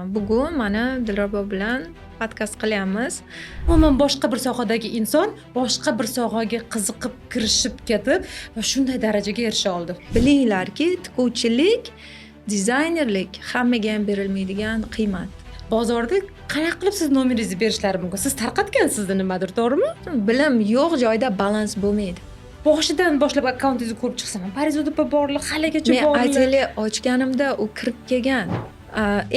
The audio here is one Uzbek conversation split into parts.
Bugun mana Dilrabo bilan podkast qilyapmiz. Umuman boshqa bir sohadagi inson boshqa bir sohaga qiziqib kirishib ketib va shunday darajaga erisha oldi. Bilinglarki, tikuvchilik, dizaynerlik hammaga ham berilmaydigan qiymat. Bozorda qanaqa qilib siz nomeringizni berishlari mumkin? Siz tarqatgansizda nimadir, to'g'rimi? Bilim yo'q joyda balans bo'lmaydi. Boshidan boshlab akkauntingizni ko'rib chiqsam, Parizoda opa borlar, haligacha Men borlar. Atelier ochganimda u kirib kelgan.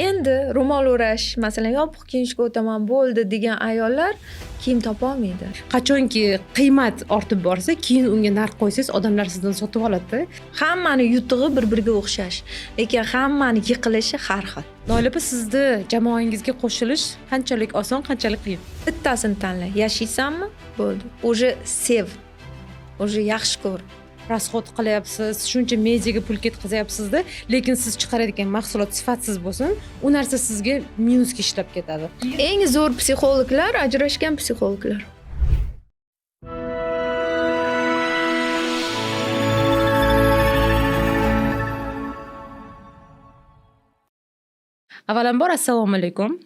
Endi ro'mol o'rash, masalan, yopiq kiyinishga o'taman bo'ldi degan ayollar kiyim topolmaydi. Qachonki qiymat ortib borsa, keyin unga narx qo'ysangiz, odamlar sizdan sotib oladi. Hammani yutug'i bir-biriga o'xshash, lekin hammani yiqilishi har xil. Noila opa, sizni jamoangizga qo'shilish qanchalik oson, qanchalik qiyin? Bittasini tanla. Yashaysanmi? Bo'ldi. Уже sev. Уже yaxshi ko'r. Расход qilyapsiz, shuncha mediaga pul ketkazyapsizda, lekin siz chiqaradigan mahsulot sifatsiz bo'lsin, u narsa sizga minusga ishlab ketadi. Eng zo'r psixologlar ajrashgan psixologlar. Avvalambor assalomu alaykum.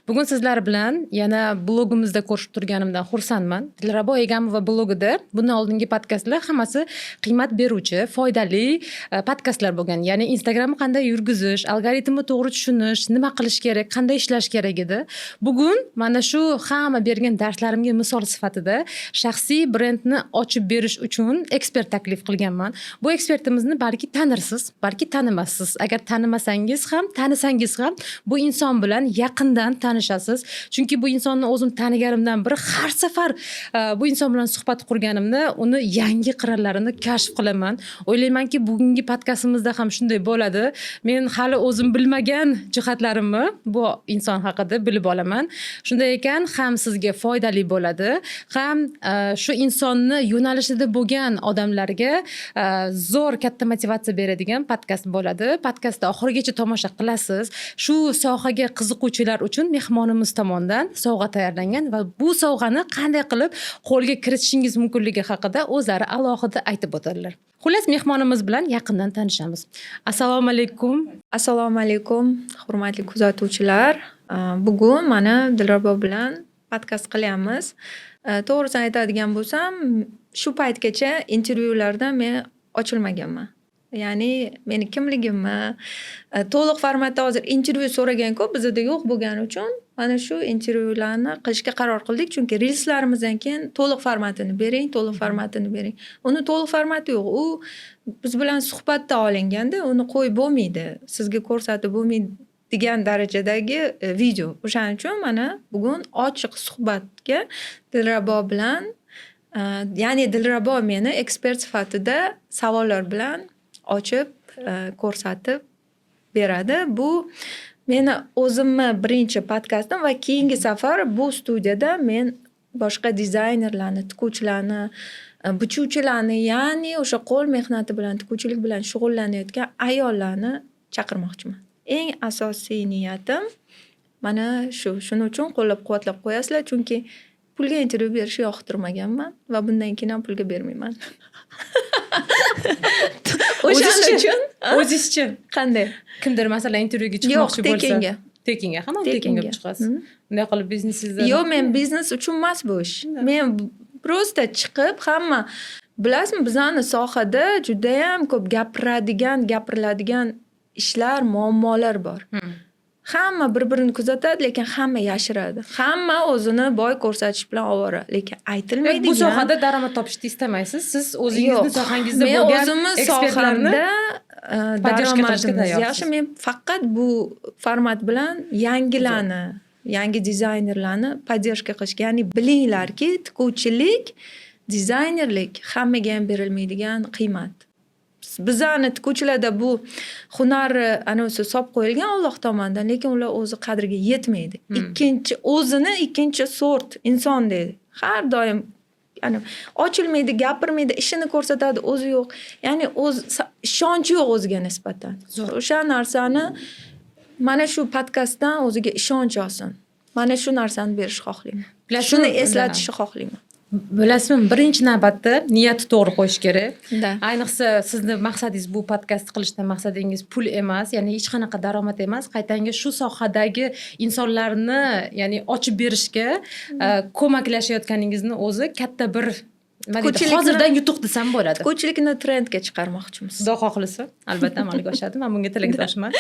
Bugun sizlar bilan yana blogimizda ko'rishib turganimdan xursandman. Dilrabo Egamova blogida bundan oldingi podkastlar hammasi qiymat beruvchi, foydali podkastlar bo'lgan. Ya'ni Instagramni qanday yurgizish, algoritmni to'g'ri tushunish, nima qilish kerak, qanday ishlash kerak edi. Bugun mana shu hamma bergan darslarimga misol sifatida shaxsiy brendni ochib berish uchun ekspert taklif qilganman. Bu ekspertimizni balki tanirsiz, balki tanimassiz. Agar tanimasangiz ham, tanisangiz ham bu inson bilan yaqindan tanishasiz. Chunki bu insonni o'zim taniganimdan beri har safar bu inson bilan suhbat qurganimda uni yangi qirralarini kashf qilaman. O'ylaymanki, bugungi podkastimizda ham shunday bo'ladi. Men hali o'zim bilmagan jihatlarimni bu inson haqida bilib olaman. Shunday ekan, ham sizga foydali bo'ladi, ham shu insonni yo'nalishida bo'lgan odamlarga zo'r katta motivatsiya beradigan podkast bo'ladi. Podkastni oxirigacha tomosha qilasiz. Shu sohaga qiziquvchilar uchun mehmonimiz tomonidan sovg'a tayyorlangan va bu sovg'ani qanday qilib qo'lga kiritishingiz mumkinligi haqida o'zlari alohida aytib o'tadilar. Xullas, mehmonimiz bilan yaqindan tanishamiz. Assalomu alaykum. Assalomu alaykum, hurmatli kuzatuvchilar. Bugun mana Dilrabo bilan podkast qilyapmiz. To'g'risini aytadigan bo'lsam, shu paytgacha intervyularda men ochilmaganman. Ya'ni meni kimligimni to'liq formatda hozir intervyu so'ragan ko'p, bizada yo'q bo'lgani uchun mana shu intervyularni qilishga qaror qildik. Chunki reelslarimizdan keyin to'liq formatini bering, to'liq formatini bering. Uni to'liq formati yo'q. U biz bilan suhbatda olinganda uni qo'yib bo'lmaydi, sizga ko'rsatib bo'lmaydi degan darajadagi video. O'shaning uchun mana bugun ochiq suhbatga Dilrabo bilan, ya'ni Dilrabo meni ekspert sifatida savollar bilan ochib, ko'rsatib beradi. Bu meni o'zimni birinchi podkastim va keyingi safar bu studiyada men boshqa dizaynerlarni, tikuvchilarni, bichuvchilarni, ya'ni o'sha qo'l mehnati bilan, tikuvchilik bilan shug'ullanayotgan ayollarni chaqirmoqchiman. Eng asosiy niyatim mana shu. Shuning uchun qo'llab-quvvatlab qo'yasizlar, chunki pulga intervyu berishni yoqtirmaganman va bundan keyin ham pulga bermayman. O'shaning uchun O'zizchi? Qanday? Kimdir masalan intervyuga Yo'q, chiqmoqchi bo'lsa, tekinga. Tekinga, hamma tekinga chiqasiz. Bunday qilib biznesingizda. Yo'q, men biznes uchun emas bu ish. Men просто chiqib hamma bilasizmi, bizani sohada juda ham ko'p gapiriladigan ishlar, muammolar bor. Hamma bir-birini kuzatadi, lekin hamma yashiradi. Hamma o'zini boy ko'rsatish bilan ovora, lekin aytilmaydigan. Bu sohada daromad topishni istamaysiz. Siz o'zingizni sohangizda bo'lgan ekspertlarni daromadimiz yaxshi. Men faqat bu format bilan yangilarni, yangi dizaynerlarni поддержка qilishga, ya'ni bilinglarki, tikuvchilik, dizaynerlik hammaga ham berilmaydigan qiymat. Bizani tikuvchilarda bu hunar anavisi solib qo'yilgan Alloh tomonidan, lekin ular o'zi qadriga yetmaydi. Ikkinchi o'zini ikkinchi sort inson deydi. Har doim ya'ni ochilmaydi, gapirmaydi, ishini ko'rsatadi, o'zi yo'q. Ya'ni o'z ishonchi yo'q o'ziga nisbatan. O'sha narsani mana shu podkastdan o'ziga ishonch olsin. Mana shu narsani berishni xohlayman. Shuni eslatishni xohlayman. Bilasizmi, birinchi navbatda niyatni to'g'ri qo'yish kerak. Да. Ayniqsa sizni maqsadingiz, bu podkast qilishdan maqsadingiz pul emas, ya'ni hech qanaqa daromad emas, qaytanga shu sohadagi insonlarni, ya'ni ochib berishga ko'maklashayotganingizni o'zi katta bir, nima deydi, hozirdan yutuq desam bo'ladi. Tikuvchilikni trendga chiqarmoqchimiz. Xudo xohlasa, albatta amalga oshadi. Man bunga tilakdoshman.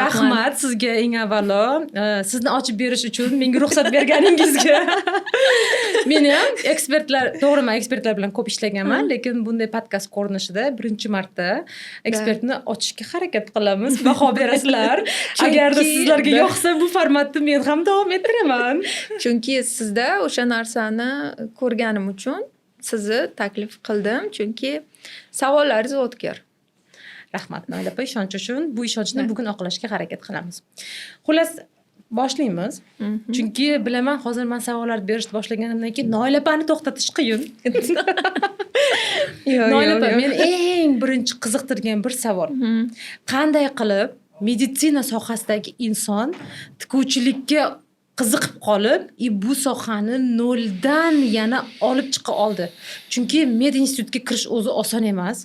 Rahmat sizga eng avvalo sizni ochib berish uchun menga ruxsat berganingizga. Meni ham ekspertlar, to'g'ri, man ekspertlar bilan ko'p ishlaganman, lekin bunday podkast ko'rinishida birinchi marta ekspertni ochishga harakat qilamiz. Baho berasizlar. Agarda sizlarga yoqsa, bu formatni men ham davom ettiraman. Chunki sizda o'sha narsani ko'rganim uchun sizni taklif qildim, chunki savollaringiz o'tkir. Rahmat, Noila opa, ishonch uchun. Bu ishonchni bugun oqlashga harakat qilamiz. Xullas, boshlaymiz, chunki bilaman, hozir man savollar berishni boshlaganimdan keyin Noila opani to'xtatish qiyin. Yo'q, Noila opa, yo'q. meni eng birinchi qiziqtirgan bir savol: qanday qilib meditsina sohasidagi inson tikuvchilikka qiziqib qolib и bu sohani noldan yana olib chiqa oldi? Chunki med institutga kirish o'zi oson emas.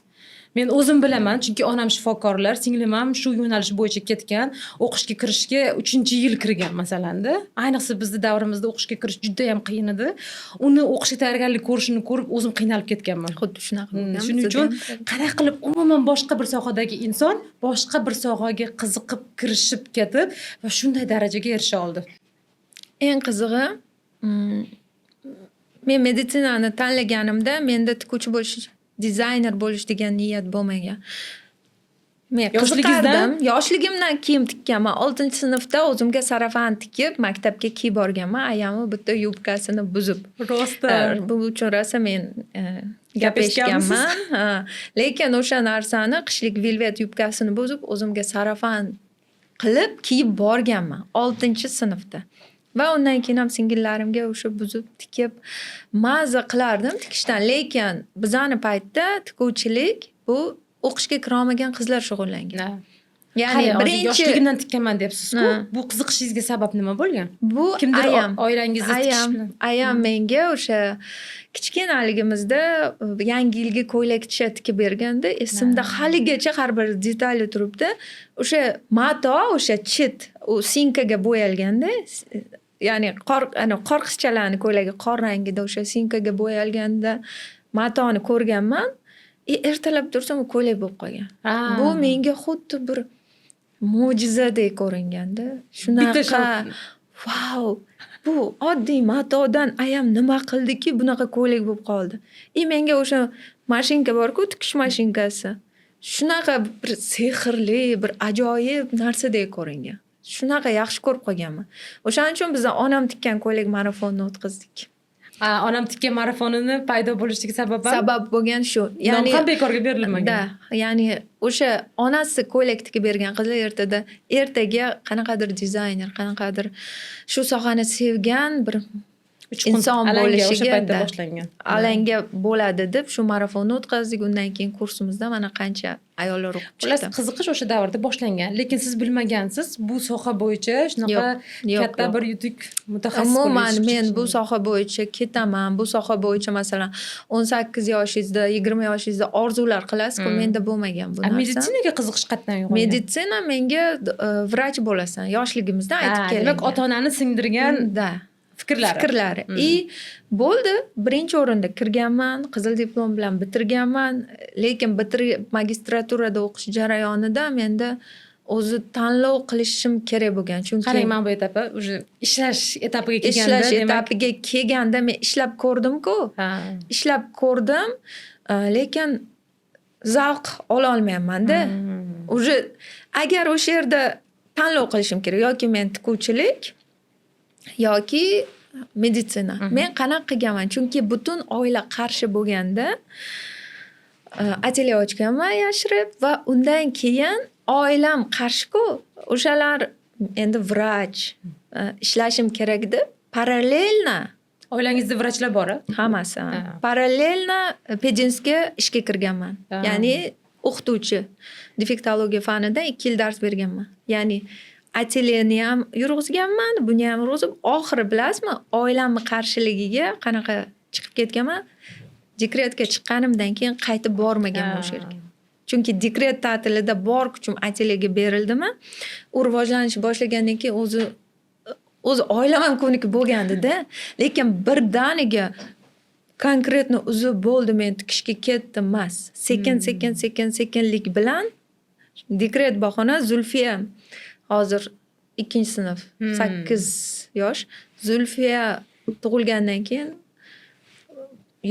Men o'zim bilaman, chunki onam shifokorlar, singlim ham shu yo'nalish bo'yicha ketgan, o'qishga kirishga uchinchi yil kirgan masalanda. Ayniqsa bizni davrimizda o'qishga kirish judayam qiyin edi. Uni o'qishga tayyorgarlik ko'rishini ko'rib, o'zim qiynalib ketganman. Xuddi shunaqa bo'lgan Shuning bizada uchun ham. qanaqa qilib umuman boshqa bir sohadagi inson boshqa bir sohaga qiziqib, kirishib ketib va shunday darajaga erisha oldi? Eng qizig'i, men meditsinani tanlaganimda menda tikuvchi bo'lish, dizayner bo'lish degan niyat bo'lmagan. Men Yoshligingizdan? qiziqardim. Yoshligimdan kiyim tikkanman. Oltinchi sinfda o'zimga sarafan tikib, maktabga kiyib borganman, ayamni bitta yubkasini buzib. Rostdan? Bu uchun rosa men gap Gap eshitganmisiz? eshitganman. Ha. Lekin o'sha narsani, qishlik velvet yubkasini buzib, o'zimga sarafan qilib kiyib borganman oltinchi sinfda. Va undan keyin ham singillarimga o'sha buzib tikib, maza qilardim tikishdan. Lekin bizani paytda tikuvchilik bu o'qishga kirolmagan qizlar shug'ullangan. Ya'ni Qarang, hozir birinchi yoshligimdan tikkanman deyapsiz-ku. Ha. Bu qiziqishingizga sabab nima bo'lgan? Bu Kimdir ayam. oilangizda tikish Ayam, bilan? ayam menga o'sha kichkinaligimizda yangi yilga ko'ylakcha tikib berganda, esimda haligacha har bir detali turibdi. O'sha mato, o'sha chit, u синька ga bo'yalganda, ya'ni qor, ana qor qizchalarni ko'ylagi qor rangida, o'sha синька ga bo'yalganda matoni ko'rganman. И ertalab tursam, u ko'ylak bo'lib qolgan. Bu menga xuddi bir mo'jizadek ko'ringanda. Bitta Shunaqa vau, bu oddiy matodan ayam nima qildiki, bunaqa ko'ylak bo'lib qoldi. И menga o'sha mashinka borku, tikish mashinkasi. Shunaqa bir sehrli, bir ajoyib narsadek ko'ringan. Shunaqa yaxshi ko'rib qolganman. O'shaning uchun biz onam tikkan ko'ylak marafonni o'tkazdik. Ha, onam tikkan marafonini paydo bo'lishiga sabab ham Sabab bo'lgan shu. Ya'ni ham bekorga berilmagan. Да, ya'ni o'sha onasi ko'ylak tikib bergan qizlar ertaga qanaqadir dizayner, qanaqadir shu sohani sevgan bir Uchqun inson alanga o'sha bo'lishiga paytda da, boshlangan. alanga bo'ladi deb shu marafonni o'tkazdik. Undan keyin kursimizda mana qancha ayollar o'qib Xullas, chiqdi. qiziqish o'sha davrda boshlangan, lekin siz bilmagansiz bu soha bo'yicha shunaqa Yo'q, katta yo'q. bir yutuq mutaxassis bo'lib Umuman yetishib men bu chiqishingiz. soha bo'yicha ketaman, bu soha bo'yicha, masalan, 18 yoshingizda, 20 yoshingizda orzular qilasizku, menda bo'lmagan bu A, narsa. Meditsinaga qiziqish qayerdan uyg'ongan? Meditsina menga vrach bo'lasan, yoshligimizdan aytib Ha, kelingan. demak, ota onani singdirgan Да. fikrlari. Fikrlari. И bo'ldi, birinchi o'rinda kirganman, qizil diplom bilan bitirganman, lekin magistraturada o'qish jarayonida menda o'zi tanlov qilishim kerak bo'lgan, chunki Qarang, mana bu etapi уже ishlash etapiga kelganda, ishlash demak etapiga kelganda men ishlab ko'rdim-ku. Ishlab ko'rdim, lekin zavq ololmayapmanda. Уже agar o'sha yerda tanlov qilishim kerak: yoki men tikuvchilik, yoki meditsina. Men qanaqa qilganman? Chunki butun oila qarshi bo'lganda, atelye ochganman yashirib va undan keyin oilam qarshiku, o'shalar endi vrach, ishlashim kerak deb параллельно Oilangizda vrachlar bor a? Hammasi. Ha. Параллельно пединс ga ishga kirganman. Ya'ni o'qituvchi. Defektologiya fanidan 2 yil dars berganman. Ya'ni atelyeni ham yurg'izganman, buni ham yurg'izib, oxiri bilasizmi, oilamni qarshiligiga qanaqa Chiqib ketganman. Dekretga chiqqanimdan keyin qaytib bormaganman o'sha yerga. Chunki dekret ta'tilida bor kuchim atelyega berildimi, u rivojlanish boshlagandan keyin o'zi oilam ham ko'nikib bo'lgandida, lekin birdaniga конкретно uzib bo'ldi, men tikishga ketdim emas. Sekin, sekin, sekin, sekinlik bilan dekret bahona. Zulfiya hozir ikkinchi sinf, 8 yosh. Zulfiya tug'ilgandan keyin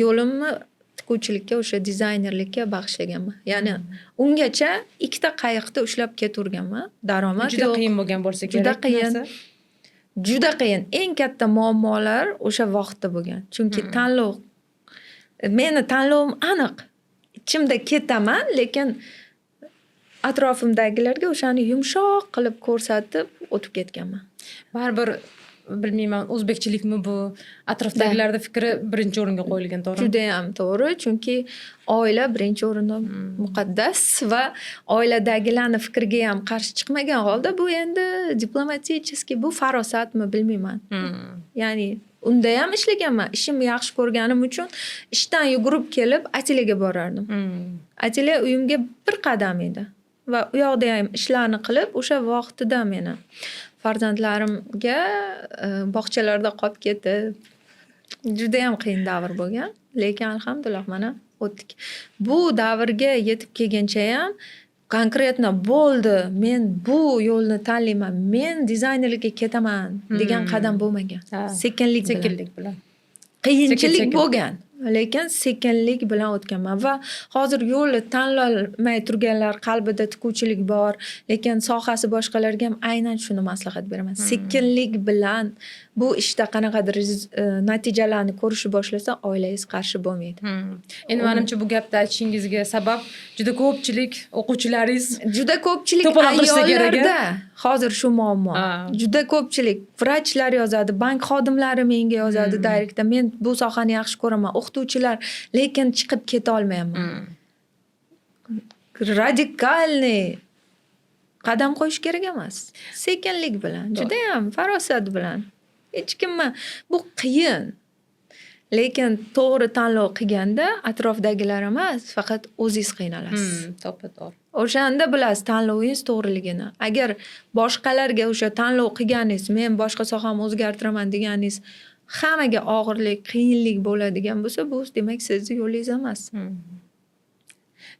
yo'limni tikuvchilikka, o'sha dizaynerlikka bag'ishlaganman. Ya'ni ungacha ikkita qayiqda ushlab ketaverganman. Daromad Juda yo'q. qiyin bo'lgan bo'lsa kerak Juda bu qiyin. narsa. Juda qiyin. Eng katta muammolar o'sha vaqtda bo'lgan. Chunki tanlov, meni tanlovim aniq. Ichimda ketaman, lekin atrofimdagilarga o'shani yumshoq qilib ko'rsatib o'tib ketganman. Baribir, bilmayman, o'zbekchilikmi bu, atrofdagilarni fikri birinchi o'ringa qo'yilgan, to'g'rimi? Judayam to'g'ri, chunki oila birinchi o'rinda muqaddas va oiladagilarni fikriga ham qarshi chiqmagan holda, bu endi diplomatический, bu farosatmi, bilmayman. Ya'ni unda ham ishlaganman. Ishimni yaxshi ko'rganim uchun ishdan yugurib kelib atelyega borardim. Atelye uyimga bir qadam edi va u yoqda ham ishlarni qilib, o'sha vaqtida meni farzandlarimga bog'chalarda qolib ketib, judayam qiyin davr bo'lgan. Lekin alhamdulillah, mana o'tdik. Bu davrga yetib kelgunchayam конкретно bo'ldi, men bu yo'lni tanlayman, men dizaynerlikka ketaman degan qadam bo'lmagan. Sekinlik bilan. Sekinlik bilan. Qiyinchilik Sekin-sekin. bo'lgan, lekin sekinlik bilan o'tganman va hozir yo'lni tanlolmay turganlar, qalbida tikuvchilik bor, lekin sohasi boshqalarga ham aynan shuni maslahat beraman. Sekinlik bilan bu ishda qanaqadir natijalarni ko'rishni boshlasa, oilangiz qarshi bo'lmaydi. Endi manimcha, bu gapni aytishingizga sabab juda ko'pchilik o'quvchilaringiz Juda ko'pchilik to'polon qilishsa kerak, a? ayollarda hozir shu muammo. Juda ko'pchilik vrachlar yozadi, bank xodimlari menga yozadi direktda. Men bu sohani yaxshi ko'raman, o'qituvchilar, lekin chiqib ketolmayapman. Радикальный qadam qo'yish kerak emas. Sekinlik bilan, judayam farosat bilan. Hech kimni bu qiyin. Lekin to'g'ri tanlov qilganda atrofdagilar emas, faqat o'zingiz qiynalasiz. To'ppa to'g'ri. O'shanda bilasiz tanlovingiz to'g'riligini. Agar boshqalarga o'sha tanlov qilganingiz, men boshqa sohamni o'zgartiraman deganingiz hammaga og'irlik, qiyinlik bo'ladigan bo'lsa, bu demak sizni yo'lingiz emas.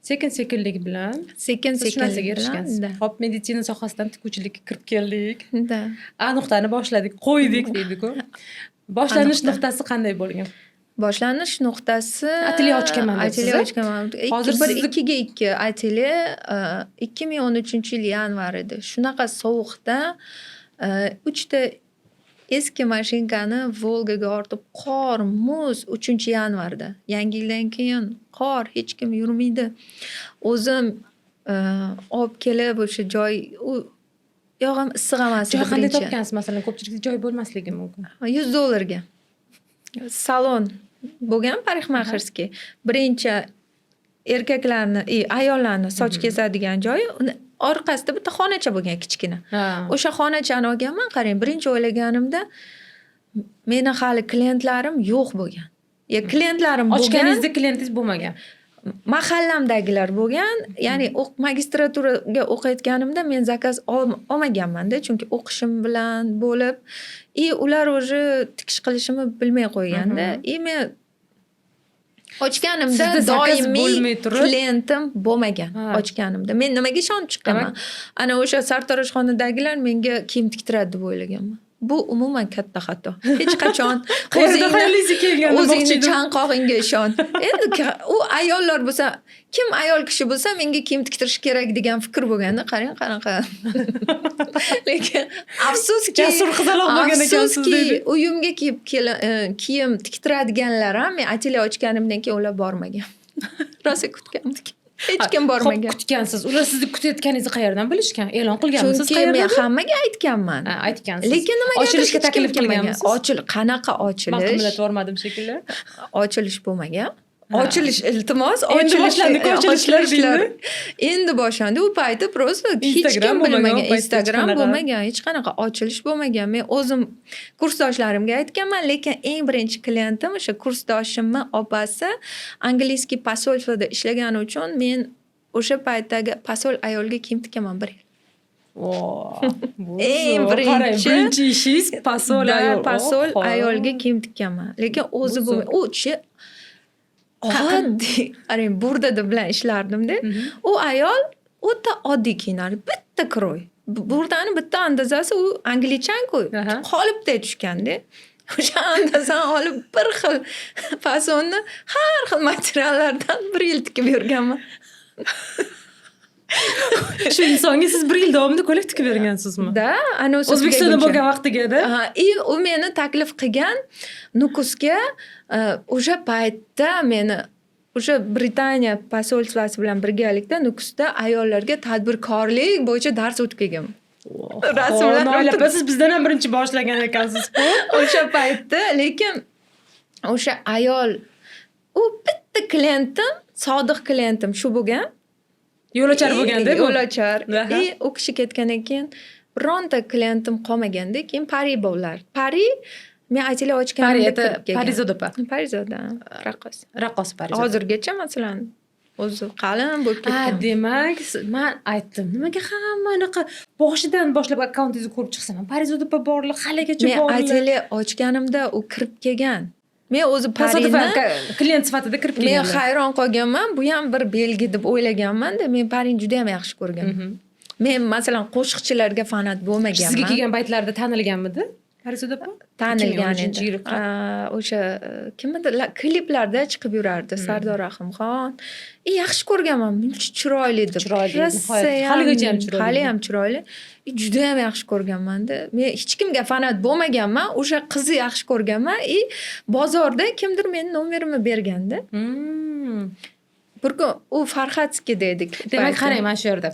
Sekin sekinlik bilan Sekin siz shu narsaga sekinlik bilan. erishgansiz. Да. Hop, meditsina sohasidan tikuvchilikka kirib keldik. Да. A nuqtani boshladik, qo'ydik deydi-ku. Boshlanish A nuqta. nuqtasi qanday bo'lgan? Boshlanish nuqtasi Atelye ochganman debsiz, Atelye a? ochganman. Hozir Bir 2ga 2 atelye, 2013-yil yanvar edi. Shunaqa sovuqda uchta eski mashinkani Volgaga ortib, qor, muz, 3-yanvarda. Yangi yildan keyin qor, hech kim yurmaydi. O'zim olib kelib o'sha joy, u yoq ham issiq emas Joy edi qanday birinchi. topgansiz? Masalan, ko'pchilikda joy bo'lmasligi mumkin. 100 dollarga. Salon bo'lgan, парикмахерский. Birinchi erkaklarni и ayollarni soch kesadigan joyi, uni orqasida bitta xonacha bo'lgan kichkina. O'sha xonachani olganman. Qarang, birinchi o'ylaganimda meni hali klientlarim yo'q bo'lgan. Ya klientlarim bo'lgan. Ochganingizda klientingiz bo'lmagan. Mahallamdagilar bo'lgan. Ya'ni magistraturaga o'qiyotganimda men заказ olmaganmanda, chunki o'qishim bilan bo'lib и ular уже tikish qilishimni bilmay qo'yganda и men ochganimda Sizda заказ doimiy bo'lmay turib klientim bo'lmagan ochganimda. Men nimaga ishonib chiqqanman? Ana o'sha sartaroshxonadagilar menga kiyim tiktiradi deb o'ylaganman. Bu umuman katta xato. Hech qachon Qayerda o'zingni xayolingizga kelgan o'zingni demoqchi edim. chanqog'ingga ishon. Endi u ayollar bo'lsa, kim ayol kishi bo'lsa, menga kiyim tiktirish kerak degan fikr bo'lganda, qarang qanaqa. Lekin afsuski, Jasur qizaloq bo'lgan ekansiz afsuski, deydi. uyimga kiyib kiyim tiktiradiganlar ham men atelye ochganimdan keyin ular bormagan. Rosa kutgandik. Hech kim bormagan. Xo'p, kutgansiz. Ular sizni kutayotganingizni qayerdan bilishgan? E'lon qilganmisiz Chunki men qayerdadir? hammaga aytganman. Ha, aytgansiz. Lekin nimagadir Ochilishga hech kim taklif kelmagan. qilganmisiz? Ochil qanaqa Man ochilish? qimlatib yubormadim shekilli. Ochilish bo'lmagan. Ochilish, iltimos. Endi boshlandi ochilishlar deymi? Endi boshlandi. U payti просто hech kim bilmagan, Instagram bo'lmagan, hech qanaqa ochilish bo'lmagan. Men o'zim kursdoshlarimga aytganman, lekin eng birinchi klientim o'sha kursdoshimni opasi английский посольство da ishlagani uchun men o'sha paytdagi посол ayolga kiyim tikaman bir yil. Eng birinchi, birinchi ishingiz посол ayol. Посол ayolga kiyim tikkanman, lekin o'zi bu u kishi oddiy, qarang, burdada bilan ishlardimda. U ayol o'ta oddiy kiyinardi, bitta крой, burdani bitta andazasi. U англичанка ku, qolipda tushganda. O'sha andazani olib, bir xil fasonni har xil materiallardan bir yil tikib yurganman. Shu insonga siz bir yil davomida ko'ylak tikib bergansizmi? Да, ana. O'zbekistonda bo'lgan vaqtigada? И u meni taklif qilgan Nukusga. O'sha paytda meni o'sha Britaniya посольство si bilan birgalikda Nukusda ayollarga tadbirkorlik bo'yicha dars o'tib kelganman. Rasmlar. Noila opa, siz bizdan ham birinchi boshlagan ekansiz-ku. O'sha paytda, lekin o'sha ayol, u bitta klientim, sodiq klientim shu bo'lgan. Yo'lochar bo'lganda bu. Yo'lochar. И u kishi ketgandan keyin bironta klientim qolmaganda, keyin Pari bolalar. Pari men ateliye ochganimda kirib kelgan. Parizoda opa. Parizoda, raqqos. Raqqos Parizoda. Hozirgacha, masalan, o'zi qalin bo'lib Ha, ketgan. Demak, man aytdim, nimaga hamma anaqa boshidan boshlab akkauntingizni ko'rib chiqsam, Parizoda opa borlar, haligacha Men borlar. Ateliye ochganimda u kirib kelgan. Men o'zi Tasodifan Parini klient sifatida kirib men kelganlar. hayron qolganman, bu ham bir belgi deb o'ylaganman-da. Men Parini juda ham yaxshi ko'rganman. Men, masalan, qo'shiqchilarga фанат bo'lmaganman. Sizga kelgan paytlarida tanilganmidi Parizoda opa? Tanilgan 2013 edi. Yil. O'sha kim edi, kliplarda chiqib yurardi, Sardor Rahimxon. И yaxshi ko'rganman, muncha chiroyli deb. Chiroyli, nihoyat. Rosayam. Haligacha ham chiroyli. Haliyam chiroyli. И judayam yaxshi ko'rganmanda. Men hech kimga фанат bo'lmaganman, o'sha qizni yaxshi ko'rganman. И bozorda kimdir meni nomerimni berganda. Bir kun u Farhadskiy dedik u Demak, paytda. qarang, mana shu yerda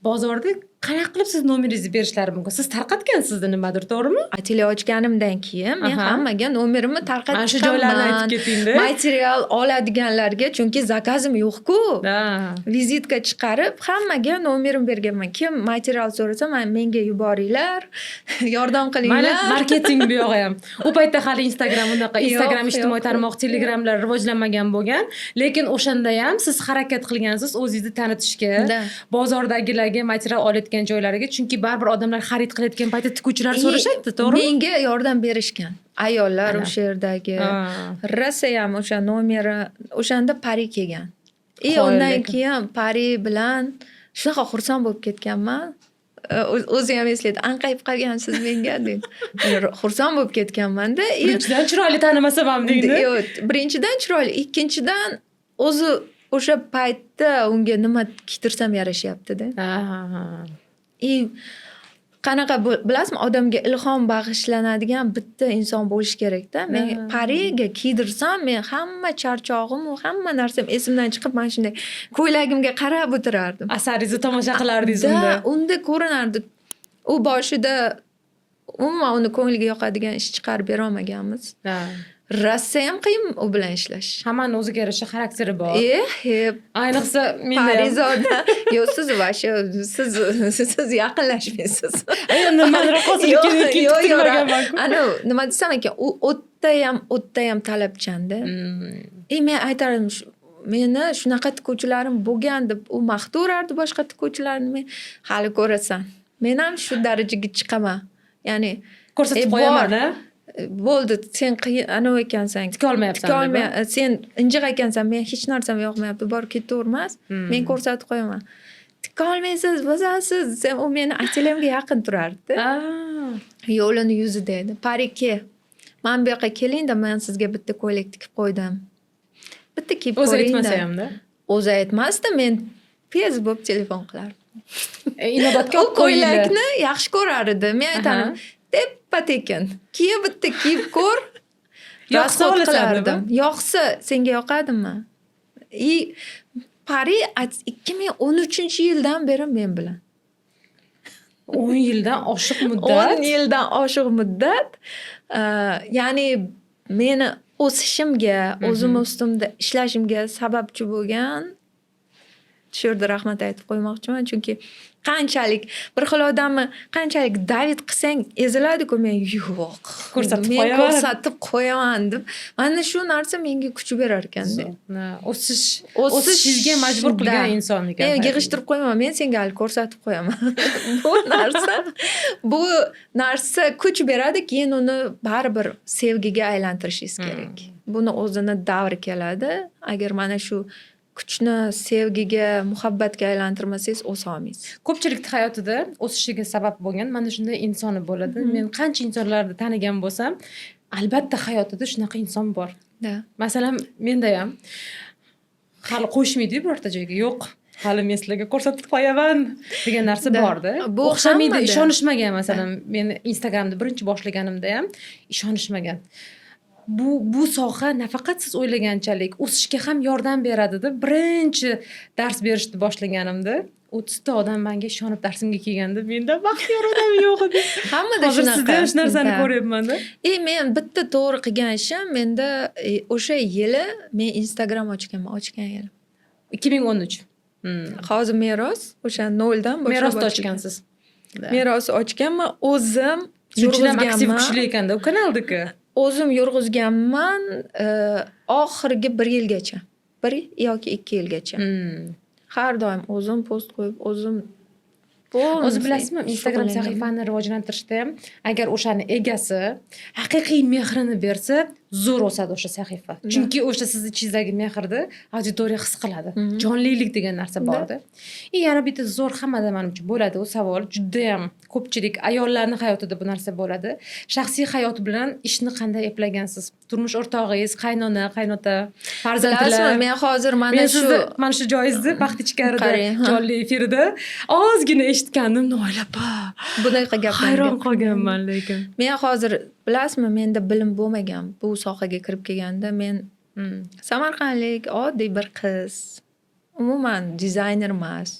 bozorda qanaqa qilib siz nomeringizni berishlari mumkin? Siz tarqatgansizda nimadir, to'g'rimi? Ateliye ochganimdan keyin men hammaga nomerimni tarqatib Mana shu joylarni chiqaman. aytib ketingda. Material oladiganlarga, chunki заказ im yo'q-ku. Vizitka chiqarib, hammaga nomerimni berganman. Kim material so'rasa, man menga yuboringlar, yordam Mana qilinglar. marketing bu yog'i ham. U paytda hali Instagram unaqa, Yo'q, Instagram, ijtimoiy yo'q. tarmoq, Telegramlar rivojlanmagan bo'lgan, lekin o'shanda ham siz harakat qilgansiz o'zingizni tanitishga, bozordagilarga, material olayotgan joylariga, chunki baribir odamlar xarid qilayotgan paytda tikuvchilar И so'rashadi, to'g'rimi? Menga yordam berishgan ayollar Ana. o'sha yerdagi. Rosayam o'sha nomeri, o'shanda Pari kelgan. И Qoyil undan lekin. keyin Pari bilan shunaqa xursand bo'lib ketganman. O'zi ham eslaydi, anqayib qolgansiz menga deydi. Xursand bo'lib ketganmanda. И Birinchidan, chiroyli, tanimasam ham deydi. Yo'q, birinchidan chiroyli, ikkinchidan o'zi o'sha paytda unga nima kiydirsam yarashyapti-da. И qanaqa bilasizmi, odamga ilhom bag'ishlanadigan bitta inson bo'lishi kerakda. Men Pariga kiydirsam, men hamma charchog'imu hamma narsam esimdan chiqib, mana shunday ko'ylagimga qarab o'tirardim. Asaringizni tomosha qilardingiz Да, unda. Unda ko'rinardi. U boshida umuman uni ko'ngliga yoqadigan ish chiqarib berolmaganmiz. Rosayam qiyin u bilan ishlash. Hammani o'ziga yarasha xarakteri bor. Eh, Ayniqsa menda ham. Parizoda. Yo'q, siz вообще, siz yaqinlashmaysiz. Endi man raqqosalikka Yo'q, keyin yo'q, yo'q, kutilmaganman-ku. Anavi, nima desam ekan, u o'tayam talabchanda. И men aytardim, meni shunaqa tikuvchilarim bo'lgan deb u maqtaverardi boshqa tikuvchilarni. Men hali ko'rasan. Men ham shu darajaga chiqaman. Ya'ni Ko'rsatib e, bor. qo'yaman, a? Bo'ldi, sen qiyin anavi ekansan. Tikolmayapsan Tikolmay, deb, sen injiq ekansan, men hech narsam yoqmayapti, borib ketavermas. Men ko'rsatib qo'yaman. Tikolmaysiz, bosasiz desam, u meni atelyemga yaqin turardi. Yo'lini yuzida edi. Pari, ke. Mana bu yoqqa kelingda, men sizga bitta ko'ylak tikib qo'ydim. Bitta kiyib O'zi ko'ringda. aytmasa hamda. O'zi aytmasdi, men tez bo'lib telefon qilardim. Inobatga U olib qo'yinglar. ko'ylakni yaxshi ko'rar edi. Men aytardim, teppa tekin. Kiy, bitta kiyib ko'r. Yoqsa Расход olasan, qilardim. nima? Yoqsa, senga yoqadimi? И Pari 2013-yildan beri men bilan. 10 yildan oshiq muddat. 10 yildan oshiq muddat. Ya'ni meni O'sishimga, o'zim ustimda ishlashimga sababchi bo'lgan, shu yerda rahmat aytib qo'ymoqchiman, chunki qanchalik bir xil odamni qanchalik давить qilsang, eziladiku, men yo'q, Ko'rsatib men qo'yaman. ko'rsatib qo'yaman deb, mana shu narsa menga kuch berar ekanda. Ha, o'sish, o'sishingizga majbur qilgan inson ekan. Men yig'ishtirib qo'ymayman, men senga hali ko'rsatib qo'yaman. Bu narsa kuch beradi, keyin uni baribir sevgiga aylantirishingiz kerak. Buni o'zini davri keladi. Agar mana shu kuchni sevgiga, muhabbatga aylantirmasangiz, o'sa olmaysiz. Ko'pchilikni hayotida o'sishiga sabab bo'lgan mana shunday insoni bo'ladi. Men qancha insonlarni tanigan bo'lsam, albatta hayotida shunaqa inson bor. Masalan, menda ham hali qo'yishmaydiyu birorta joyga, yo'q, hali men sizlarga ko'rsatib qo'yaman degan narsa borda. Bu O'xshamaydi, hammada. ishonishmagan. Masalan, men Instagramda birinchi boshlaganimda ham ishonishmagan, bu soha nafaqat siz o'ylaganchalik o'sishga ham yordam beradi deb. Birinchi dars berishni boshlaganimda 30 ta odam manga ishonib darsimga kelganda, mendan baxtiyor odam yo'q edi. Hammada Hozir shunaqa. sizda ham shu narsani ko'ryapmanda. И men bitta to'g'ri qilgan ishim, menda o'sha yili men Instagram ochganman, ochgan yilim. 2013. Hozir Meros o'sha noldan boshlab Merosda ochilgan. ochgansiz. Meros ochganman, o'zim Shuning uchun ham aktiv, yurg'izganman. kuchli ekanda u kanalniki. O'zim yurg'izganman oxirgi bir yilgacha, 1 yoki 2 yilgacha. Har doim o'zim post qo'yib, o'zim O'zi bilasizmi, Instagram shug'ullanganman. sahifani rivojlantirishda ham agar o'shani egasi haqiqiy mehrini bersa, zo'r o'sadi o'sha sahifa. Chunki o'sha sizni ichingizdagi mehrni auditoriya his qiladi. Jonlilik degan narsa borda. И yana bitta zo'r, hammada manimcha bo'ladi u savol, judayam ko'pchilik ayollarni hayotida bu narsa bo'ladi: shaxsiy hayot bilan ishni qanday eplagansiz? Turmush o'rtog'ingiz, qaynona, qaynota, farzandlar. Bilasizmi, men hozir mana Men shu sizni mana shu joyingizni baxt ichkarida Qarang, ha. jonli efirida ozgina eshitgandim, Noila opa. Bunaqa gaplarga Hayron qolganman lekin. Men hozir, bilasizmi, menda bilim bo'lmagan bu sohaga kirib kelganda. Men samarqandlik oddiy bir qiz, umuman dizayner emas,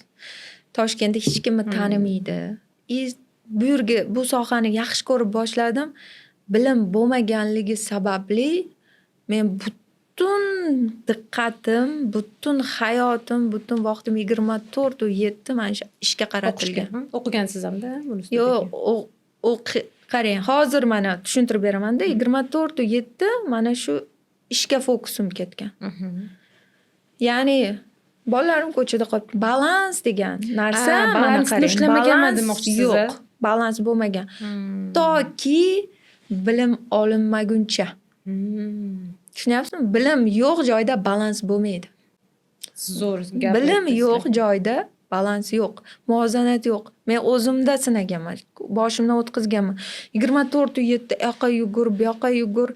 Toshkentda hech kimni tanimaydi и bu yerga, bu sohani yaxshi ko'rib boshladim. Bilim bo'lmaganligi sababli men butun diqqatim, butun hayotim, butun vaqtim 24:7 mana shu ishga qaratilgan. O'qishga. O'qigansiz hamda buni ustida. Yo'q, qarang, hozir mana tushuntirib beramanda. 24:7 mana shu ishga fokusim ketgan. Ya'ni bolalarim ko'chada qolib, balans degan narsa, Ha, mana balansni qarang, ushlamaganman balans demoqchisiz, a? yo'q, balans bo'lmagan toki bilim olinmaguncha. Tushunyapsizmi? Bilim yo'q joyda balans bo'lmaydi. Zo'r gap Bilim aytdingiz. yo'q joyda balans yo'q, muvozanat yo'q. Men o'zimda sinaganman, boshimdan o'tkazganman. 24:7 u yoqqa yugur, bu yoqqa yugur,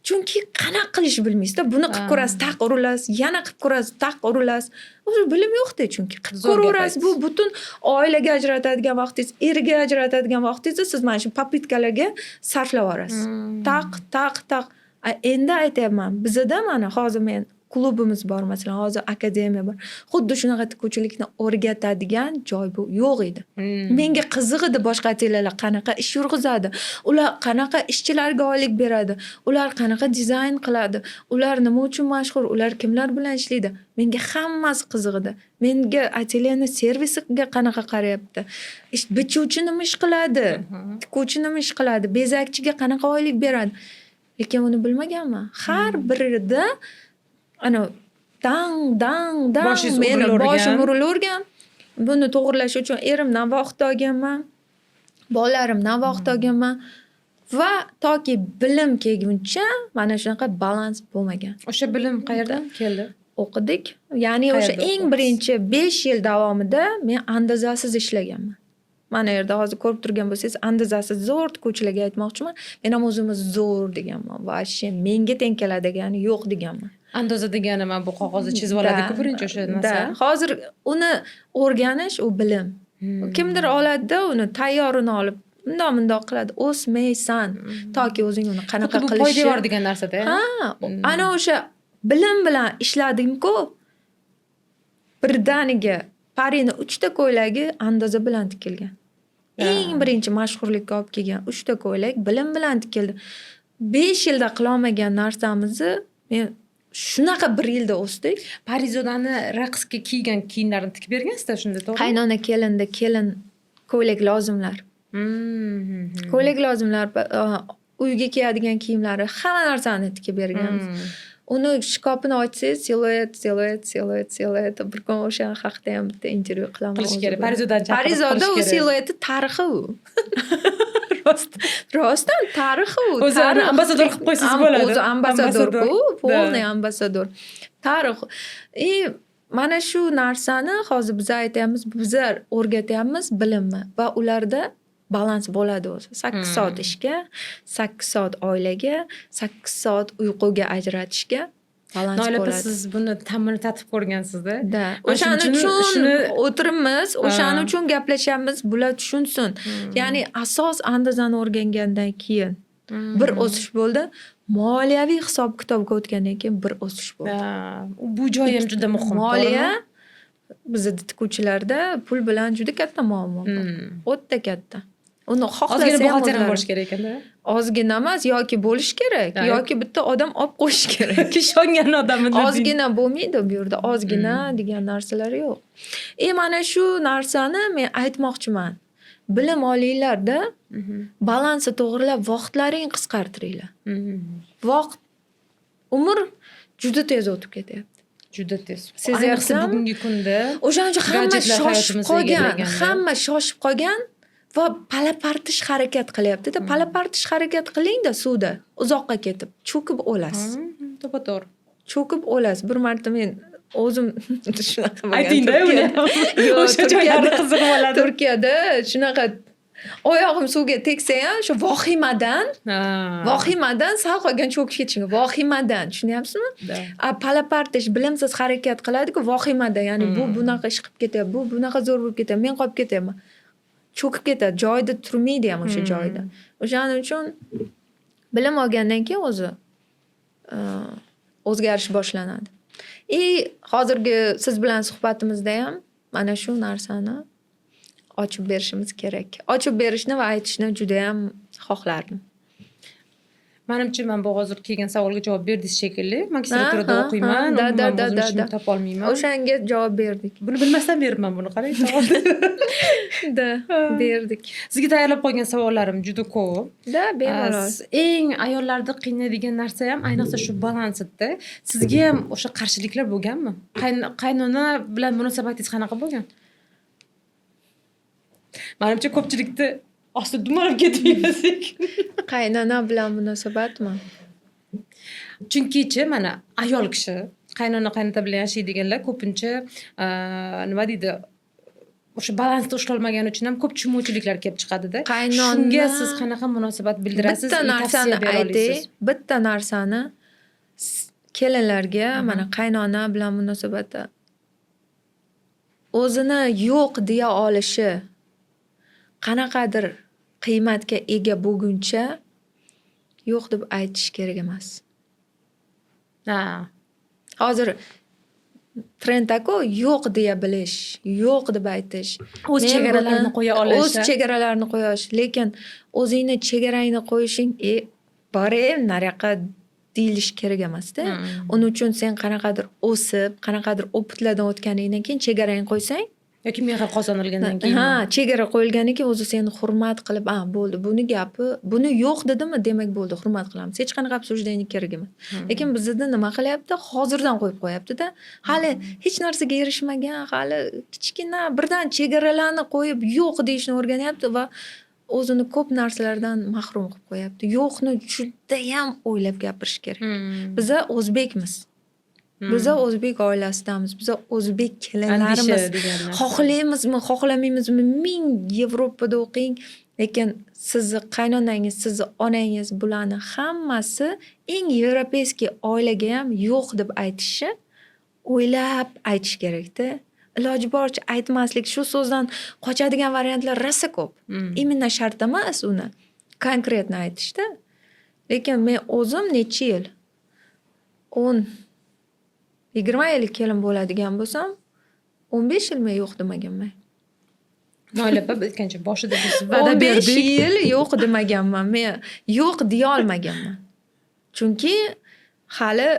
chunki qanaqa qilishni bilmaysizda. Buni qilib ko'rasiz, taq urilasiz, yana qilib ko'rasiz, taq urilasiz. O'zi bilim yo'qda, chunki qilib Zo'r gap ko'raverasiz. Bu aytdingiz. butun oilaga ajratadigan vaqtingiz, erga ajratadigan vaqtingizni siz mana shu попытка larga sarflab yuborasiz. Taq, taq, taq. A, endi aytyapman, bizada mana hozir men klubimiz bor, masalan, hozir akademiya bor. Xuddi shunaqa tikuvchilikni o'rgatadigan joy bu yo'q edi. Menga qiziq edi, boshqa atelyelar qanaqa ish yurg'izadi, ular qanaqa ishchilarga oylik beradi, ular qanaqa dizayn qiladi, ular nima uchun mashhur, ular kimlar bilan ishlaydi. Menga hammasi qiziq edi. Menga atelyeni servisiga qanaqa qarayapti, ish bichuvchi nima ish qiladi, tikuvchi nima ish qiladi, bezakchiga qanaqa oylik beradi. Lekin uni bilmaganman. Har birida ana dang, dang, dang Boshingiz meni urilavergan. boshim urilavergan. Buni to'g'irlash uchun erimdan vaqt olganman, bolalarimdan vaqt olganman va toki bilim kelguncha mana shunaqa balans bo'lmagan. O'sha bilim qayerdan keldi? O'qidik. Ya'ni o'sha Qayerda eng o'qiyapsiz? birinchi 5 yil davomida men andazasiz ishlaganman. Mana yerda hozir ko'rib turgan bo'lsangiz, andazasiz zo'r tikuvchilarga aytmoqchiman. Men ham o'zimni zo'r deganman. Вообще menga teng keladigani yo'q deganman. Andoza degani mana bu qog'ozda chizib oladiku birinchi o'sha narsa. Да. Hozir uni o'rganish u bilim. Kimdir oladida, uni tayyorini olib mundoq mundoq qiladi. O'smaysan. Toki o'zing uni qanaqa Xuddi bu qilishni. poydevor degan narsada. Ha, ana o'sha bilim bilan ishladim-ku. Birdaniga Parini uchta ko'ylagi andoza bilan tikilgan. Eng birinchi mashhurlikka olib kelgan uchta ko'ylak bilim bilan tikildi. 5 yilda qilolmagan narsamizni men shunaqa bir yilda o'sdik. Parizodani raqsga kiygan kiyimlarini tikib bergansizda shunda, to'g'rimi? Qaynona kelinda kelin ko'ylak lozimlar. Ko'ylak lozimlar, uyga kiyadigan kiyimlari, hamma narsani tikib berganmiz. Uni shkafini ochsangiz, siluet, siluet, siluet, siluet. Bir kun o'sha haqida ham bitta intervyu qilaman Qilish o'zi kerak. bilan. Parizodani chaqirib Parizoda qilish u kerak. silueti tarixi u. Rost. Rostdan tarixi u. O'zi Tarix. Ambasador qilib qo'ysangiz bo'ladi. O'zi ambasador-ku, Ambasador. полный ambasador. Tarix. И mana shu narsani hozir biz aytyapmiz, bizlar o'rgatyapmiz bilimni va ularda balans bo'ladi o'zi. 8 soat ishga, 8 soat oilaga, 8 soat uyquga ajratishga balans Noila opa, bo'ladi. siz buni ta'mini tatib ko'rgansizda. Да. Mana shuning O'shaning uchun uchun o'tiribmiz, o'shaning uchun gaplashyapmiz, bular tushunsin. Ya'ni asos andazani o'rgangandan keyin bir o'sish bo'ldi. Moliyaviy hisob kitobga o'tgandan keyin bir o'sish bo'ldi. Ha, bu joyi ham juda muhim, Moliya to'g'rimi? bizda tikuvchilarda pul bilan juda katta muammo bor. O'ta katta. Uni Ozgina xohlasa ham buxgalter ham o'zlari- bo'lishi kerak ekanda. Ozgina emas, yoki bo'lishi kerak, yoki bitta odam olib qo'yish kerak. Yoki ishongan odamini. Ozgina bo'lmaydi bu yerda, ozgina degan narsalar yo'q. И mana shu narsani men aytmoqchiman. Bilim olinglarda, balansni to'g'rilab, vaqtlaring qisqartiringlar. Vaqt, umr juda tez o'tib ketyapti. Juda tez. Sezyapsizmi? Ayniqsa bugungi kunda O'shaning uchun hamma gadjetlar shoshib hayotimizni qolgan, egallaganda. Hamma shoshib qolgan va pala-partish harakat qilyapti-da. Pala-partish harakat qilingda suvda uzoqqa ketib, cho'kib o'lasiz. To'ppa to'g'ri. Cho'kib o'lasiz. Bir marta men o'zim shunaqa bo'lgan. Aytingda uni ham. Yo'q, O'sha joylari qiziq bo'ladi. Turkiyada shunaqa oyog'im suvga tegsa ham, shu vahimadan vahimadan sal qolgan cho'kib ketishim, vahimadan, tushunyapsizmi? Да. A pala-partish, bilimsiz harakat qiladiku vahimada, ya'ni bu bunaqa ish qilib ketyapti, bu bunaqa zo'r bo'lib ketyapti, men qolib ketyapman, cho'kib ketadi, joyida turmaydi ham o'sha joyida. O'shaning uchun bilim olgandan keyin o'zi o'zgarish boshlanadi. И hozirgi siz bilan suhbatimizda ham mana shu narsani ochib berishimiz kerak. Ochib berishni va aytishni judayam xohlardim. Manimcha, man bu hozir kelgan savolga javob berdingiz shekilli. Magistraturada o'qiyman, ha, да, umuman да, o'zim да, ishimni да. topolmayman. O'shanga javob berdik. Buni bilmasdan beribman buni, qarang, savolni. Да, berdik. Sizga tayyorlab qo'ygan savollarim juda ko'p. Да, bemalol. Eng ayollarni qiynaydigan narsa ham ayniqsa shu balansida. Sizga ham o'sha qarshiliklar bo'lganmi? Qaynona bilan munosabatingiz qanaqa bo'lgan? Manimcha, ko'pchilikni ostida dumalab ketib. Qaynona bilan munosabatmi? Chunkichi, mana, ayol kishi qaynona qaynota bilan yashaydiganlar ko'pincha nima deydi, o'sha balansda ushlolmagani uchun ham ko'p tushunmovchiliklar kelib chiqadida. Qaynona Shunga siz qanaqa munosabat bildirasiz Bitta и narsani tavsiya bera aytay, olasiz? Bitta narsani kelinlarga, mana, qaynona bilan munosabatda o'zini yo'q deya olishi qanaqadir qiymatga ega bo'lguncha yo'q deb aytish kerak emas. Hozir trendda-ku yo'q deya bilish, yo'q deb aytish. O'z Men chegaralarini qo'ya olish. O'z chegaralarini qo'ya olish. Lekin o'zingni chegarangni qo'yishing, e, boray nariyoqqa deyilishi kerak emasda. Uning uchun sen qanaqadir o'sib, qanaqadir опыт lardan o'tganingdan keyin chegarangni qo'ysang, Yoki mehr qozonilgandan keyin. Ha, chegara qo'yilgandan keyin o'zi seni hurmat qilib, a, bo'ldi, buni gapi, buni yo'q dedimi, demak bo'ldi, hurmat qilamiz. Hech qanaqa обсуждение kerak emas. Lekin bizda nima qilyapti? Hozirdan qo'yib qo'yapti-da. Hali hech narsaga erishmagan, hali kichkina, birdan chegaralarni qo'yib, yo'q deyishni o'rganyapti va o'zini ko'p narsalardan mahrum qilib qo'yapti. Yo'qni judayam o'ylab gapirish kerak. Biza o'zbekmiz. Biza o'zbek oilasidamiz. Biza o'zbek kelinlarimiz. Andisha degan narsa. Xohlaymizmi, xohlamaymizmi, ming Yevropada o'qing, lekin sizni qaynonangiz, sizni onangiz, bularni hammasi eng европейский oilaga ham yo'q deb aytishi o'ylab aytish kerakda. Iloji boricha aytmaslik, shu so'zdan qochadigan variantlar rosa ko'p. Именно shart emas uni конкретно aytishda. Lekin men o'zim necha yil, 10, 20 yil kelin bo'ladigan bo'lsam, 15 yil men yo'q demaganman. Noila opa, aytgancha, boshida biz va'da 15 berdik. yil yo'q demaganman. Men yo'q deyolmaganman. Chunki hali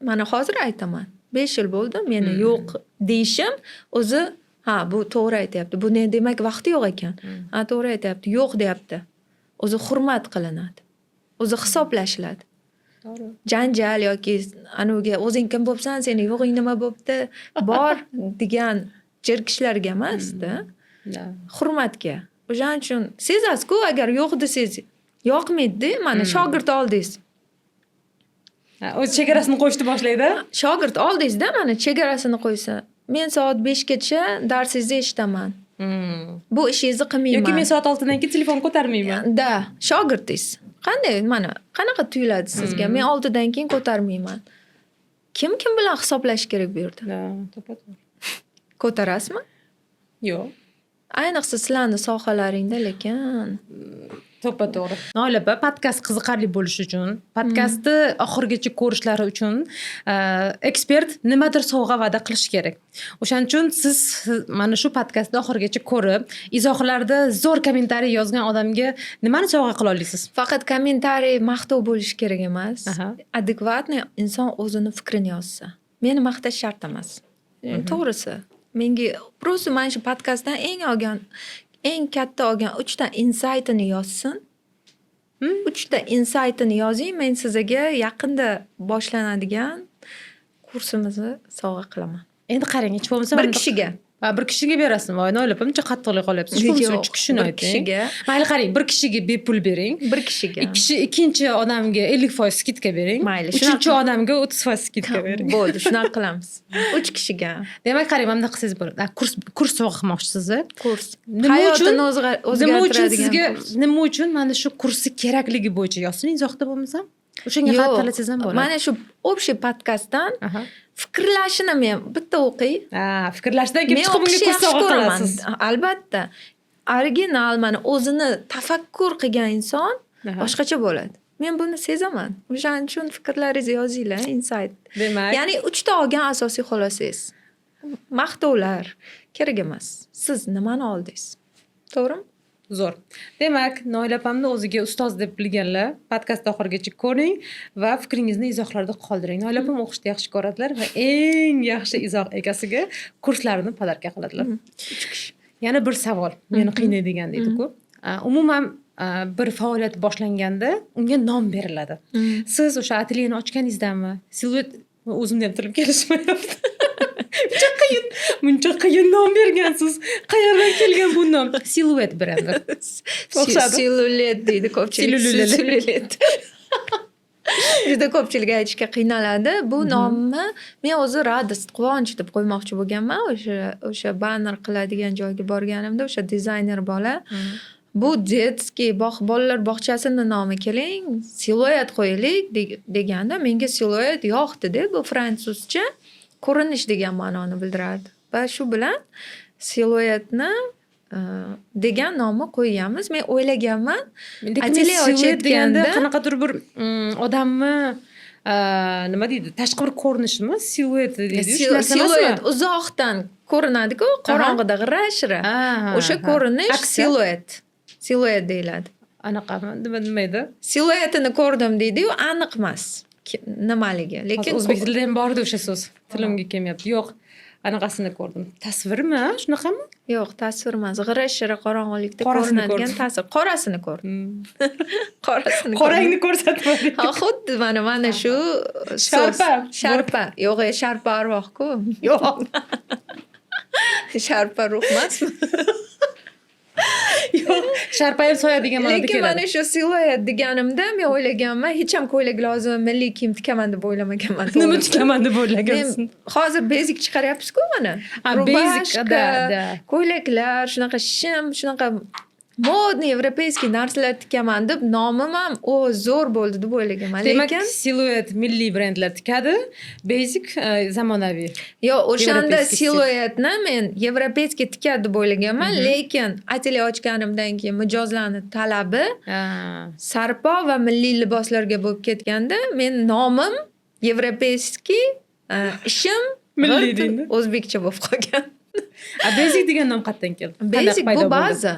mana hozir aytaman, 5 yil bo'ldi meni yo'q deyishim o'zi. Ha, bu to'g'ri aytyapti, buni demak vaqti yo'q ekan. Ha, to'g'ri aytyapti, yo'q deyapti. O'zi hurmat qilinadi, o'zi hisoblashiladi. Janjal yoki anaviga "O'zing kim bo'psan, seni yo'g'ing nima bo'pti, bor" degan jirkishlarga emasda, hurmatga. O'shaning uchun sezasiz-ku, agar yo'q desangiz, yoqmaydida. Mana shogird oldingiz. O'z chegarasini qo'yishni boshlaydi. Shogird oldingizda, mana chegarasini qo'ysa: "Men soat 5gacha darsingizni eshitaman, bu ishingizni qilmayman." Yoki "Men soat 6dan keyin telefon ko'tarmayman." Да, shogirdingiz qanday, mana qanaqa tuyuladi sizga? "Men 6dan keyin ko'tarmayman." Kim kim bilan hisoblashish kerak bu yerda? Да, to'ppa to'g'ri. Ko'tarasizmi? Yo'q. Ayniqsa sizlarni sohalaringda lekin. To'ppa to'g'ri, Noila opa. Podkast qiziqarli bo'lishi uchun, podkastni oxirigacha ko'rishlari uchun ekspert nimadir sovg'a va'da qilishi kerak. O'shaning uchun siz mana shu podkastni oxirigacha ko'rib, izohlarda zo'r kommentariy yozgan odamga nimani sovg'a qila olasiz? Faqat kommentariy maqtov bo'lishi kerak emas. Адекватный inson o'zini fikrini yozsa, meni maqtash shart emas. To'g'risi, menga просто mana shu podkastdan eng olgan, eng katta olgan uchta insaytini yozsin. Uchta insaytini yozing, men sizga yaqinda boshlanadigan kursimizni sovg'a qilaman. Endi qarang, hech bo'lmasa Bir mana kishiga. Ha, bir kishiga berasizmi? Voy, Noila opa, buncha qattiqlik qolyapsiz. Hech bo'lmasa Yo'q, uch kishini bir ayting. kishiga. Mayli, qarang, bir kishiga bepul bering. Bir kishiga. Ikki, ikkinchi odamga 50% скидка bering. Mayli, uchinchi shunaqa. odamga 30% скидка bering. Bo'ldi, shunaqa qilamiz, uch kishiga. Demak, qarang, mana bunaqa qilsangiz bo'ladi. Kurs sovg'a qilmoqchisiz? Kurs. Nima Hayotini uchun, nima uchun o'zgartiradigan sizga kurs. Nima uchun mana shu kursi kerakligi bo'yicha yozsin izohda bo'lmasam. O'shanga qarab Yo'q, tanlasangiz ham bo'ladi. mana shu общий podkastdan fikrlashini men bitta o'qiy. Ha, fikrlashdan kelib Men chiqib unga o'qishni kurs yaxshi sovg'a ko'raman. qilasiz. Albatta, original, mana o'zini tafakkur qilgan inson boshqacha bo'ladi. Men buni sezaman. O'shaning uchun fikrlaringizni yozinglar, insight. Demak, Ya'ni uchta olgan asosiy xulosangiz. Maqtovlar kerak emas. Siz nimani oldingiz, to'g'rimi? Zo'r. Demak, Noila opamni o'ziga ustoz deb bilganlar, podkastni oxirigacha ko'ring va fikringizni izohlarda qoldiring. Noila opam o'qishni yaxshi ko'radilar va eng yaxshi izoh egasiga kurslarini подарка qiladilar. Uch kishi. Yana bir savol meni qiynaydigan deydi-ku. Umuman bir faoliyat boshlanganda unga nom beriladi. Siz o'sha atelyeni ochganingizdami? Siluet, o'zimni ham tilim kelishmayapti. Buncha qiyin, buncha qiyin nom bergansiz. Qayerdan kelgan bu nom? Siluet brendi. O'xshadi. Siluet deydi ko'pchilik. Silulet. Siluet. Juda ko'pchilik aytishga qiynaladi. Bu nomni men o'zi "Радость", quvonch deb qo'ymoqchi bo'lganman. O'sha banner qiladigan joyga borganimda o'sha dizayner bola: "Bu детский bog', bolalar bog'chasini nomi, keling, siluet qo'yaylik", deganda menga siluet yoqdida. Bu fransuzcha ko'rinish degan ma'noni bildirardi va shu bilan siluetni degan nomni qo'yganmiz. Men o'ylaganman, Lekin atelye siluet deganda ochayotganda qanaqadir bir odamni nima deydi, tashqi bir ko'rinishimi, siluet deydi, shu narsa emasmi? Siluet uzoqdan ko'rinadiku, qorong'ida g'ira shira o'sha ko'rinish. Aksi? Siluet deyiladi. Anaqami, nima edi? Siluetini ko'rdim deydiyu, aniq emas nimaligi, lekin Hozir o'zbek tilida ham bor edi o'sha so'z, tilimga kelmayapti. Yo'q, anaqasini ko'rdim, tasvirmi, shunaqami? Yo'q, tasvir emas, g'ira shira qorong'ulikda Qorasini ko'rinadigan ko'rdim. tasvir. Qorasini ko'rdim, qorasini ko'rdim. Qorangni ko'rsatmadik. Ha, xuddi mana shu so'z. Sharpa. Sharpa yo'q, sharpa arvohku. Yo'q. Sharpa ruh emasmi? Yo'q, sharpa ham soya degan ma'noda Lekin keladi. mana shu siluet deganimda men o'ylaganman, hech ham ko'ylak lozim, milliy kiyim tikaman deb o'ylamaganman, Nima to'g'risi. tikaman deb o'ylagansiz? Men hozir basic chiqaryapmiz-ku mana. Ha, basic, Рубашка, да, да. ko'ylaklar, shunaqa shim, shunaqa модный европейский narsalar tikaman deb, nomim ham o zo'r bo'ldi deb o'ylaganman. Demak, Lekin siluet milliy brendlar tikadi, basic zamonaviy. Yo'q, o'shanda Европейский stil. siluetni men европейский tikadi deb o'ylaganman, lekin atelye ochganimdan keyin mijozlarni talabi sarpo va milliy liboslarga bo'lib ketganda, men nomim европейский, ishim Milliy g'irt deydi. o'zbekcha bo'lib qolgan. A basic degan nom qayerdan keldi? Qanday Basic paydo bu bo'ldi? baza.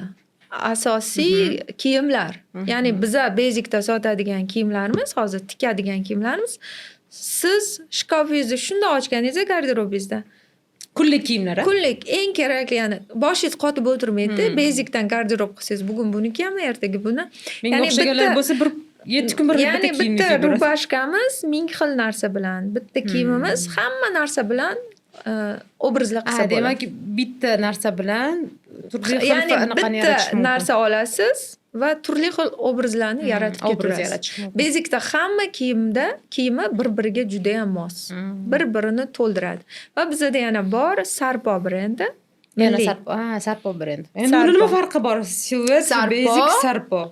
Asosiy kiyimlar. Ya'ni biza Basicda sotadigan kiyimlarimiz, hozir tikadigan kiyimlarimiz, siz shkafingizni shundoq ochganingizda, garderobingizda Kunlik kiyimlar, a? Kunlik eng kerakli, ya'ni boshingiz qotib o'tirmaydida. Basicdan garderob qilsangiz, bugun buni kiyaman, ertaga buni. Menga Ya'ni o'xshaganlar bo'lsa, bir 7 kun bir ya'ni bitta kiyimni bitta kiyib yurasiz. Рубашка miz ming xil narsa bilan, bitta kiyimimiz hamma narsa bilan obrazlar qilsa Ha, bo'ladi. demak, bitta narsa bilan turli xil Ya'ni anaqani bitta yaratish mumkin. Narsa olasiz va turli xil obrazlarni yaratib Obraz ketaverasiz. yaratish mumkin. Basicda hamma kiyimda kiyimi bir biriga judayam mos, bir birini to'ldiradi. Va bizada yana bor Sarpo brendi. Yana Milliy. Sarpo, ha, Sarpo brend. Endi Sarpo. buni nima farqi bor? Siluet, Sarpo. Basic, Sarpo.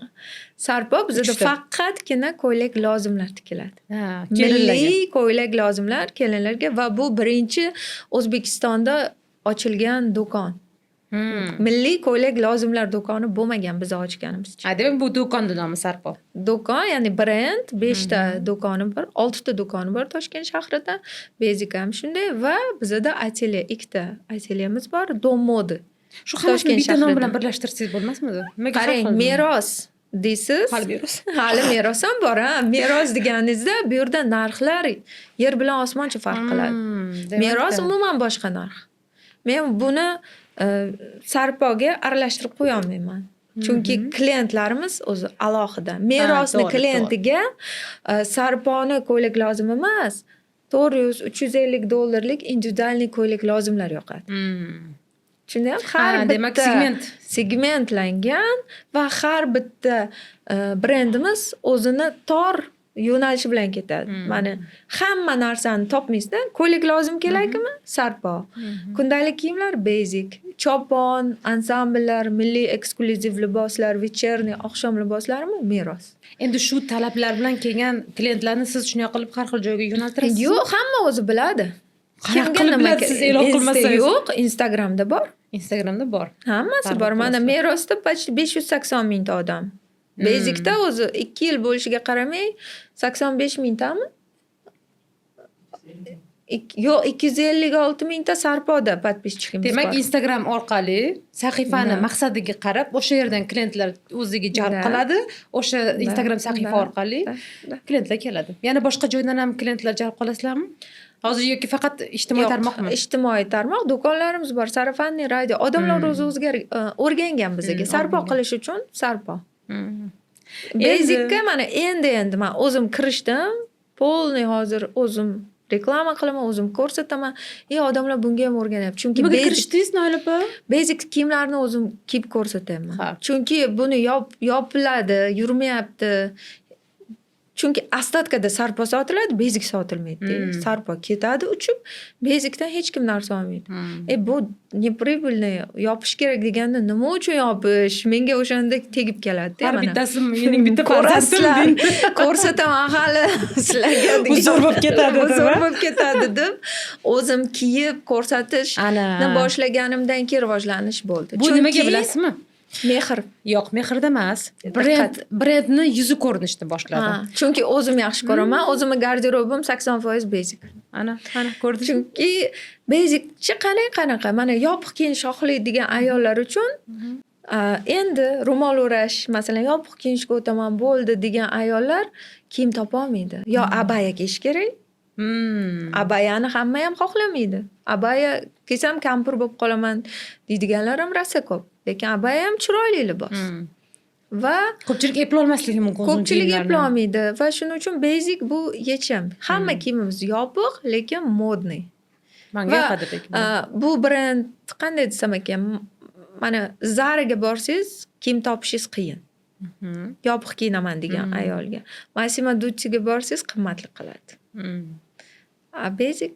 Sarpo bizada Uchta. faqatgina ko'ylak lozimlar tikiladi. Ha, kelinlarga. Milliy ko'ylak lozimlar kelinlarga va bu birinchi O'zbekistonda ochilgan do'kon. Milliy ko'ylak lozimlar do'koni bo'lmagan biz ochganimizcha. Ha, demak, bu do'konni nomi Sarpo. Do'kon, ya'ni brend, beshta do'koni bor, oltita do'koni bor Toshkent shahrida. Basic ham shunday va bizada atelye, ikkita atelyemiz bor, Дом моды. Shu hammasini Toshkent bitta nom shahrida. bilan birlashtirsangiz bo'lmasmidi? Nimaga har Qarang, xil? Meros deysiz. Hali Meros. Hali Meros ham bor, ha. Meros deganingizda bu yerda narxlar yer bilan osmoncha farq qiladi. Demak, Meros umuman boshqa narx. Men buni Sarpoga aralashtirib qo'yolmayman. Chunki klientlarimiz o'zi alohida. Merosni klientiga Sarponi ko'ylak lozim emas. 400, 350 dollarlik индивидуальный ko'ylak lozimlar yoqadi. Tushundingmi? Har Ha, demak, bitta segment. Segmentlangan va har bitta brendimiz o'zini tor yo'nalishi bilan ketadi. Mana, hamma narsani topmaysizda. Ko'ylak lozim kerakmi? Sarpo. Kundalik kiyimlar Basic. Chopon, ansambllar, milliy eksklyuziv liboslar, вечерний, oqshom liboslarimi? Meros. Endi shu talablar bilan kelgan klientlarni siz shunday qilib har xil joyga yo'naltirasizmi? Yo'q, hamma o'zi biladi. Qanaqa Kimga qilib nima biladi, siz e'lon qilmasangiz? Yo'q, Instagramda bor. Instagramda bor. Hammasi Targ'ib bor. Mana, qilasizlar. Merosda почти 580 mingta odam. Basicda o'zi 2 yil bo'lishiga qaramay 85 mingtami? Yo'q, 256 mingta Sarpoda подписчик imiz Demak, bor. Instagram orqali sahifani maqsadiga qarab, o'sha yerdan klientlar o'ziga jalb qiladi. O'sha Instagram sahifa orqali Да, да. klientlar keladi. Yana boshqa joydan ham klientlar jalb qilasizlarmi? Hozir yoki faqat ijtimoiy Yo'q, tarmoqmi? Ijtimoiy tarmoq, do'konlarimiz bor, сарафанный радио. Odamlar o'zi o'rgangan bizaga. Sarpo O'rgangan. qilish uchun Sarpo. Basicga mana endi man o'zim kirishdim. Полный hozir o'zim reklama qilaman, o'zim ko'rsataman. И odamlar bunga ham o'rganyapti. Chunki Nimaga basic kirishdingiz, Noila opa? Basic kiyimlarni o'zim kiyib ko'rsatyapman. Chunki buni yopiladi, yurmayapti. Chunki остатка da Sarpo sotiladi, Basic sotilmaydi. Sarpo ketadi uchib, Basicdan hech kim narsa olmaydi. E, bu неприбыльный, yopish kerak deganda, nima uchun yopish? Menga o'shanda tegib keladi-da Har mana. bittasi mening bitta farzandim Ko'rasizlar, deng. ko'rsataman hali sizlarga Bu zo'r bo'lib ketadi Bu zo'r deb, a? bo'lib ketadi deb o'zim kiyib ko'rsatishni Ana. boshlaganimdan keyin rivojlanish bo'ldi. Bu nimaga Chunki bilasizmi? Mehr. Yo'q, mehrda emas. Diqqat. Brendni yuzi ko'rinishni boshladi. Ha, chunki o'zim yaxshi ko'raman. O'zimni garderobim 80% basic. Ana, ana ko'rdingizmi? Chunki basicchi qarang qanaqa. Mana, yopiq kiyinish xohlaydigan ayollar uchun endi ro'mol o'rash, masalan, yopiq kiyinishga o'taman bo'ldi degan ayollar kiyim topolmaydi. Yo abaya kiyish kerak. Abayani hamma ham xohlamaydi. Abaya kiysam kampir bo'lib qolaman deydiganlar ham rosa ko'p. Lekin abaya ham chiroyli libos. Va Ko'pchilik eplolmasligi mumkin uzun ko'pchilik kiyimlarni. eplolmaydi va shuning uchun basic bu yechim. Hamma kiyimimiz yopiq, lekin модный. Manga Va yoqadi lekin. Bu brend qanday desam ekan, mana, Zaraga borsangiz kiyim topishingiz qiyin. Yopiq kiyinaman degan ayolga. Massimo Duttiga borsangiz qimmatli qiladi. A basic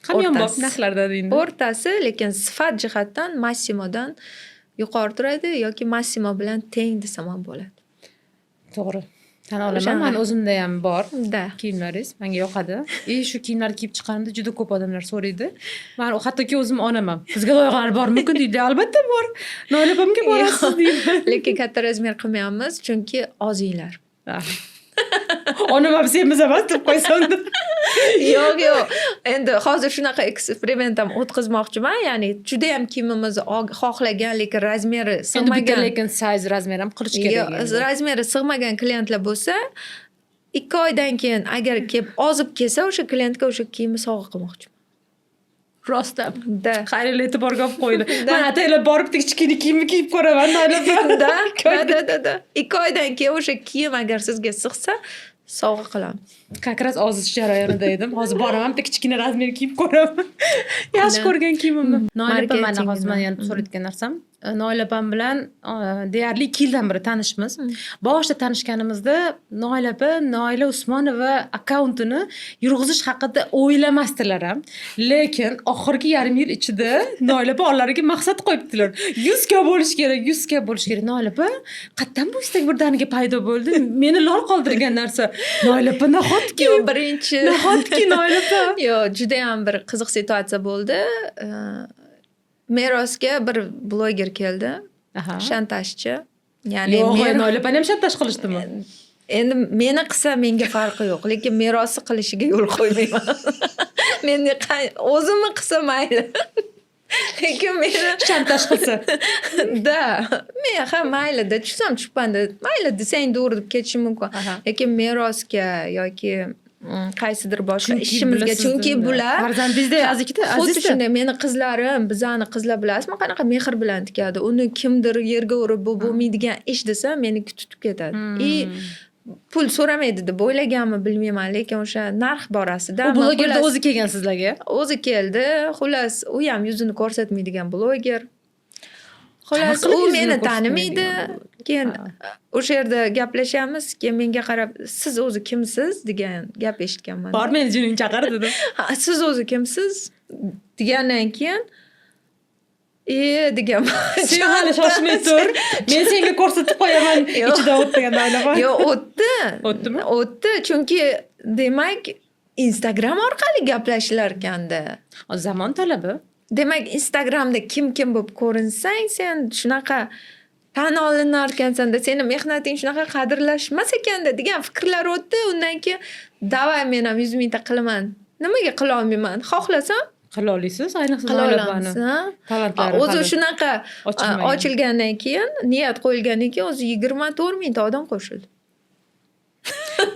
Hamyonbop o'rtasi. narxlarda endi. O'rtasi, lekin sifat jihatdan Massimodan yuqori turadi yoki Massimo bilan teng desam ham bo'ladi. To'g'ri. Tan olaman. O'shanaqa. Mani o'zimda ham bor Да. kiyimlaringiz. Menga yoqadi. И shu kiyimlarni kiyib chiqqanimda juda ko'p odamlar so'raydi. Man hattoki o'zim onam ham. "Bizga loyihalar bormi-ku?" deydi. Albatta bor. Noila opamga borasiz deydi. Lekin katta размер qilmayapmiz, chunki ozinglar. Ah. Onam ham semiz emas deb qo'ysam. Yo'q, endi hozir shunaqa eksperiment ham o'tkazmoqchiman, ya'ni judayam kiyimimizni xohlagan, lekin размер i Endi bitta sig'magan. Lekin size, размер ham qilish kerak Yo'q, endi. Размер i sig'magan klientlar bo'lsa, 2 oydan keyin agar kelib ozib kelsa, o'sha klientga o'sha kiyimni sovg'a qilmoqchiman. Rostdan? Да. Qaranglar, e'tiborga olib qo'ydi. Man ataylab borib bitta kichkina kiyimni kiyib ko'raman, Noila. Да, 2 oydan keyin o'sha kiyim agar sizga sig'sa, sovg'a qilamiz. Как раз ozish jarayonida edim. Hozir boraman, bitta kichkina размер kiyib ko'raman, yaxshi ko'rgan kiyimimni. Noila opa, mana hozir man yana so'rayotgan narsam, Noila opam bilan deyarli 2 yildan beri tanishmiz. Boshida tanishganimizda Noila opa Noila Usmonova akkauntini yurg'izish haqida o'ylamasdilar ham, lekin oxirgi yarim yil ichida Noila opa oldilariga maqsad qo'yibdilar: 100K bo'lishi kerak, 100K bo'lishi kerak. Noila opa, qayerdan bu istak birdaniga paydo bo'ldi? Meni lol qoldirgan narsa, Noila opa, nahotki? Yo'q, birinchi Nahotki, Noila opa? Yo'q, judayam bir qiziq situatsiya bo'ldi. Merosga bir bloger keldi, shantajchi, ya'ni Yo'q, Noila opani ham shantaj qilishdimi? Endi meni qilsa, menga farqi yo'q, lekin merosi qilishiga yo'l qo'ymayman. Meni o'zimni qilsa mayli, lekin meni shantaj qilsa. Да, men ha, maylida, tushsam tushibmanda, mayli desang, to'g'ri deb ketishim mumkin, lekin merosga yoki qaysidir boshqa ishimizga, chunki bular Farzandingizda azizda. Xuddi Azizda. shunday, meni qizlarim, bizani qizlar, bilasizmi, qanaqa mehr bilan tikadi. Uni kimdir yerga urib, bu bo'lmaydigan ish desa, meniki tutib ketadi и pul so'ramaydi deb o'ylaganmi, bilmayman, lekin o'sha narx borasida U blogerda xullas- o'zi kelgan sizlarga? O'zi keldi, xullas, u ham yuzini ko'rsatmaydigan bloger. Xullas, Qanaqa qilib u yuzini meni tanimaydi. ko'rsatmaydigan? Keyin o'sha yerda gaplashamiz, keyin menga qarab, "Siz o'zi kimsiz?" degan gap eshitganman. Bor, meni jining chaqir, dedim. Ha, "Siz o'zi kimsiz?" degandan keyin, e deganman. Sen hali shoshmay tur, men senga ko'rsatib qo'yaman. Yo'q. Ichidan o'tdi Noila. Yo'q, o'tdi. O'tdimi? O'tdi, chunki demak, Instagram orqali gaplashilarkanda. Zamon talabi. Demak, Instagramda kim kim bo'lib ko'rinsang, sen shunaqa tan olinarkansanda, seni mehnating shunaqa qadrlashmas ekanda, degan fikrlar o'tdi. Undan keyin, давай, men ham 100 mingta qilaman, nimaga qilolmayman, xohlasam Qila olasiz, ayniqsa qila Noila olamiz, opani ha? talantlari O'zi hali shunaqa ochilmagan. Ochilgandan keyin, niyat qo'yilgandan keyin o'zi 24 mingta odam qo'shildi.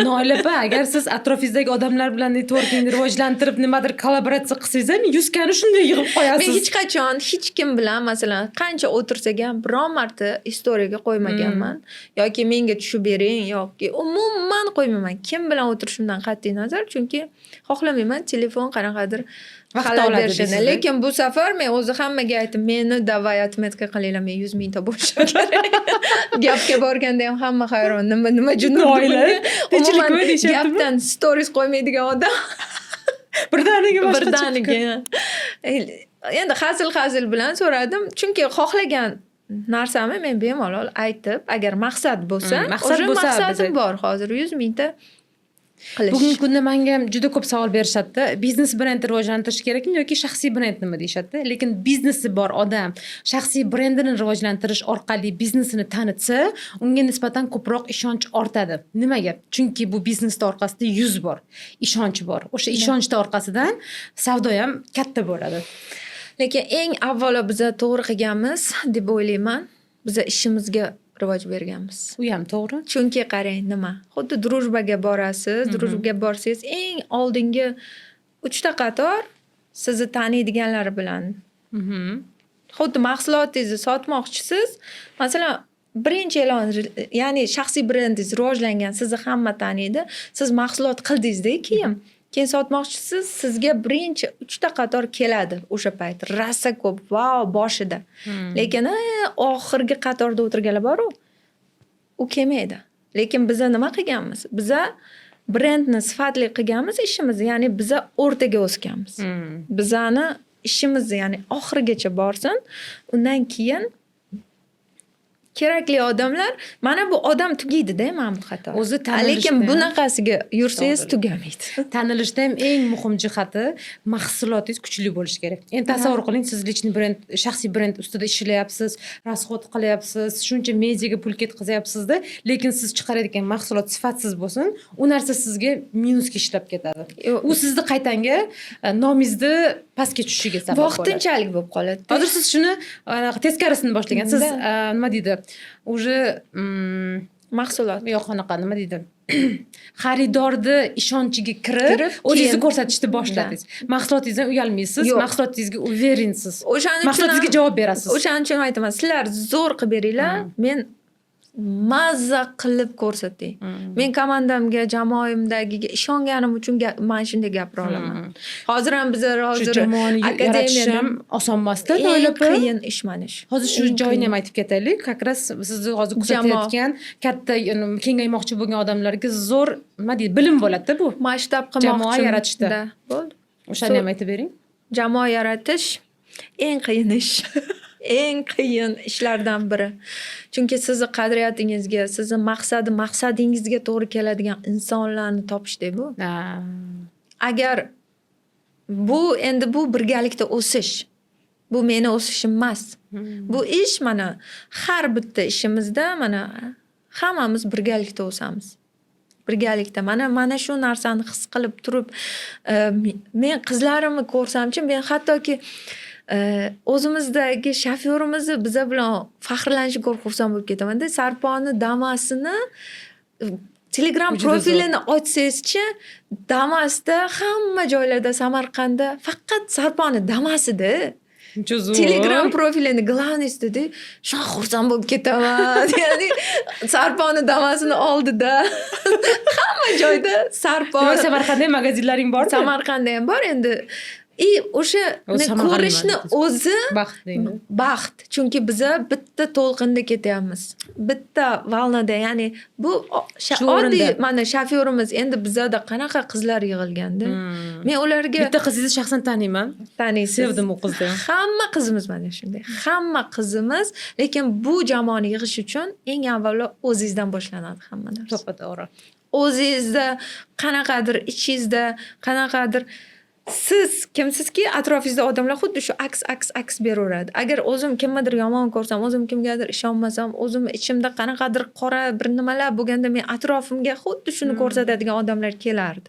Noila opa, agar siz atrofingizdagi odamlar bilan networkingni rivojlantirib, nimadir kollaboratsiya qilsangiz ham, 100Kni shunday yig'ib Men qo'yasiz. hech qachon hech kim bilan, masalan, qancha o'tirsak ham, biron marta istoriyaga qo'ymaganman yoki menga tushib bering yoki umuman qo'ymayman, kim bilan o'tirishimdan qat'iy nazar, chunki xohlamayman telefon qanaqadir Vaqt xalal oladi berishini. deysizda. Lekin bu safar men o'zi hammaga aytdim, meni давай отметка qilinglar, men 100 mingta bo'lishim kerak. Gapga borganda ham hamma hayron, nima jin urdi Noila, bunga? tinchlikmi Umuman deyishyaptimi? gapdan stories qo'ymaydigan odam Birdaniga boshqacha fikr. birdaniga. Endi hazil hazil bilan so'radim, chunki xohlagan narsamni men bemalol aytib, agar maqsad bo'lsa, Maqsad уже bo'lsa, maqsadim bor hozir, 100 mingta qilish. Bugungi kunda manga ham juda ko'p savol berishadida, biznes brendni rivojlantirish kerakmi yoki shaxsiy brendnimi, deyishadida. Lekin biznesi bor odam shaxsiy brendini rivojlantirish orqali biznesini tanitsa, unga nisbatan ko'proq ishonch ortadi. Nimaga? Chunki bu biznesni orqasida yuz bor, ishonch bor. O'sha ishonchni orqasidan savdo ham katta bo'ladi. Lekin eng avvalo biza to'g'ri qilganmiz deb o'ylayman, biza ishimizga rivoj berganmiz. U ham to'g'ri. Chunki qarang, nima, xuddi Дружба ga borasiz. Дружба ga borsangiz, eng oldingi uchta qator sizni taniydiganlar bilan. Xuddi mahsulotingizni sotmoqchisiz, masalan, birinchi e'lon, ya'ni shaxsiy brendingiz rivojlangan, sizni hamma taniydi, siz mahsulot qildingizda, keyin sotmoqchisiz, sizga birinchi uchta qator keladi o'sha payt rosa ko'p, vau, boshida. Lekin oxirgi qatorda o'tirganlar boru, u kelmaydi. Lekin biza nima qilganmiz? Biza brendni sifatli qilganmiz, ishimizni, ya'ni biza o'rtaga o'sganmiz. Bizani ishimizni, ya'ni oxirigacha borsin, undan keyin Kerakli odamlar, mana bu odam tugaydi-da, mana bu xato. O'zi Lekin tanilishda bunaqasiga yursangiz, To'g'ri. tugamaydi. Tanilishda ham eng muhim jihati mahsulotingiz kuchli bo'lishi kerak. Endi tasavvur qiling, siz личный brend, shaxsiy brend ustida ishlayapsiz, расход qilyapsiz, shuncha mediaga pul ketkazyapsizda, lekin siz chiqarayotgan mahsulot sifatsiz bo'lsin, u narsa sizga minusga ishlab ketadi. Yo'q. U sizni qaytanga nomingizni pastga tushishiga sabab bo'ladi. Vaqtinchalik bo'lib qoladi. Hozir siz shuni anaqa teskarisini boshlagan. Siz Да. nima deydi, уже Mahsulot. yo'q, anaqa, nima deydi, xaridorni ishonchiga kirib, Kirib, o'zingizni keyin ko'rsatishni boshladingiz. Mahsulotingizdan uyalmaysiz, Yo'q. mahsulotingizga уверен siz, O'shaning uchun mahsulotingizga javob berasiz. O'shaning uchun aytaman, sizlar zo'r qilib beringlar, men mazza qilib ko'rsatay. Men komandamga, jamoamdagiga ishonganim uchun man shunday gapira olaman. Hozir ham bizlar Shu hozir jamoani yaratish akademiyada ham oson emasda, eng Noila opa. qiyin ish mana shu. Hozir shu Eng joyini qiyin. ham aytib ketaylik. Как раз sizni hozir kuzatayotgan, katta, yani, kengaymoqchi bo'lgan odamlarga zo'r, nima deydi, bilim bo'ladida bu. Masshtab Jamoa qilmoqchi. yaratishda. Да, bo'ldi. O'shani ham aytib bering. Jamoa yaratish eng qiyin ish. Eng qiyin ishlardan biri. Chunki sizni qadriyatingizga, sizni maqsadingizga to'g'ri keladigan insonlarni topishda bu. Agar bu endi bu birgalikda o'sish. Bu meni o'sishim emas. Bu ish, mana, har bitta ishimizda, mana, hammamiz birgalikda o'samiz. Birgalikda mana shu narsani his qilib turib, men qizlarimni ko'rsamchi, men hattoki o'zimizdagi shofyorimizni biza bilan faxrlanishini ko'rib xursand bo'lib ketaman-da. Sarponi Damasini Telegram Juda zo'r. profilini ochsangizchi, Damasda hamma joylarda, Samarqandda faqat Sarponi Damasida. Uncha zo'r. Telegram profilini главный sida shunaqa xursand bo'lib ketaman. Ya'ni Sarponi Damasini oldida hamma joyda Sarpo. Demak, Samarqandda ham magazinlaring bormi? Samarqandda ham bor endi. И o'shani O'zi Samarqandda ko'rishni o'zi baxtli. Baxt. Chunki biza bitta to'lqinda ketyapmiz. Bitta волна da, ya'ni bu Shu oddiy o'rinda. mana shofyorimiz, endi bizada qanaqa qizlar yig'ilganda. Men ularga Bitta qizingizni shaxsan taniyman. Taniysiz. Sevdim u qizni. Hamma qizimiz mana shunday. Hamma qizimiz, lekin bu jamoani yig'ish uchun eng avvalo o'zingizdan boshlanadi hamma narsa. To'ppa to'g'ri. O'zingizda qanaqadir, ichingizda qanaqadir, siz kimsizki, atrofingizda odamlar xuddi shu aks, aks, aks beraveradi. Agar o'zim kimnidir yomon ko'rsam, o'zim kimgadir ishonmasam, o'zim ichimda qanaqadir qora bir nimalar bo'lganda, men atrofimga xuddi shuni ko'rsatadigan odamlar kelardi.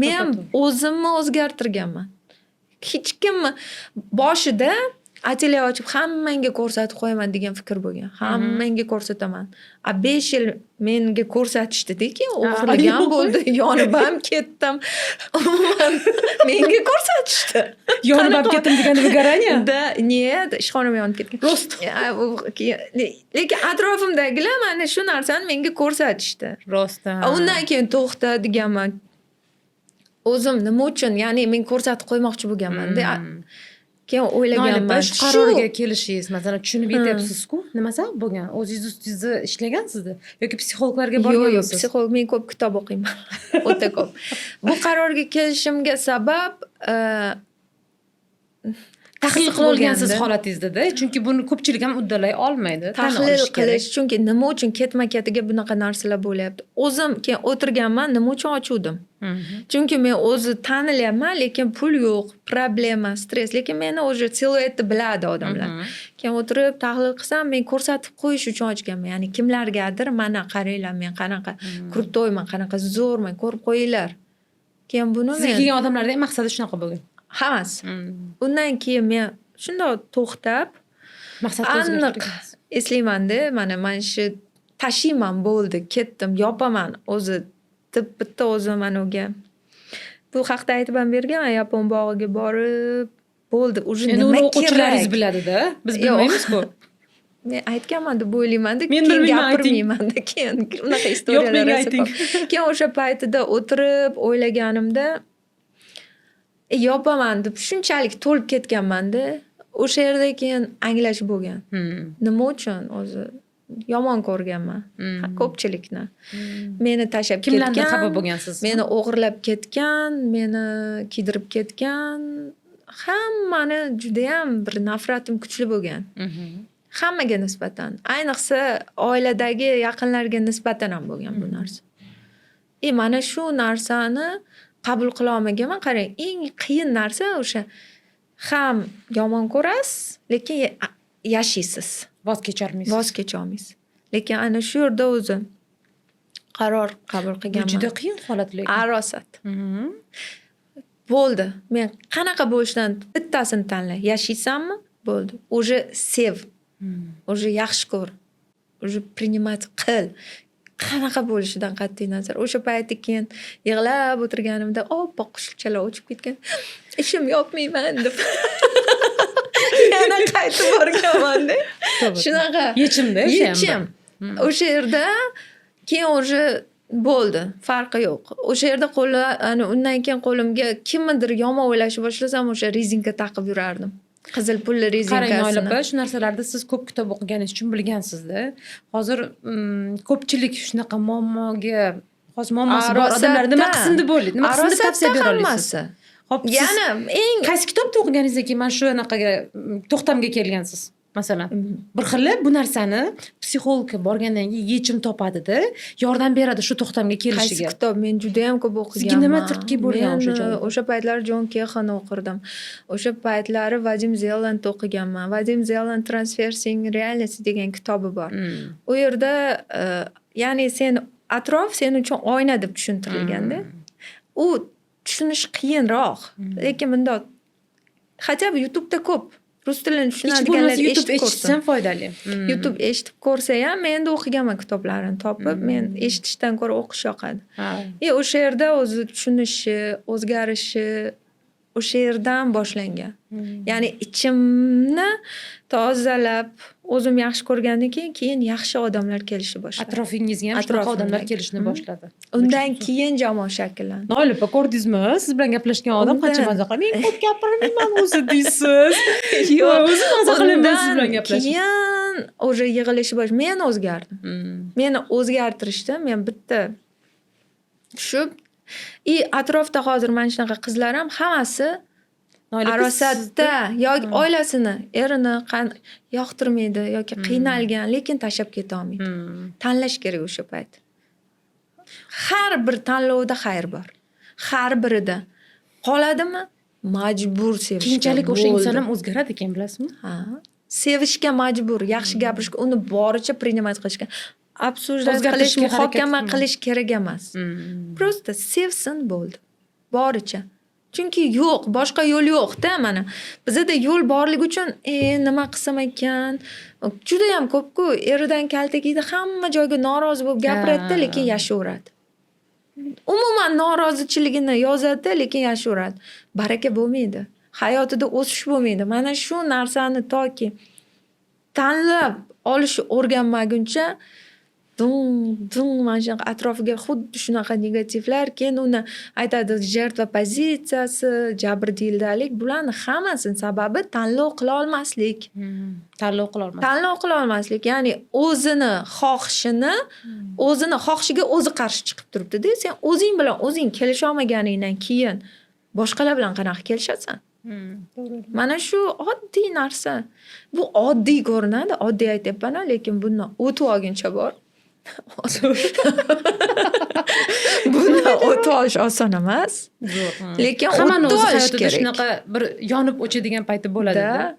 Men To'ppa-to'g'ri. o'zimni o'zgartirganman. Hech kimni boshida atelye ochib hammangga ko'rsatib qo'yaman degan fikr bo'lgan. Hammangga ko'rsataman. A 5 yil menga ko'rsatishdi-da, keyin o'g'irlagan yo'q. bo'ldi, yonib ham ketdim. Umuman, menga ko'rsatishdi. Yonib ham ketdim degani выгорание? Да, нет, ishxonam yonib ketgan. Rost. Ya, lekin atrofimdagilar mana shu narsani menga ko'rsatishdi. Rostdan. Undan keyin to'xta deganman. O'zim nima uchun, ya'ni men ko'rsatib qo'ymoqchi bo'lganman-da. Keyin Noila o'ylaganman. opa, shu qarorga kelishingiz, masalan, tushunib yetyapsiz-ku, nima sabab bo'lgan? O'zingiz ustingizda ishlagansizda yoki psixologlarga Yo'q, yo'q, borganmisiz? psixolog, men ko'p kitob o'qiyman. O'ta ko'p. Bu qarorga kelishimga sabab Tahlil qiziq qila olgansiz bo'lganda. holatingizda, chunki buni ko'pchilik ham uddalay olmaydi. Tan Tahlil olish kerak. qilish, chunki nima uchun ketma ketiga bunaqa narsalar bo'lyapti? O'zim keyin o'tirganman, nima uchun ochuvdim? Chunki men o'zi tanilyapman, lekin pul yo'q, problema, stress, lekin meni уже siluetni biladi odamlar. Keyin o'tirib tahlil qilsam, men ko'rsatib qo'yish uchun ochganman, ya'ni kimlargadir: mana qaranglar, men qanaqa крутой man, qanaqa zo'rman, ko'rib qo'yinglar. Keyin buni Sizga men kelgan odamlarni ham maqsadi shunaqa bo'lgan. Hammasi. Undan keyin men shundoq to'xtab, Maqsadni aniq o'zgartirgansiz. eslaymanda, mana shu tashiyman, bo'ldi, ketdim, yopaman o'zi deb bitta o'zim anaviga, bu haqda aytib ham berganman, yapon bog'iga borib, bo'ldi уже, Endi nima uni o'quvchilaringiz kerak? biladida, biz Yo'q. bilmaymiz-ku. Men aytganman deb o'ylaymanda, Men keyin bilmayman, ayting. gapirmaymanda, keyin unaqa Yo'q, история lar menga rosa ayting. ko'p. Keyin o'sha paytida o'tirib o'ylaganimda, yopaman deb shunchalik to'lib ketganmanda, o'sha yerda keyin anglash bo'lgan, nima uchun o'zi yomon ko'rganman ko'pchilikni, meni tashlab Kimlardir ketgan, xafa bo'lgansiz? Meni o'g'irlab ketgan, meni kiydirib ketgan, hammani judayam bir nafratim kuchli bo'lgan. Hammaga nisbatan, ayniqsa oiladagi yaqinlarga nisbatan ham bo'lgan bu narsa. И mana shu narsani qabul qilolmaganman. Qarang, eng qiyin narsa o'sha, ham yomon ko'rasiz, lekin yashaysiz. Voz kecholmaysiz. Voz kecholmaysiz. Lekin ana shu yerda o'zi qaror qabul Bu qilganman. juda qiyin holat lekin. Arosat. Bo'ldi. Men qanaqa bo'lishidan bittasini tanla. Yashaysanmi? Bo'ldi. Уже sev. Уже yaxshi ko'r. Уже принимать qil. Qanaqa bo'lishidan qat'iy nazar. O'sha payti keyin yig'lab o'tirganimda oppoq qushchalar uchib ketgan. Ishim yopmayman deb. Yana qaytib borganman-da. Shunaqa. Yechimda o'sha ham. Yechim. O'sha yerda keyin уже bo'ldi, farqi yo'q. O'sha yerda qo'li, ana undan keyin qo'limga kimnidir yomon o'ylashni boshlasam, o'sha rezinka taqib yurardim. Qizil pulli Qarang, Noila rezinkasini. opa, shu narsalarni siz ko'p kitob o'qiganingiz uchun bilgansizda. Hozir ko'pchilik shunaqa muammoga, hozir muammosi bor odamlar nima qilsin deb o'ylaydi, nima qilsin deb tavsiya Arosatda bera olasiz? Hammasi. Hop, siz Yana eng qaysi kitobda o'qiganingizdan keyin mana shu anaqaga, to'xtamga kelgansiz? Masalan, bir xili bu narsani psixologga borgandan keyin yechim topadida, yordam beradi shu to'xtamga Qaysi kelishiga. kitob? Men judayam ko'p o'qiganman. Sizga nima turtki bo'lgan o'sha Men joyda? o'sha paytlar Jon Kexoni o'qirdim. O'sha paytlari Vadim Zeland o'qiganman. Vadim Zeland "Трансерфинг реальности" degan kitobi bor. U yerda ya'ni sen, atrof sen uchun oyna deb tushuntirilganda. U tushunish qiyinroq. Lekin bundoq хотя бы YouTube'da ko'p rus tilini Hech tushunadiganlar bo'lmasa YouTube eshitib ko'rsin. Eshitsa foydali. YouTube eshitib ko'rsa ham, men endi o'qiganman kitoblarini topib. Men eshitishdan ko'ra o'qish yoqadi. И o'sha yerda o'zi tushunishi, o'zgarishi o'sha yerdan boshlangan. Ya'ni ichimni tozalab, o'zim yaxshi ko'rgandan keyin yaxshi odamlar kelishni boshladi. Atrofingizga ham shunaqa odamlar Atrofimdagi. Kelishni boshladi. Undan keyin jamoa shakllandi. Noila opa, ko'rdingizmi? Siz bilan gaplashgan odam qancha maza qiladi. Men ko'p gapirmayman o'zi deysiz. Yo'q, O'zi maza qilaman siz bilan undan gaplashib. keyin уже yig'ilishni bosh men o'zgardim. Meni o'zgartirishdi. Men bitta tushib и atrofda hozir mana shunaqa qizlar ham hammasi Noila opa, arosatda yoki oilasini, erini yoqtirmaydi yoki qiynalgan, lekin tashlab ketolmaydi. Tanlash kerak o'sha payt. Har bir tanlovda xayr bor. Har birida. Qoladimi? Majbur sevishga. Keyinchalik o'sha Bo'ldi. inson ham o'zgaradi ekan, bilasizmi? Ha. Sevishga majbur, yaxshi gapirishga, uni boricha принимать qilishga. Обсуждать qilish, O'zgartirishga harakat muhokama qilma. qilish kerak emas. Просто sevsin, bo'ldi. Boricha. Chunki yo'q, boshqa yo'l yo'q-da mana. Bizada yo'l borligi uchun nima qilsam ekan? Judayam ko'p-ku, eridan kaltak yeydi, hamma joyga norozi bo'lib gapiradida, lekin yashayveradi. Umuman norozichiligini yozadi, lekin yashayveradi. Baraka bo'lmaydi. Hayotida o'sish bo'lmaydi. Mana shu narsani toki tanlab olishni o'rganmaguncha dung dung mana shunaqa atrofiga xuddi shunaqa negativlar, keyin uni aytadi, жертва pozitsiyasi, jabrdiydalik, bularni hammasini sababi tanlov qila olmaslik. Tanlov qilolmaslik. Tanlov qila olmaslik, ya'ni o'zini xohishini, o'zini xohishiga o'zi qarshi chiqib turibdida. Sen o'zing bilan o'zing kelisholmaganingdan keyin boshqalar bilan qanaqa kelishasan? To'g'ri. Mana shu oddiy narsa. Bu oddiy ko'rinadi, oddiy aytyapman, lekin bundan o'tib olguncha bor. Bundan o'tib olish oson emas. Zo'r. Lekin Hammani o'tib o'zi olish hayotida kerak. shunaqa bir yonib o'chadigan payti bo'ladi. Da.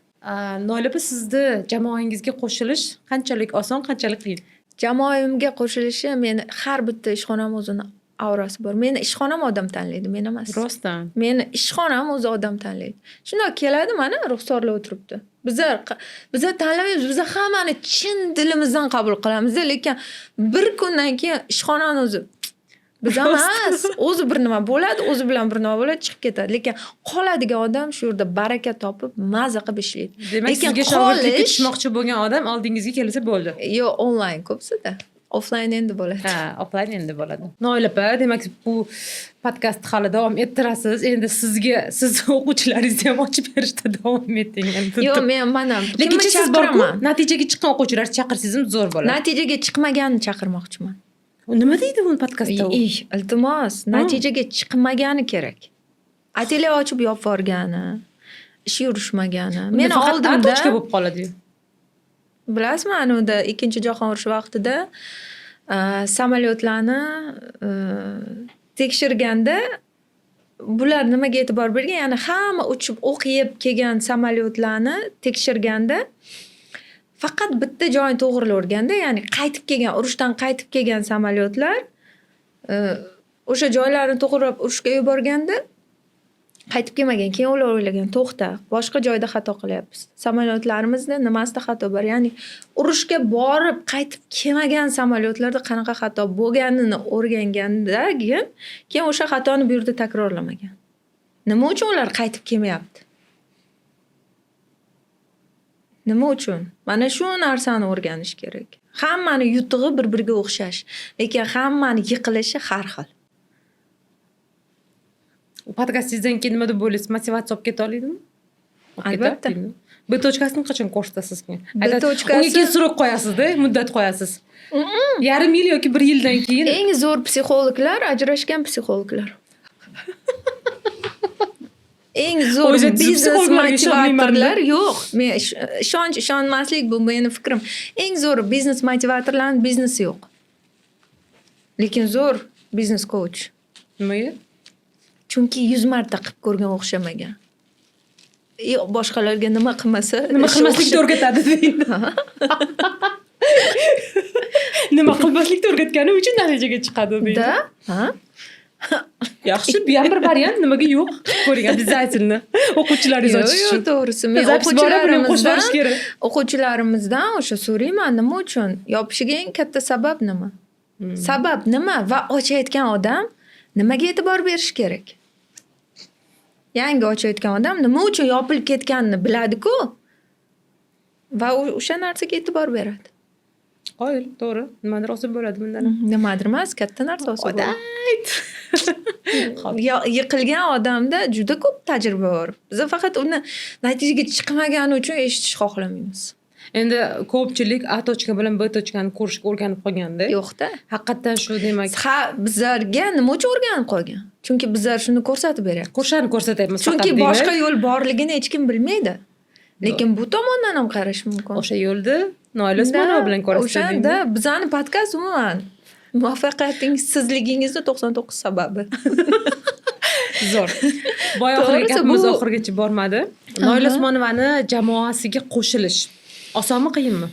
Noila opa, sizni jamoangizga qo'shilish qanchalik oson, qanchalik qiyin? Jamoamga qo'shilishi, meni har bitta ishxonam o'zini aurasi bor. Meni ishxonam odam tanlaydi, men emas. Rostdan. Meni ishxonam o'zi odam tanlaydi. Shundoq keladi, mana Ruxsorlar o'tiribdi. Biza tanlamaymiz, biza hammani chin dilimizdan qabul qilamiz, lekin bir kundan keyin ishxonani o'zi biz emas, o'zi bir nima bo'ladi, o'zi bilan bir nima bo'ladi, chiqib ketadi. Lekin qoladigan odam shu yerda baraka topib, maza qilib ishlaydi. Demak, Lekin sizga shogirdlikka qolish tushmoqchi bo'lgan odam oldingizga kelsa bo'ldi. Yo'q, onlayn ko'psida. Offline endi bo'ladi. Ha, offline endi bo'ladi. Noila opa, demak, bu podkastni hali davom ettirasiz. Endi sizga, siz o'quvchilaringizni ham ochib berishda davom eting. Endi. Yo'q, men mana Lekin kimni siz borku, chaqiraman? Natijaga chiqqan o'quvchilar chaqirsangiz ham zo'r bo'ladi. Natijaga chiqmaganini chaqirmoqchiman. U nima deydi uni podkastda u? Ih, iltimos, natijaga chiqmagani kerak. Atelye ochib yopib yuborgani, ish yurishmagani. Unda Meni faqat oldimda точка bo'lib qoladi. Bilasizmi, anavida Ikkinchi jahon urushi vaqtida samolyotlarni tekshirganda bular nimaga e'tibor bergan? Ya'ni hamma uchib, o'q yeb kelgan samolyotlarni tekshirganda faqat bitta joyini to'g'rilaverganda, ya'ni qaytib kelgan, urushdan qaytib kelgan samolyotlar o'sha joylarini to'g'irlab urushga yuborganda qaytib kelmagan. Keyin ular o'ylagan: to'xta, boshqa joyda xato qilyapmiz. Samolyotlarimizda nimasida xato bor? Ya'ni urushga borib qaytib kelmagan samolyotlarda qanaqa xato bo'lganini o'rgangandan keyin o'sha xatoni bu yerda takrorlamagan. Nima uchun ular qaytib kelmayapti? Nima uchun? Mana shu narsani o'rganish kerak. Hammani yutug'i bir-biriga o'xshash, lekin hammani yiqilishi har xil. Podkastingizdan keyin nima deb o'ylaysiz? Motivatsiya olib keta oladimi? Albatta. B точка sini qachon ko'rsatasiz? B точка si Unga keyin срок qo'yasizda, muddat qo'yasiz. Yarim yil yoki bir yildan keyin. Eng zo'r psixologlar ajrashgan psixologlar. Eng zo'r O'zi biznes psixologlarga ishonmayman-da. motivatorlar yo'q. Men ishonch, ishonmaslik, bu meni fikrim. Eng zo'r biznes motivatorlarning biznesi yo'q. Lekin zo'r biznes coach. Nimaga? Chunki 100 marta qilib ko'rgan, o'xshamagan. Yo'q, boshqalarga nima qilmasa, Nima shu qilmaslikni o'rgatadi deydi. Nima qilmaslikni o'rgatgani uchun natijaga chiqadi deydi. Да? Ha? Yaxshi, bu ham bir variant, nimaga yo'q? Qilib ko'ring обязательно. O'quvchilaringiz Yo'q, ochish yo'q, uchun. to'g'risi men Запись bor, buni ham qo'shib yuborish kerak. o'quvchilarimizdan o'sha so'rayman, nima uchun yopishiga eng katta sabab nima? Sabab nima va ochayotgan odam nimaga e'tibor berishi kerak? Yangi ochayotgan odam nima uchun yopilib ketganini biladi-ku. Va u o'sha narsaga e'tibor beradi. Qoyil, to'g'ri. Nimadir olsa bo'ladi bundan ham. Nimadir emas, katta narsa olsa bo'ladi. Odat. Xo'p. Yiqilgan odamda juda ko'p tajriba bor. Biz faqat uni natijaga chiqmagani uchun eshitishni xohlamaymiz. Endi ko'pchilik A точка bilan B точка ni ko'rishga o'rganib qolganda. Yo'q-da. Haqiqatdan shu demak. Ha, bizlarga nima uchun o'rganib qolgan? Chunki bizlar shuni ko'rsatib beryapmiz. Ko'rshani ko'rsatyapmiz faqat Chunki deymi? boshqa yo'l borligini hech kim bilmaydi. Lekin bu tomondan ham qarash mumkin. O'sha yo'lda Noila Usmonova bilan ko'rasiz. O'shanda bizani podkast umuman muvaffaqiyatsizligingizni 99 sababi. Zo'r. Boya oxirgi To'g'risi gapimiz oxirigacha bormadi. Noila Usmonovani jamoasiga qo'shilish osonmi, qiyinmi?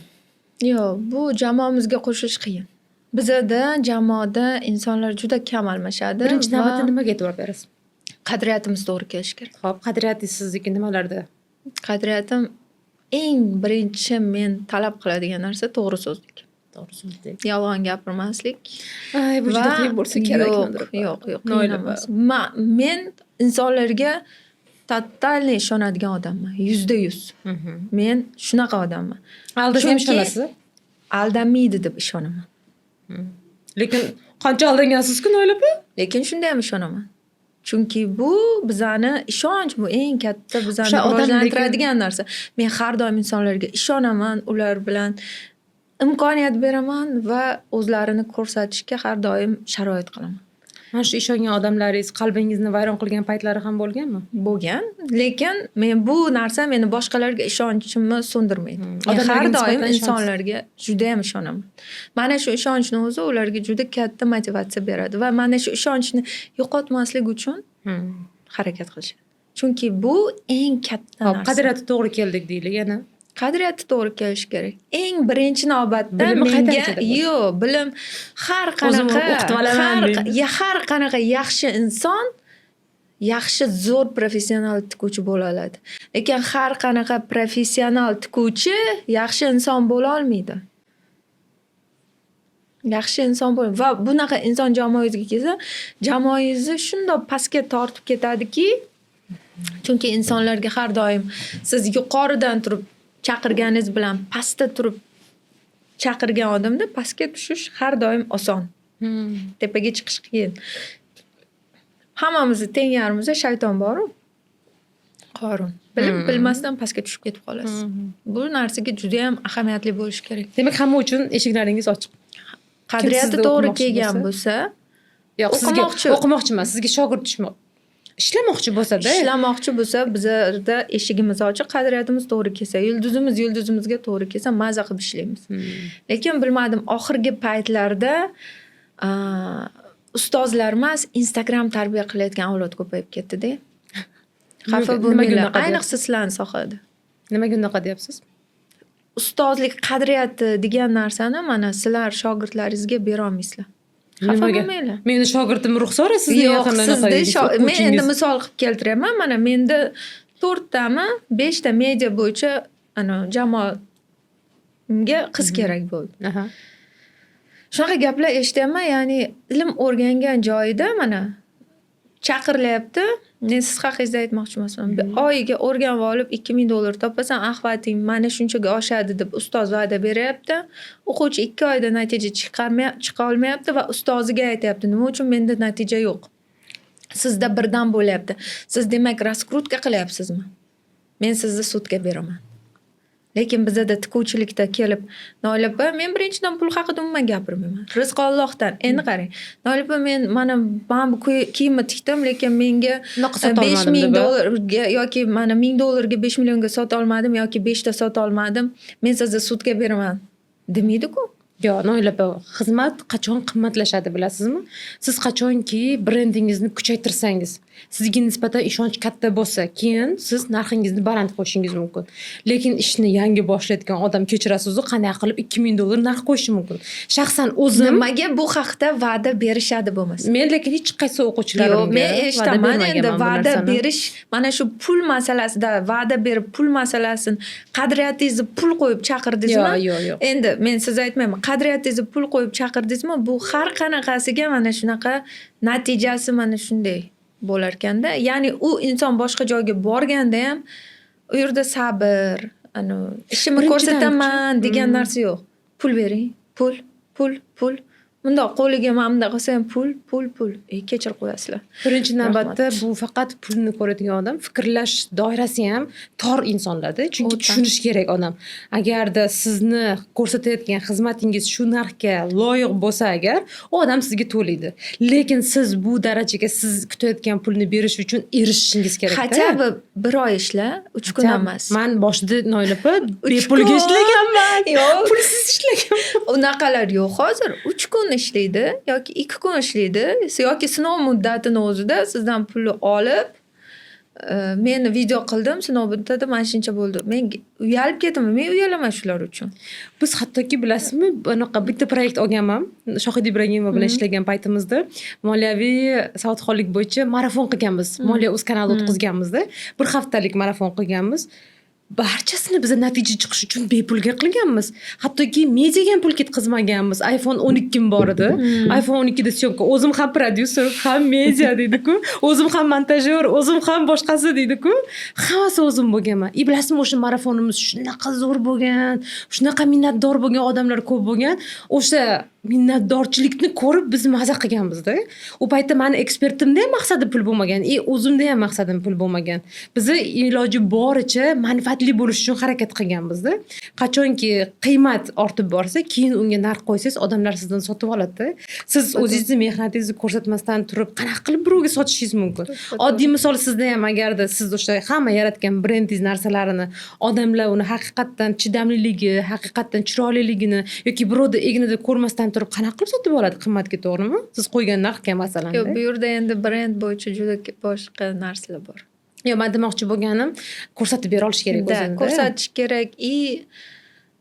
Yo'q, bu jamoamizga qo'shilish qiyin. Bizada jamoada insonlar juda kam almashadi. Birinchi va navbatda nimaga e'tibor berasiz? Qadriyatimiz to'g'ri kelishi kerak. Xo'p, qadriyatingiz sizniki nimalarda? Qadriyatim, eng birinchi men talab qiladigan narsa to'g'ri so'zlik. To'g'ri so'zlik. Yolg'on gapirmaslik. Ay, bu juda Va qiyin bo'lsa kerak. Yo'q, Nodira. yo'q, yo'q, qiyin Noila emas. Men insonlarga тотальный ishonadigan odamman. 100%. Men shunaqa odamman. Aldasa ham Chunki ishonasiz? Aldamaydi deb ishonaman. Lekin qancha aldangansiz-ku, Noila opa? Lekin shunda ham ishonaman. Chunki bu bizani ishonch, bu eng katta bizani O'sha odam rivojlantiradigan narsa. Men har doim insonlarga ishonaman, ular bilan imkoniyat beraman va o'zlarini ko'rsatishga har doim sharoit qilaman. Mana shu ishongan odamlaringiz qalbingizni vayron qilgan paytlari ham bo'lganmi? Bo'lgan, lekin men bu narsa meni boshqalarga ishonchimni so'ndirmaydi. Men Odamlarga har doim nisbatan ishonchsiz. Insonlarga judayam ishonaman. Mana shu ishonchni o'zi ularga juda katta motivatsiya beradi va mana shu ishonchni yo'qotmaslik uchun harakat qilishadi. Chunki bu eng katta Xo'p, narsa. Qadriyati to'g'ri keldik deylik yana. Qadriyati to'g'ri kelishi kerak. Eng birinchi navbatda Bilimi qay menga darajada bo'ladi? yo'q, bilim har O'zim qanaqa o'qitib olaman deydi. Har qanaqa yaxshi inson yaxshi, zo'r professional tikuvchi bo'la oladi. Lekin har qanaqa professional tikuvchi yaxshi inson bo'la olmaydi. Yaxshi inson bo'l va bunaqa inson jamoangizga kelsa, jamoangizni shundoq pastga tortib ketadiki, chunki insonlarga har doim siz yuqoridan turib chaqirganingiz bilan pastda turib chaqirgan odamda pastga tushish har doim oson. Tepaga chiqish qiyin. Hammamizni teng yarimizda shayton bor-u. Qorun. Bilib, bilmasdan pastga tushib ketib qolasiz. Bu narsaga juda ham ahamiyatli bo'lishi kerak. Demak, hamma uchun eshiklaringiz ochiq. Qadriyati sizda to'g'ri o'qimoqchi kelgan bo'lsa? bo'lsa, Yo'q, sizga O'qimoqchi. o'qimoqchi emas, sizga shogird tushmoq. Ishlamoqchi bo'lsa-da. Ishlamoqchi bo'lsa, bizlarda eshigimiz ochiq, qadriyatimiz to'g'ri kelsa, yulduzimiz yulduzimizga to'g'ri kelsa, maza qilib ishlaymiz. Lekin bilmadim, oxirgi paytlarda ustozlar emas, Instagram tarbiya qilayotgan avlod ko'payib ketdi-da. Xafa Nimaga bo'lmanglar. Unaqa deyapsiz? Ayniqsa sizlarni sohada. Nimaga unaqa deyapsiz? Ustozlik qadriyati degan narsani mana sizlar shogirdlaringizga berolmaysizlar. Xafa Nimaga? bo'lmanglar. Meni shogirdim Ruxsora sizni Yo'q, yaqinda sizda anaqa men endi o'quvchingiz. Misol qilib keltiryapman. Mana menda to'rttami, beshta media bo'yicha ana jamoamga qiz kerak bo'ldi. Shunaqa gaplar eshityapman, ya'ni ilm o'rgangan joyida mana chaqirilyapti. Men siz haqingizda aytmoqchi emasman. Bir oyiga o'rganib olib 2000 dollar topasan, охват ing mana shunchaga oshadi deb ustoz va'da beryapti. O'quvchi 2 oyda natija chiqarmay chiqa olmayapti va ustoziga aytyapti: "Nima uchun menda natija yo'q? Sizda birdan bo'lyapti. Siz demak раскрутка qilyapsizmi? Men sizni sudga beraman." Lekin bizada tikuvchilikda kelib, Noila opa, men birinchidan pul haqida umuman gapirmayman. Rizq Allohdan. Endi qarang. Noila opa, men mana bu kiyimni tikdim, lekin menga Unaqa sota besh olmadim ming deb, a? Dollarga yoki mana 1000 dollarga 5 millionga sota olmadim yoki beshta sota olmadim. Men sizni sudga beraman. Demaydi-ku. Yo'q, Noila opa, xizmat qachon qimmatlashadi, bilasizmi? Siz qachonki brendingizni kuchaytirsangiz, sizga nisbatan ishonch katta bo'lsa, keyin siz narxingizni baland qo'yishingiz mumkin. Lekin ishni yangi boshlayotgan odam, kechirasiz, qanday qilib 2000 dollar narx qo'yishi mumkin? Shaxsan o'zim Nimaga bu haqda va'da berishadi bo'lmasa? Men lekin hech qaysi Yo'q, o'quvchilarimga men va'da eshitaman endi bermaganman bu va'da narsani. Berish, mana shu pul masalasida va'da berib, pul masalasini, qadriyatingizni pul qo'yib chaqirdingizmi? Yo'q, yo'q, yo'q. Endi men siz aytmayman. Qadriyatingizni pul qo'yib chaqirdingizmi? Bu har qanaqasiga mana shunaqa natijasi mana shunday bo'larkanda. Ya'ni u inson boshqa joyga borganda ham u yerda sabr, anu ishimni Birinchidan, ko'rsataman degan narsa yo'q. Pul bering, pul, pul, pul. Mundoq qo'liga mana bundoq qilsa ham pul, pul, pul. E, kechirib qo'yasizlar. Birinchi navbatda Rahmat. Bu faqat pulni ko'radigan odam, fikrlash doirasi ham tor insonlarda. Chunki O'ta. tushunish kerak odam. Agarda sizni ko'rsatayotgan xizmatingiz shu narxga loyiq bo'lsa agar, u odam sizga to'laydi. Lekin siz bu darajaga siz kutayotgan pulni berish uchun erishishingiz kerak. Хотя бы bir oy ishla, 3 kun emas. Man boshida, Noila opa, Uch bepulga kun. ishlaganman. Yo'q. Pulsiz ishlaganman. Unaqalar yo'q hozir. 3 kun ishlaydi yoki 2 kun ishlaydi yoki sinov muddatini o'zida sizdan pulni olib, men video qildim, sinov muddatida mana shuncha bo'ldi. Men uyalib ketdim. Men uyalaman shular uchun. Biz hattoki, bilasizmi, anaqa bitta proyekt olganman. Shohida Ibragimova bilan ishlagan paytimizda moliyaviy savodxonlik bo'yicha marafon qilganmiz. Moliya o'z kanalida o'tkazganmizda. Bir haftalik marafon qilganmiz. Barchasini biza natija chiqishi uchun bepulga qilganmiz. Hattoki mediaga ham pul ketkazmaganmiz. iPhone 12 bor edi. iPhone 12 da съёмка. O'zim ham prodyuser, ham media deydi-ku. O'zim ham montajyor, o'zim ham boshqasi deydi-ku. Hammasi o'zim bo'lganman. И bilasizmi, o'sha marafonimiz shunaqa zo'r bo'lgan, shunaqa minnatdor bo'lgan odamlar ko'p bo'lgan. O'sha minnatdorchilikni ko'rib biz maza qilganmizda. U paytda mani ekspertimda ham maqsadi pul bo'lmagan, и o'zimda ham maqsadim pul bo'lmagan. Bizni iloji boricha manfaatli bo'lish uchun harakat qilganmizda. Qachonki qiymat ortib borsa, keyin unga narx qo'ysangiz, odamlar sizdan sotib oladida. Siz o'zingizni mehnatingizni ko'rsatmasdan turib, qanaqa qilib birovga sotishingiz mumkin? Oddiy misol, sizda ham agarda siz o'sha hamma yaratgan brendingiz narsalarini odamlar uni haqiqatdan chidamliligi, haqiqatdan chiroyliligini yoki birovni egnida ko'rmasdan turib qanaqa qilib sotib oladi qimmatga, to'g'rimi? Siz qo'ygan narxga masalan. Yo'q, bu yerda endi brend bo'yicha juda boshqa narsalar bor. Yo'q, man demoqchi bo'lganim, ko'rsatib bera olish kerak Да, o'zini. Ko'rsatish kerak и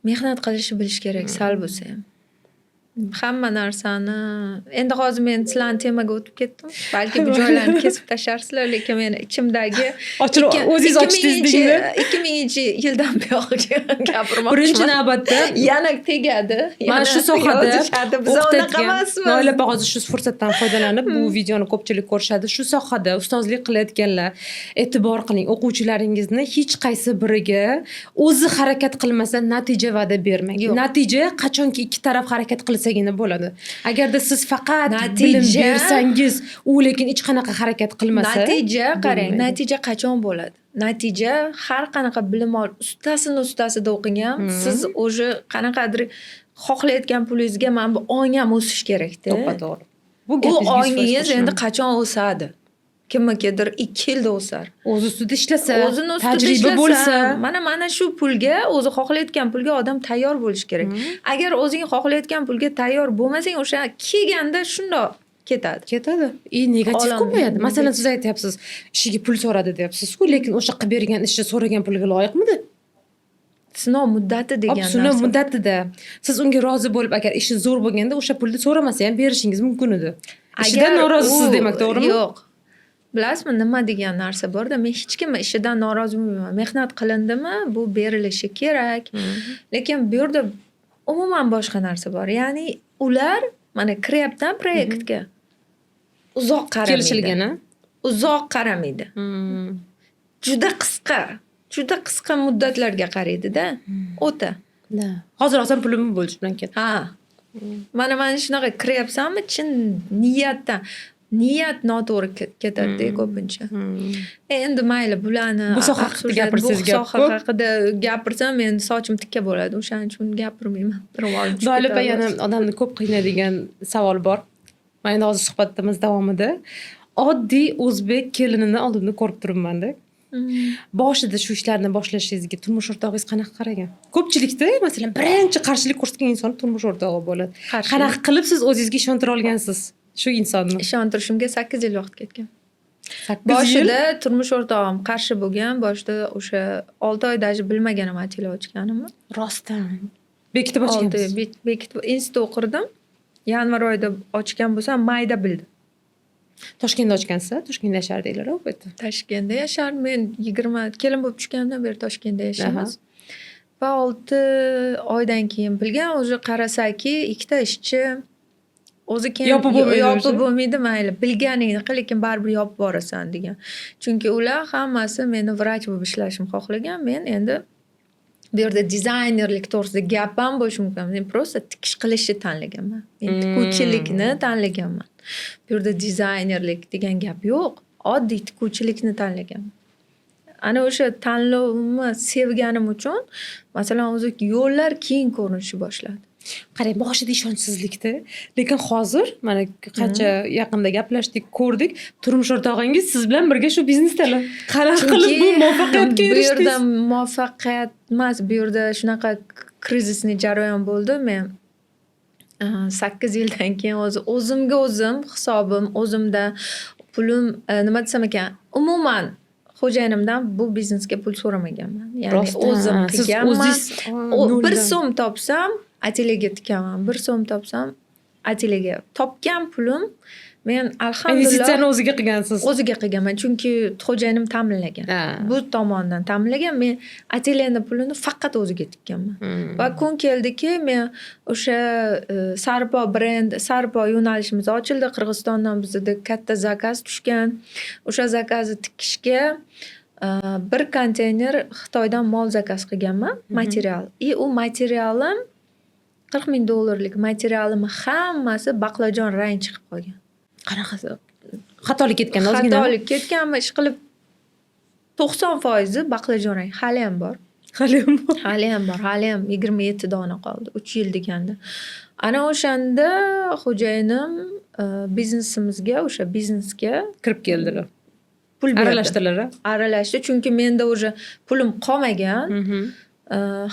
mehnat qilishni bilish kerak sal bo'lsa ham. Hamma narsani endi hozir men sizlarni temaga o'tib ketdim. Balki bu joylarni kesib tashlarsizlar, lekin meni ichimdagi Ochilib o'zingiz ochdingiz dengmi? 2000-yildan buyog'iga gapirmoqchiman. Birinchi navbatda yana tegadi. Mana Yana shu sohada yozishadi. Biz unaqa o'qitayotgan emasmiz. Noila opa, hozir shu fursatdan foydalanib, bu videoni ko'pchilik ko'rishadi. Shu sohada ustozlik qilayotganlar, e'tibor qiling, o'quvchilaringizni hech qaysi biriga o'zi harakat qilmasa natija va'da bermang. Yo'q. Natija qachonki ikki taraf harakat qilsagina bo'ladi. Agarda siz faqat bilim bersangiz, u lekin hech qanaqa harakat qilmasa, Natija, qarang, bo'lmaydi. Natija qachon bo'ladi? Natija har qanaqa bilim ol, ustasini ustasida o'qigan, siz уже qanaqadir xohlayotgan pulingizga mana bu ong ham o'sishi kerakda. To'ppa to'g'ri. Bu U gapingizga 100% ongingiz endi qo'shilaman. Qachon o'sadi? Kimnikidir 2 yilda o'sar. O'zi ustida ishlasa, O'zini ustida tajriba ishlasa, bo'lsa. Mana shu pulga, o'zi xohlayotgan pulga odam tayyor bo'lishi kerak. Agar o'zing xohlayotgan pulga tayyor bo'lmasang, o'sha kelganda shundoq ketadi. Ketadi и negativ Olam- ko'payadi. Masalan, siz aytyapsiz, ishiga pul so'radi deyapsiz-ku, lekin o'sha qilib bergan ishi so'ragan pulga loyiqmidi? Sinov muddati degan Sinov narsa. muddatida siz unga rozi bo'lib, agar ishi zo'r bo'lganda, o'sha pulni so'ramasa ham berishingiz mumkin edi. Ishidan Agar norozisiz demak, to'g'rimi? Yo'q. Bilasizmi, nima degan narsa borda, men hech kimni ishidan norozi bo'lmayman. Mehnat qilindimi, bu berilishi kerak. Lekin bu yerda umuman boshqa narsa bor. Ya'ni ular mana kiryapti proyektga. Uzoq qaramaydi. Kelishilgan, a? Uzoq qaramaydi. Juda qisqa, juda qisqa muddatlarga qaraydi-da. O'ta. Да. Hozir olsam pulimni bo'lishi bilan ketdi. Ha. Mana shunaqa kiryapsanmi, chin niyatdan. Niyat noto'g'ri ketadi-da ko'pincha. Endi mayli, bularni Bu soha haqida gapirsangiz bu gap soha ko'p. haqida gapirsam, meni sochim tikka bo'ladi. O'shaning uchun gapirmayman. Ro'molim tushib Doila opa, ketadi. yana odamni ko'p qiynaydigan savol bor. Man endi hozir suhbatimiz davomida oddiy o'zbek kelinini oldimda ko'rib turibmanda. Boshida shu ishlarni boshlashingizga turmush o'rtog'ingiz qanaqa qaragan? Ko'pchilikda, masalan, birinchi qarshilik ko'rsatgan inson turmush o'rtog'i bo'ladi. Qarshilik. Qanaqa qilib siz o'zingizga ishontira olgansiz shu insonni? Ishontirishimga 8 yil vaqt ketgan. 8 yil. Boshida turmush o'rtog'im qarshi bo'lgan. Boshida o'sha 6 oy даже bilmagan ham atelye ochganimni. Rostdan bekitib 6 oy ochgansiz. Bekitib, institutda o'qirdim. Yanvar oyida ochgan bo'lsam, mayda bildim. Toshkentda ochgansiz, a? Toshkentda yashardinglar u paytda. Toshkentda yashardim. Men 20 kelin bo'lib tushganimdan beri Toshkentda yashaymiz. Va 6 oydan keyin bilgan, уже qarasaki, ikkita ishchi o'zi keyin Yopib bo'lmaydi yopib o'sha. bo'lmaydi, mayli, bilganingni qil, lekin baribir yopib borasan degan. Chunki ular hammasi meni vrach bo'lib ishlashimni xohlagan. Men endi bu yerda dizaynerlik to'g'risida gap ham bo'lishi mumkin. Men просто tikish qilishni tanlaganman. Men tikuvchilikni tanlaganman. Bu yerda dizaynerlik degan gap yo'q. Oddiy tikuvchilikni tanlaganman. Ana o'sha tanlovimni sevganim uchun, masalan, o'zi yo'llar keng ko'rinishni boshladi. Qarang, boshida ishonchsizlikda, lekin hozir mana qancha yaqinda gaplashdik, ko'rdik, turmush o'rtog'ingiz siz bilan birga shu biznesdalar. Qanaqa qilib bu muvaffaqiyatga Bu yerda erishdingiz? muvaffaqiyat emas, bu yerda shunaqa кризисный jarayon bo'ldi. Men 8 yildan keyin o'zi o'zimga o'zim hisobim o'zimda, pulim, nima desam ekan, umuman xo'jayinimdan bu biznesga pul so'ramaganman. Ya'ni Rostdan, o'zim siz qilganman. o'zingiz Bir noldan. so'm topsam, atelyega tikaman. 1 so'm topsam, atelyega. Topgan pulim men, alhamdulillah, Investitsiyani o'ziga qilgansiz. O'ziga qilganman, chunki xo'jayinim ta'minlagan. Bu tomondan ta'minlagan. Men atelyeni pulini faqat o'ziga tikkanman. Va kun keldiki, men o'sha Sarpo brend, Sarpo yo'nalishimiz ochildi. Qirg'izistondan bizada katta zakaz tushgan. O'sha zakazni tikishga bir konteyner Xitoydan mol zakaz qilganman, material. И u materialim, 40 000 dollarlik materialim hammasi baqlajon rang chiqib qolgan. Qanaqasi? Xatolik ketgan ozgina. Xatolik ketganmi, ishqilib, 90 foizi baqlajon rang. Haliyam bor. Haliyam bor. Haliyam bor, haliyam 27 dona qoldi. 3 yil deganda. Ana o'shanda xo'jayinim biznesimizga, o'sha biznesga Kirib keldilar. pul berdi. Aralashdilar, a? Aralashdi, chunki menda уже pulim qolmagan.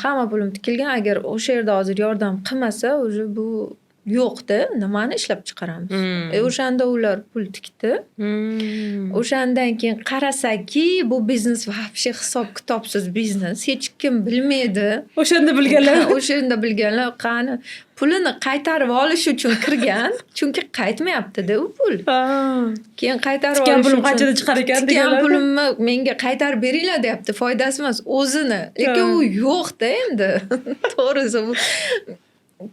Hamma pulim tikilgan. Agar o'sha yerda hozir yordam qilmasa, уже bu yo'qda, nimani ishlab chiqaramiz? O'shanda ular pul tikdi. O'shandan keyin qarasaki, bu biznes вообще hisob kitobsiz biznes. Hech kim bilmaydi. O'shanda bilganlar. O'shanda bilganlar, qani pulini qaytarib olish uchun kirgan, chunki qaytmayapti-da u pul. Keyin qaytarib Tikkan olish pulim uchun qanchada chiqar ekan tikkan deganlar. Pulimni menga qaytarib beringlar deyapti. Foydasi emas, o'zini. Lekin u yo'q-da endi. To'g'risi, bu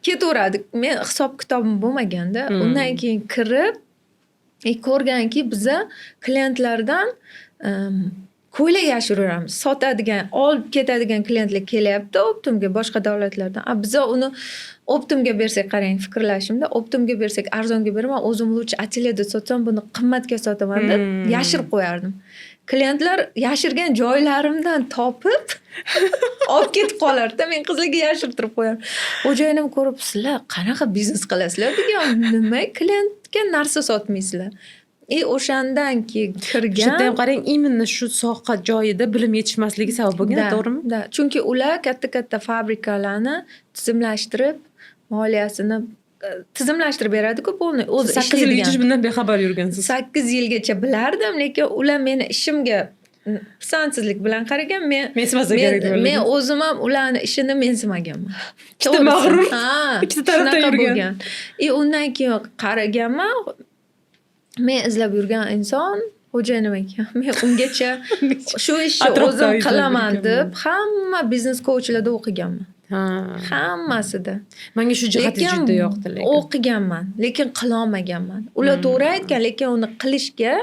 ketaveradi. Men hisob kitobim bo'lmaganda, undan keyin kirib, ko'rganki, biza klientlardan ko'ylak yashiraveramiz. Sotadigan, olib ketadigan klientlar kelyapti оптом ga boshqa davlatlardan. A biza uni оптом ga bersak, qarang, fikrlashimda, оптом ga bersak arzonga beraman, o'zim лучше atelyeda sotsam, buni qimmatga sotaman deb yashirib qo'yardim. Klientlar yashirgan joylarimdan topib olib ketib qolardi. Men qizlarga yashirtirib qo'yardim. Xo'jayinim ko'rib, sizlar qanaqa biznes qilasizlar degan, nima klientga narsa sotmaysizlar. И o'shandan keyin Shu yerda kirgan. ham qarang, именно shu soha joyida bilim yetishmasligi sabab bo'lgan, Да, to'g'rimi? да. Chunki ular katta katta fabrikalarni tizimlashtirib, moliyasini tizimlashtirib beradi-ku, полный o'zi 8 yilgacha ishlaydigan. Bundan bexabar yurgansiz. 8 yilgacha bilardim, lekin ular meni ishimga pisandsizlik bilan qaragan. Men Mensimasa kerak deb men o'ylagan. o'zim ham ularni ishini mensimaganman. Ikkita To'g'risi. mag'rur, Ha, ikkita tarafdan shunaqa yurgan. bo'lgan. И undan keyin qaraganman, men izlab yurgan inson xo'jayinim ekan. Men ungacha shu ishni Atrofda o'zim izlab qilaman yurganman. deb hamma biznes coachlarda o'qiganman. Hammasida. Menga shu jihati Lekin juda yoqdi lekin. o'qiganman, lekin qilolmaganman. Ular to'g'ri aytgan, lekin uni qilishga,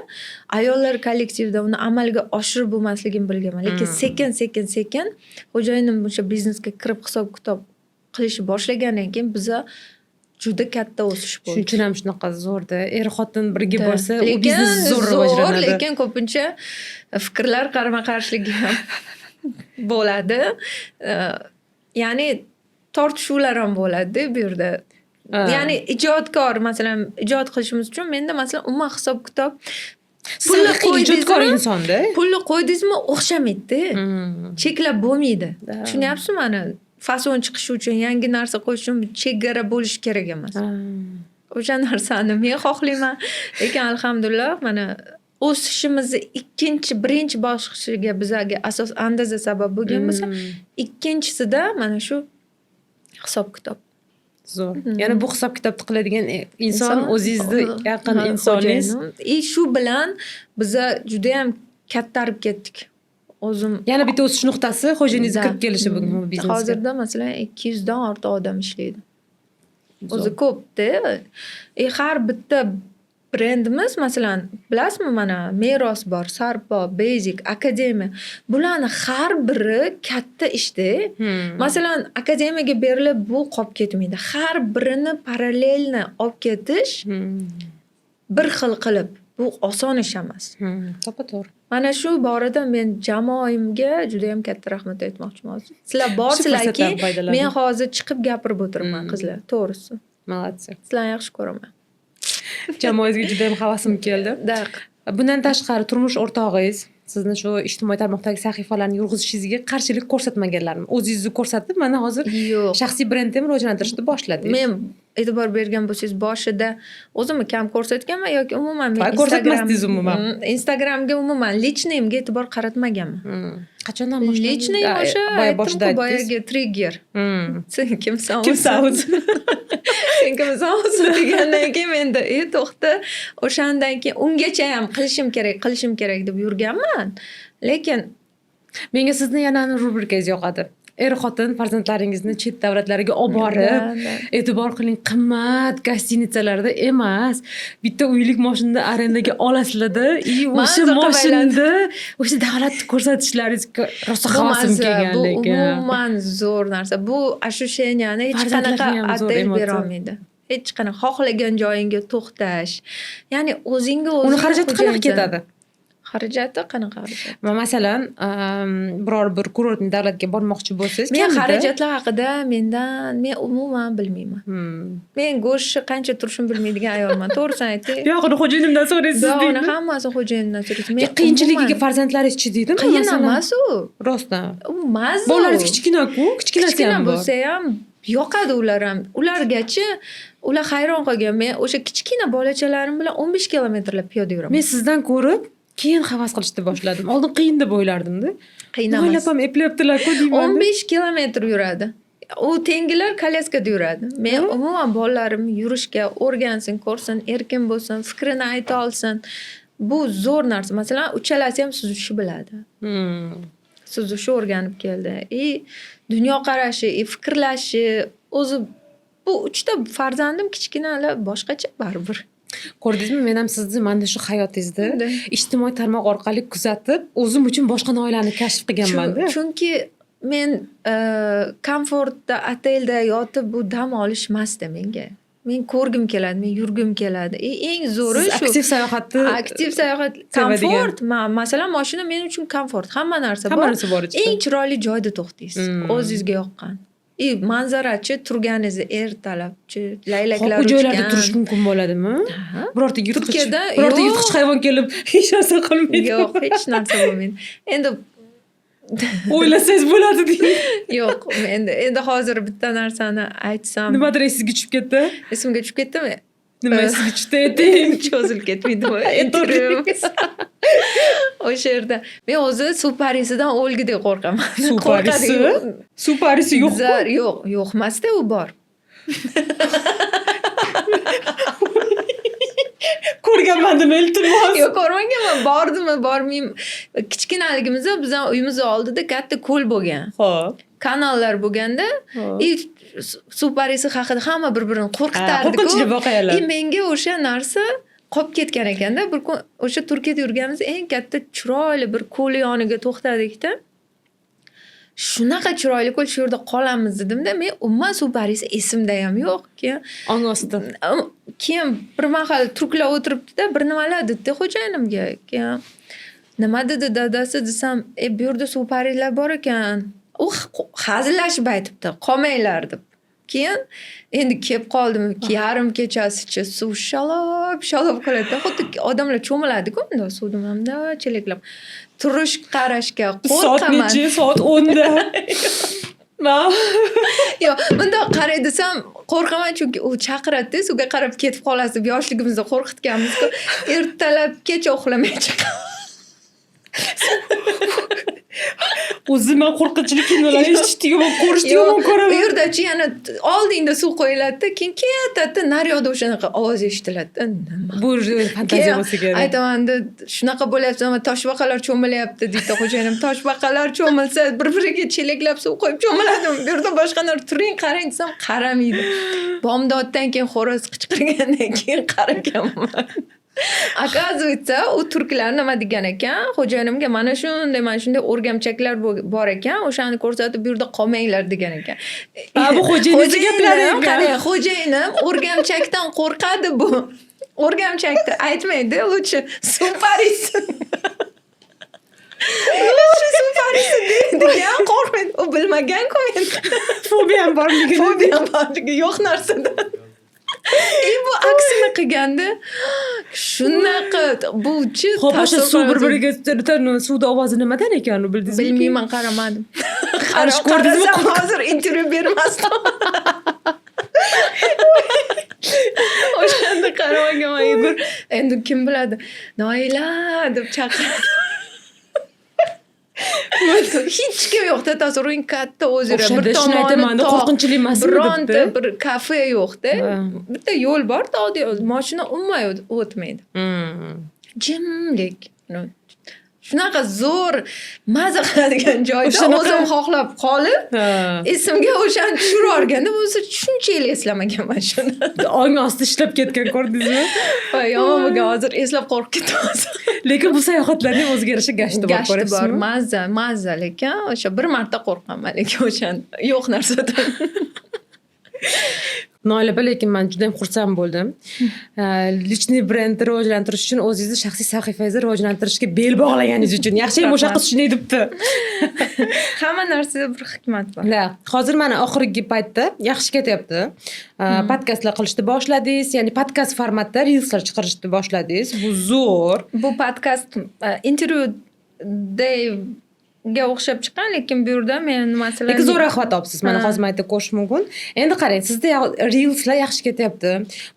ayollar kollektivida uni amalga oshirib bo'lmasligini bilganman. Lekin sekin, sekin, sekin xo'jayinim o'sha biznesga kirib, hisob kitob qilishni boshlagandan keyin biza juda katta o'sish bo'ldi. Shuning uchun ham shunaqa zo'rda. Er xotin birga Да. bo'lsa, u Lekin biznes zo'r rivojlanadi. Lekin ko'pincha fikrlar qarama qarshiligi ham bo'ladi. Ya'ni tortishuvlar ham bo'ladi bu yerda. Ya'ni ijodkor, masalan, ijod qilishimiz uchun menda, masalan, umuman hisob kitob Siz pulni haqiqiy ijodkor qo'ydingizmi? insonda. Pulni qo'ydingizmi, o'xshamaydi. Cheklab bo'lmaydi. Да. Tushunyapsizmi mani? Fason chiqishi uchun, yangi narsa qo'yish uchun chegara bo'lishi kerak emas. O'sha narsani men xohlayman. Lekin alhamdulillah, mana o'sishimizni ikkinchi, birinchi bosqichiga bizaga asos andaza sabab bo'lgan bo'lsa, ikkinchisida mana shu hisob kitob. Zo'r. Ya'ni bu hisob kitobni qiladigan inson o'zingizni yaqin insoningiz. Xo'jayinim. И shu bilan biza judayam kattarib ketdik. O'zim Yana bitta o'sish nuqtasi xo'jayiningiz Да. kirib kelishi bugun bu biznesga. Hozirda, masalan, 200 dan ortiq odam ishlaydi. O'zi Zo'r. ko'pda. И har bitta brendimiz, masalan, bilasizmi, mana Meros bor, Sarpo, Basic, Akademiya. Bularni har biri katta ishda. Masalan, akademiyaga berilib bu qolib ketmaydi. Har birini параллельно olib ketish bir xil qilib, bu oson ish emas. To'ppa to'g'ri. Mana shu borada men jamoamga judayam katta rahmat aytmoqchiman hozir. Sizlar borsizlarki, fursatdan foydalanib. Men hozir chiqib gapirib o'tiribman, qizlar, to'g'risi. Молодцы. Sizlarni yaxshi ko'raman. Jamoangizga juda ham havasim keldi. Да. Bundan tashqari, turmush o'rtog'ingiz sizni shu ijtimoiy tarmoqdagi sahifalarni yurg'izishingizga qarshilik ko'rsatmaganlarmi? O'zingizni ko'rsatib, mana hozir Yo'q. shaxsiy brendni ham rivojlantirishni boshladingiz. Men, e'tibor bergan bo'lsangiz, boshida o'zimni kam ko'rsatganman yoki umuman men Va ko'rsatmasdingiz umuman. Instagramga umuman личный imga e'tibor qaratmaganman. Qachondan boshladingiz? Личный o'sha Boya boshida aytdim-ku, aytdingiz. boyagi trigger. Sen kimsan Kimsan o'zi? o'zi? Sen kimsan o'zi degandan keyin menda to'xta, o'shandan keyin ungacha ham qilishim kerak, qilishim kerak deb yurganman. Lekin Menga sizni yana rubrikangiz yoqadi. Er xotin farzandlaringizni chet davlatlarga olib borib, Да, да. e'tibor qiling, qimmat гостиница larda emas, bitta uylik moshinani arendaga olasizlarda и o'sha Maza qilib. moshinada o'sha davlatni ko'rsatishlaringizga rosa Bu havasim maza, kelgan bu lekin. umuman zo'r narsa. Bu ощущения ni hech qanaqa Farzandlarga ham zo'r otel emotsiya. berolmaydi. Hech qanaqa xohlagan joyingga to'xtash. Ya'ni o'zingga o'zing Uni xarajati qanaqa xo'jayinsan. ketadi? Xarajati qanaqa xarajat? Masalan, biror bir kurortniy davlatga bormoqchi bo'lsangiz, Men kamida xarajatlar haqida men umuman bilmayman. Men go'shtni qancha turishini bilmaydigan ayolman. To'g'risini aytay. Buyog'ini xo'jayinimdan so'raysiz Buyog'ini deymi? hammasini xo'jayinimdan so'raysiz. Men Qiyinchiligiga umuman farzandlaringiz chidaydimi? Qiyin Masalan? emas u. Rostdan. U maza. Bolalaringiz kichkina-ku, kichkinasi Kichkina ham bor. bo'lsa ham yoqadi ular ham. Ulargachi, ular hayron qolgan. Men o'sha kichkina bolachalarim bilan 15 kilometrlab piyoda yuraman. Men sizdan ko'rib, keyin havas qilishni boshladim. Oldin qiyin deb o'ylardimda. Qiyin Voy, emas. opam eplayaptilar-ku deyman. 15 kilometr yuradi. U tengilar kolyaskada yuradi. Men umuman bolalarim yurishga o'rgansin, ko'rsin, erkin bo'lsin, fikrini ayta olsin. Bu zo'r narsa. Masalan, uchalasi ham suzishni biladi. Suzishni o'rganib keldi. И dunyoqarashi, и fikrlashi o'zi, bu uchta farzandim kichkinalar, boshqacha baribir. Ko'rdingizmi, men ham sizni mana shu hayotingizda Да. ijtimoiy tarmoq orqali kuzatib, o'zim uchun boshqa noilarni kashf qilganman-da. Chunki men komfortda, otelda yotib bu dam olish emasda menga. Men ko'rgim keladi, men yurgim keladi. И eng zo'ri Siz shu aktiv sayohatni aktiv sayohat, sevadigan. komfort. Masalan, mashina men uchun komfort. Hamma narsa Hamma bor. narsa bor ichida. Eng chiroyli joyda to'xtaysiz. O'zingizga yoqqan. И manzarachi, turganingizda ertalabchi laylaklar U joylarda uchgan. turish mumkin bo'ladimi? Ha. Birorta yirtqich, Turkiyada birorta yo'q. yirtqich hayvon kelib hech narsa qilmaydi. Yo'q, hech narsa bo'lmaydi endi. O'ylasangiz bo'ladi deng. Yo'q, endi hozir bitta narsani aytsam. Nimadir esingizga tushib ketdi. Esimga tushib ketdimi? Nima esingizga tushdi, ayting. Cho'zilib ketmaydimi intervyumiz? O'sha yerda men o'zi suv parisidan o'lgudek qo'rqaman. Suv parisi? Suv parisi yo'q. Yo'q, yo'q emasda, u bor. Ko'rganman dema, iltimos. Yo'q, ko'rmaganman. Bordimi, bormayman. Kichkinaligimizda bizani uyimiz oldida katta ko'l bo'lgan, kanallar bo'lganda и suv parisi haqida hamma bir birini qo'rqitardiku. Qo'rqinchli voqealar. И menga o'sha narsa qolib ketgan ekanda. Bir kun o'sha Turkiyada yurganimizda eng katta chiroyli bir ko'l yoniga to'xtadikda. Shunaqa chiroyli ko'l, shu yerda qolamiz dedimda, men umuman suv parisi esimda ham yo'q. Keyin Ong osti. keyin bir mahal turklar o'tiribdida, bir nimalar dedida xo'jayinimga. Keyin nima dedi dadasi desam, e, bu yerda suv parilar bor ekan. U hazillashib aytibdi, qolmanglar deb. Keyin endi kelib qoldim, yarim kechasicha suv shalop shalop qiladida, xuddi odamlar cho'miladiku bundoq suvda, bundoq chelaklab. Turish qarashga Soat qo'rqaman. nechi? Soat 10da. Man Yo'q, bundoq qaray desam qo'rqaman, chunki u chaqiradida, suvga qarab ketib qolasiz deb yoshligimizda qo'rqitganmiz-ku. Ertalabgacha uxlamay chiqaman. O'zi man qo'rqinchli kinolarni eshitishni yomon, ko'rishni Yo'q, yomon u ko'raman. yerdachi yana oldingda suv qo'yiladida, keyin ketadida, naryoqda o'shanaqa ovoz eshitiladi. Nima? Bu fantaziya Keyin bo'lsa kerak. aytaman, shunaqa bo'lyapti, ama toshbaqalar cho'milyapti deydi xo'jayinim. Toshbaqalar cho'milsa bir-biriga chelaklab suv qo'yib cho'miladimi? Bu yerda boshqa narsa, turing qarang desam qaramaydi. Bomdoddan keyin xo'roz qichqirgandan keyin qaraganman. Оказывается, u turklar nima degan ekan? Xo'jayinimga mana shunday, mana shunday o'rgamchaklar bor ekan, o'shani ko'rsatib bu yerda qolmanglar degan ekan. Ha, bu xo'jayiningizni gaplari Xo'jayinim, ekan. qarang, xo'jayinim o'rgamchakdan qo'rqadi bu. O'rgamchakni aytmaydi, лучше suv parisi. Лучше suv parisi degan qo'rqmaydi. U bilmagan-ku men. Fobiyam borligini. Fobiyam borligi yo'q narsadan. И bu aksini qilganda shunaqa buchi. Xo'p, o'sha suv bir-biriga, suvda ovozi nimadan ekan, u bildingizmi? Bilmayman, qaramadim. Qarash ko'rdingizmi? Qarasam hozir intervyu bermasdim. O'shanda qaramaganman, Igor. Endi kim biladi? Noila deb chaqiradi. Hech kim yo'qda, tasavvur qiling, katta озеро, bir O'shanda shuni tomoni aytaman-da, tog', qo'rqinchli emasmi bironta debdi. bir kafe yo'qda. Bitta yo'l bor, tog'da yo'l, mashina umuman o'tmaydi. Jimlik. Shunaqa zo'r maza qiladigan joyda o'zim xohlab qolib, esimga o'shani tushirib yuborganda, o'zi shuncha yil eslamaganman shuni. Ong osti ishlab ketgan, ko'rdingizmi? Voy, yomon bo'lgan, hozir eslab qo'rqib ketdim. Lekin bu sayohatlarning o'ziga yarasha gashti bor, Gashti bor, ko'ryapsizmi? Mazza, mazza, lekin o'sha bir marta qo'rqqanman, lekin o'shani yo'q narsadan. Noila opa, lekin men juda ham xursand bo'ldim. Личный brendni rivojlantirish uchun o'zingizni shaxsiy sahifangizni rivojlantirishga bel bog'laganingiz uchun. Yaxshi ham o'sha qiz shunday debdi. Hamma narsada bir hikmat bor. Да, hozir mana oxirgi paytda yaxshi ketyapti. Podkastlar qilishni boshladingiz, ya'ni podkast formatda reelslar chiqarishni boshladingiz. Bu zo'r. Bu podkast intervyu ga o'xshab chiqqan, lekin bu yerda men masalan Lekin zo'r охват olibsiz. Mana hozir aytib ko'rish mumkin. Endi qarang, sizda reelslar yaxshi ketyapti.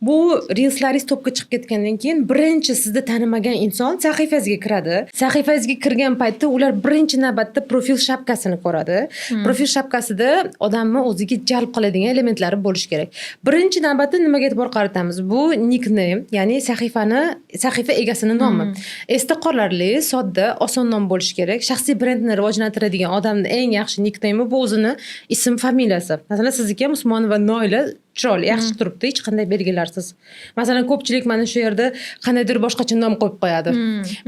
Bu reelslaringiz topga chiqib ketgandan keyin birinchi sizni tanimagan inson sahifangizga kiradi. Sahifangizga kirgan paytda ular birinchi navbatda profil shapkasini ko'radi. Profil shapkasida odamni o'ziga jalb qiladigan elementlari bo'lishi kerak. Birinchi navbatda nimaga e'tibor qaratamiz? Bu nickname, ya'ni sahifa egasini nomi. Esda qolarli, sodda, oson nom bo'lishi kerak. Shaxsiy brendni rivojlantiradigan odamni eng yaxshi nickname bu o'zini ism familiyasi. Masalan, sizniki ham Usmonova Noila chiroyli, yaxshi turibdi, hech qanday belgilarsiz. Masalan, ko'pchilik mana shu yerda qandaydir boshqacha nom qo'yib qo'yadi.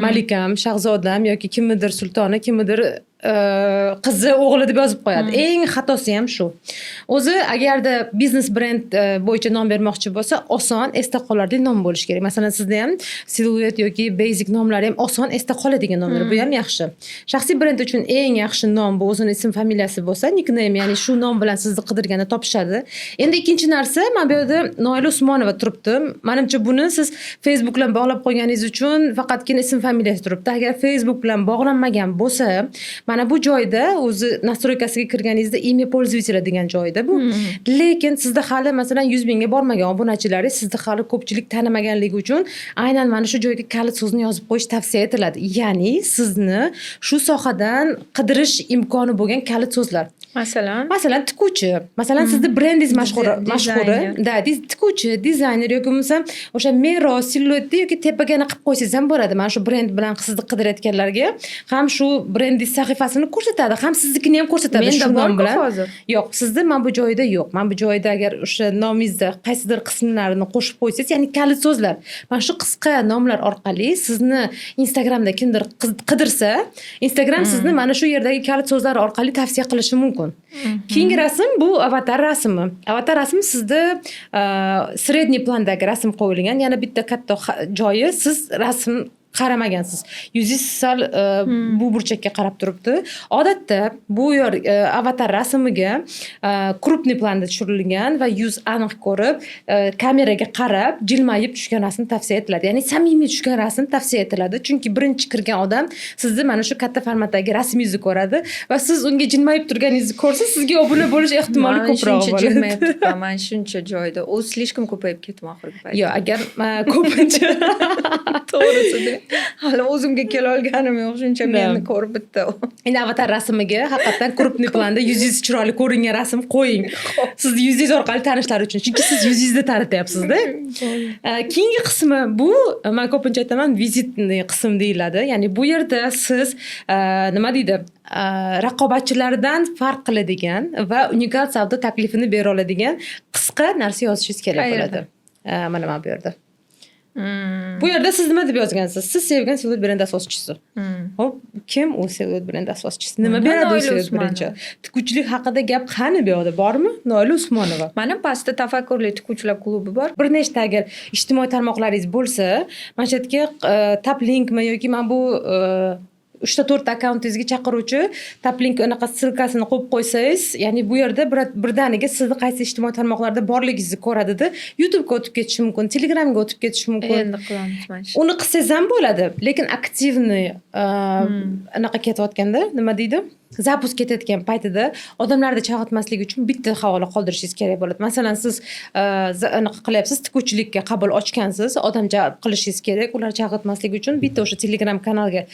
Malikam, Shahzodam yoki kimnidir Sultona, kimnidir Qizi, o'g'li deb yozib qo'yadi. Eng xatosi ham shu o'zi. Agarda biznes brend bo'yicha nom bermoqchi bo'lsa, oson esda qolarli nom bo'lishi kerak. Masalan, sizda ham Siluet yoki Basic nomlari ham oson esda qoladigan nomlar, bu ham yaxshi. Shaxsiy brend uchun eng yaxshi nom bu o'zini ism familiyasi bo'lsa, nikneym, ya'ni shu nom bilan sizni qidirganda topishadi. Endi ikkinchi narsa, mana bu yerda Noila Usmonova turibdi. Manimcha, buni siz Facebook bilan bog'lab qo'yganingiz uchun faqatgina ism familiyasi turibdi. Agar Facebook bilan bog'lanmagan bo'lsa, mana bu joyda o'zi настройка siga kirganingizda "Имя пользователя" degan joyda bu. Lekin sizda hali, masalan, 100 mingga bormagan obunachilaringiz, sizni hali ko'pchilik tanimaganligi uchun aynan mana shu joyga kalit so'zni yozib qo'yish tavsiya etiladi, ya'ni sizni shu sohadan qidirish imkoni bo'lgan kalit so'zlar. Masalan? Masalan, tikuvchi. Masalan, sizni brendingiz mashhur, mashhuri Dizayner. Да, tikuvchi, dizayner yoki bo'lmasam o'sha Mero siluetni yoki tepagani qilib qo'ysangiz ham bo'ladi. Mana shu brend bilan sizni qidirayotganlarga ham shu brendingiz sahifasini ko'rsatadi, ham siznikini ham ko'rsatadi Menda shu nom bor-ku bilan. hozir. Yo'q, sizda mana bu joyida yo'q. Mana bu joyda agar o'sha nomingizda qaysidir qismlarini qo'shib qo'ysangiz, ya'ni kalit so'zlar, mana shu qisqa nomlar orqali sizni Instagramda kimdir qidirsa, Instagram sizni mana shu yerdagi kalit so'zlar orqali tavsiya qilishi mumkin. Keyingi rasm bu avatar rasmi. Avatar rasmi sizda средний plandagi rasm qo'yilgan. Yana bitta katta joyi, siz rasm qaramagansiz, yuzingiz sal bu burchakka qarab turibdi. Odatda bu yer avatar rasmiga крупный planda tushirilgan va yuz aniq ko'rib, kameraga qarab jilmayib tushgan rasm tavsiya etiladi, ya'ni samimiy tushgan rasm tavsiya etiladi, chunki birinchi kirgan odam sizni mana shu katta formatdagi rasmingizni ko'radi va siz unga jilmayib turganingizni ko'rsa, sizga obuna bo'lish ehtimoli Man ko'proq shuncha bo'ladi. jilmayib turibman, man shuncha joyda. U слишком ko'payib ketdi oxirgi payt. Yo'q, agar ko'pincha To'g'risida. Hali o'zimga kelolganim yo'q, shuncha meni ko'rib bitta. Endi avatar rasmiga haqiqatdan крупный planda yuzingiz chiroyli ko'ringan rasm qo'ying, sizni yuzingiz orqali tanishlar uchun, chunki siz yuzingizni tanityapsizda. Keyingi qismi bu, man ko'pincha aytaman, визитный qism deyiladi, ya'ni bu yerda siz nima deydi, raqobatchilardan farq qiladigan va unikal savdo taklifini bera oladigan qisqa narsa yozishingiz kerak Qayerda? bo'ladi. Mana bu yerda. Bu yerda siz nima deb yozgansiz? Siz sevgan siluet brend asoschisi. Hop, kim u siluet brend asoschisi? Nima Mana beradi u Noila siluet Usmonova. brendchi? Tikuvchilik haqida gap qani bu yoqda, bormi? Noila Usmonova. Mani pastda "Tafakkurli tikuvchilar klubi" bor. Bir nechta agar ijtimoiy tarmoqlaringiz bo'lsa, mana shu yerga Taplinkmi yoki mana bu uchta, to'rtta akkauntingizga chaqiruvchi Taplink anaqa ссылка sini qo'yib qo'ysangiz, ya'ni bu yerda birdaniga sizni qaysi ijtimoiy tarmoqlarda borligingizni ko'radida, YouTubega o'tib ketishi mumkin, Telegramga o'tib ketishi mumkin. Endi qilamiz mana shu. Uni qilsangiz ham bo'ladi, lekin активный anaqa ketayotganda, nima deydi, запуск ketayotgan paytida odamlarni chalg'itmaslik uchun bitta havola qoldirishingiz kerak bo'ladi. Masalan, siz anaqa qilyapsiz, tikuvchilikka qabul ochgansiz, odam jalb qilishingiz kerak. Ular chalg'itmaslik uchun bitta o'sha Telegram kanalga,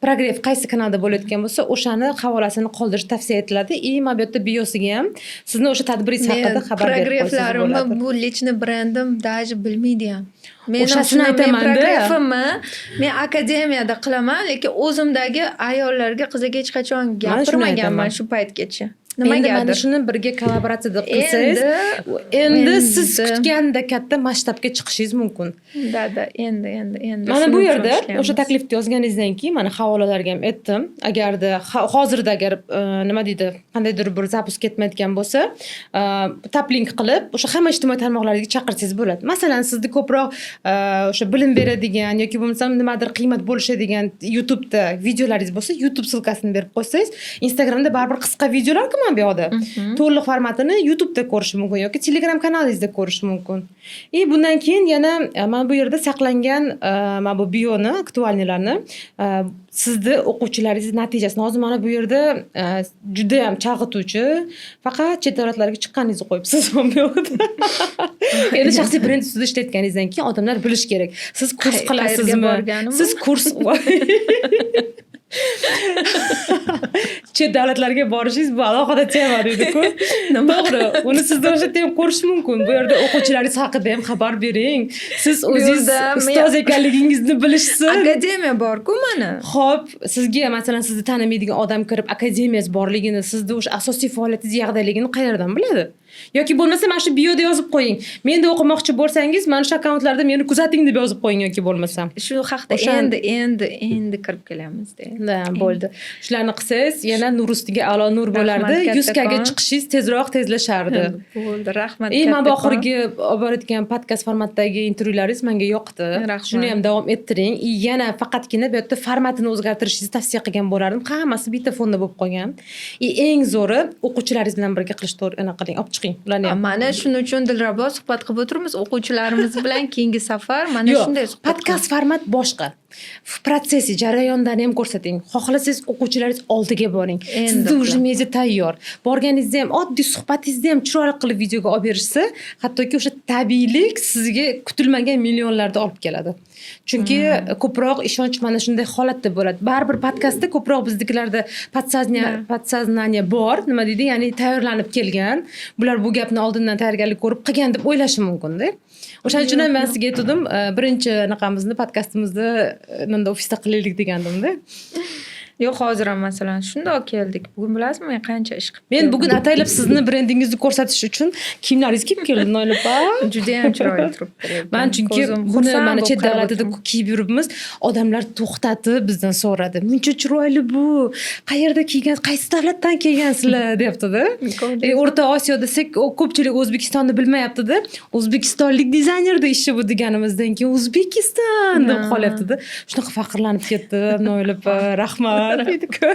прогрев qaysi kanalda bo'layotgan bo'lsa, o'shani havolasini qoldirish tavsiya etiladi. И mana bu yerda biosiga ham sizni o'sha tadbiringiz haqida Men xabar berib qo'ysangiz прогрев larimni bo'ladi. bu личный brendim даже bilmaydi ham. Men O'shasini men aytamanda. прогрев imni men akademiyada qilaman, lekin o'zimdagi ayollarga, qizlarga hech qachon Mana shuni gapirmaganman aytaman. shu paytgacha. Endi mana Nimagadir. shuni birga kollaboratsiyada qilsangiz, Endi endi siz kutganda katta masshtabga chiqishingiz mumkin. Да, endi Mana bu shuning uchun yerda ishlayapmiz. o'sha taklifni yozganingizdan keyin mana havolalarga ham aytdim. Agarda hozirda agar nima deydi, qandaydir bir запуск ketmayotgan bo'lsa, taplink qilib o'sha hamma ijtimoiy tarmoqlarga chaqirsangiz bo'ladi. Masalan, sizni ko'proq o'sha bilim beradigan yoki bo'lmasam nimadir qiymat bo'lishadigan YouTubeda videolaringiz bo'lsa, YouTube ссылка sini berib qo'ysangiz, Instagramda baribir qisqa videolar-ku mana bu yoqda. To'liq formatini YouTubeda ko'rish mumkin yoki Telegram kanalingizda ko'rish mumkin. И bundan keyin yana mana bu yerda saqlangan mana bu bioni, актуальный larni, sizni o'quvchilaringiz natijasini hozir mana bu yerda judayam chalg'ituvchi, faqat chet davlatlarga chiqqaningizni qo'yibsiz bu yoqda. Endi shaxsiy brend ustida ishlayotganingizdan keyin odamlar bilishi kerak. Siz kurs Qayerga qilasizmi? borganimni? Siz kurs, chet davlatlarga borishingiz bu alohida tema deydi-ku. To'g'ri, uni sizda o'sha yerda ham ko'rish mumkin. Bu yerda o'quvchilaringiz haqida ham xabar bering. Siz o'zingiz yerda ustoz ekanligingizni bilishsin. Akademiya bor-ku mana. Xo'p, sizga, masalan, sizni tanimaydigan odam kirib, akademiyangiz borligini, sizni o'sha asosiy faoliyatingiz yoqdaligini qayerdan biladi? Yoki bo'lmasa mana shu bioda yozib qo'ying. Menda o'qimoqchi bo'lsangiz, mana shu akkauntlarda meni kuzating deb yozib qo'ying yoki bo'lmasa. Shu haqda endi kirib kelamizda. Да, bo'ldi. Shularni qilsangiz, yana nur ustiga a'lo nur bo'lardi. Rahmat. 100K ga Kattakon. Chiqishingiz tezroq tezlashardi. Bo'ldi, rahmat. И mana bu Kattakon. oxirgi olib borayotgan podkast formatdagi intervyularingiz menga yoqdi. Rahmat. Shuni ham davom ettiring. И yana faqatgina bu yerda formatini o'zgartirishingizni tavsiya qilgan bo'lardim. Hammasi bitta fonda bo'lib qolgan. И eng zo'ri, o'quvchilaringiz bilan birga qilish, to'g'ri, anaqa qiling, olib chiqing ularni ham. Mana shuning uchun, Dilrabo, suhbat qilib o'tiribmiz o'quvchilarimiz bilan. Keyingi safar mana Yo'q, shunday suhbat. Podkast format boshqa. В процессе, jarayondan ham ko'rsating. Xohlasangiz, o'quvchilaringiz oldiga boring. Endi Sizda уже qilamiz. Media tayyor. Borganingizda ham oddiy suhbatingizni ham chiroyli qilib videoga olib berishsa, hattoki o'sha tabiiylik sizga kutilmagan millionlarda olib keladi. Chunki ko'proq ishonch mana shunday holatda bo'ladi. Baribir podkastda ko'proq biznikilarda подсознание подсознание bor, nima deydi, ya'ni tayyorlanib kelgan. Bular bu gapni oldindan tayyorgarlik ko'rib qilgan deb o'ylashi mumkin-da. O'shaning uchun ham man sizga aytgandim, birinchi anaqamizni, podkastimizni manda ofisda qilaylik degandimda. Yo'q, hozir ham, masalan, shundoq keldik. Bugun bilasizmi, men qancha ish qilib Men keldim? bugun ataylab sizni brendingizni ko'rsatish uchun kiyimlaringizni kiyib keldim, Noila opa. Judayam chiroyli turibdi. Man chunki Ko'zim buni xursand mana bo'lib chet qarab davlatida o'tiribman. Kiyib yuribmiz, odamlar to'xtatib bizdan so'radi: "Muncha chiroyli bu qayerda kiygan, qaysi davlatdan kelgansizlar?" deyaptida. O'rta Osiyo desak, ko'pchilik O'zbekistonni bilmayaptida. O'zbekistonlik dizaynerda ishi bu deganimizdan keyin "O'zbekiston" deb qolyaptida. Shunaqa faxrlanib ketdim, Noila opa, rahmat deydiku.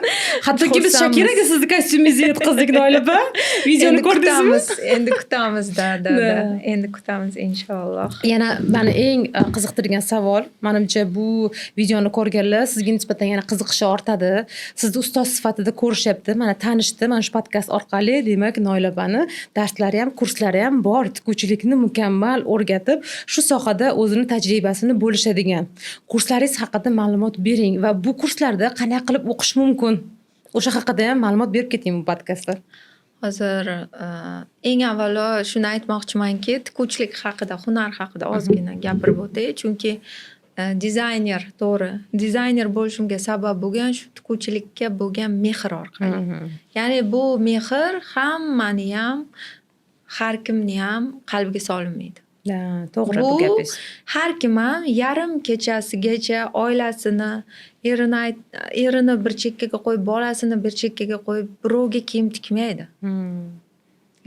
Hattoki biz Xursandmiz. Shakiraga sizni kostyumingizni yetkazdik, Noila opa. Videoni Endi ko'rdingizmi? kutamiz, endi kutamiz, да. Да. Endi kutamiz, inshaalloh. Yana mani eng qiziqtirgan savol, manimcha, bu videoni ko'rganlar sizga nisbatan yana qiziqishi ortadi. Sizni ustoz sifatida ko'rishyapti, mana tanishdi mana shu podkast orqali. Demak, Noila opani darslari ham, kurslari ham bor, tikuvchilikni mukammal o'rgatib, shu sohada o'zini tajribasini bo'lishadigan kurslaringiz haqida ma'lumot bering va bu kurslarda qanaqa qilib o'qish mumkin, o'sha haqida ham ma'lumot berib keting bu podkastda. Hozir eng avvalo shuni aytmoqchimanki, tikuvchilik haqida, hunar haqida ozgina gapirib o'tay, chunki dizayner, to'g'ri, dizayner bo'lishimga sabab bo'lgan shu tikuvchilikka bo'lgan mehr orqali. Ya'ni bu mehr hammaniyam, har kimniyam qalbiga solinmaydi. Да, to'g'ri bu Bu gapingiz. har kim ham yarim kechasigacha oilasini, erini bir chekkaga qo'yib, bolasini bir chekkaga qo'yib, birovga kiyim tikmaydi.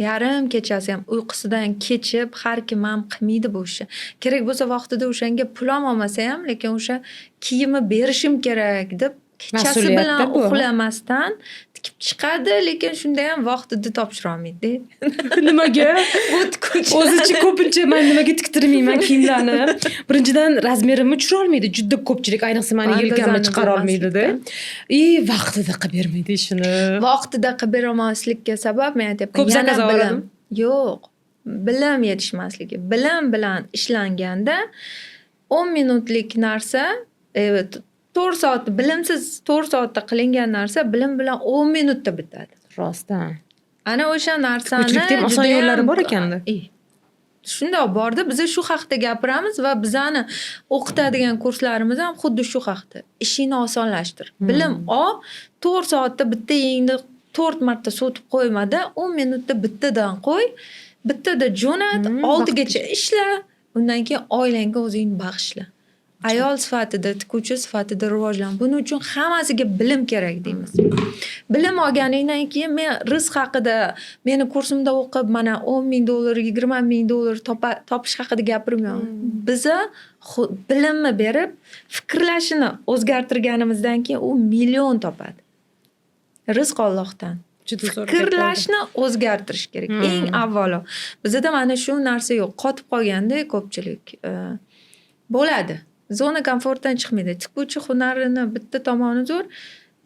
Yarim kechasi ham uyqusidan kechib har kim ham qilmaydi bu ishni. Kerak bo'lsa, vaqtida o'shanga pul ham olmasa ham, lekin o'sha kiyimni berishim kerak deb kechasi Mas'uliyat-da bilan bu. Uxlamasdan tikib chiqadi, lekin shunda ham vaqtida topshirolmaydi. Nimaga? Bu tikuvchilar. O'zicha ko'pincha man nimaga tiktirmayman kiyimlarni? Birinchidan, razmerimni tushirolmaydi juda ko'pchilik, ayniqsa mani yelkamni Andazani chiqarolmaydida. bilmaslikdan. И vaqtida qilib bermaydi ishini. Vaqtida qilib berolmaslikka sabab, men aytyapman, Ko'p yana zakaz bilim. oladimi? Yo'q, bilim yetishmasligi. Bilim bilan ishlanganda 10 minutlik narsa, 4 soat bilimsiz 4 soatda qilingan narsa bilim bilan 10 minutda bitadi. Rostdan. Ana o'sha narsani Tikuvchilikda ham oson judayam yo'llari bor ekanda. Shundoq borda, biza shu haqda gapiramiz va bizani o'qitadigan kurslarimiz ham xuddi shu haqda. Ishingni osonlashtir. Bilim ol, 4 soatda bitta yengni 4 marta sotib qo'ymada, 10 minutda bittadan qo'y, bittada jo'nat, 6gacha ishla, undan keyin oilangga o'zingni bag'ishla. Ayol sifatida, tikuvchi sifatida rivojlan. Buning uchun hammasiga bilim kerak deymiz. Bilim olganingdan keyin men rizq haqida, meni kursimda o'qib, mana 10 ming dollar, 20 ming dollar topish haqida gapirmayman. Biza bilimni berib, fikrlashini o'zgartirganimizdan keyin u million topadi. Rizq Allohdan. Juda zo'r gap bo'ldi. Fikrlashni o'zgartirish kerak. Eng avvalo. Bizada mana shu narsa yo'q. Qotib qolganda ko'pchilik. Bo'ladi. Зона комфорт dan chiqmaydi. Tikuvchi hunarini bitta tomoni zo'r.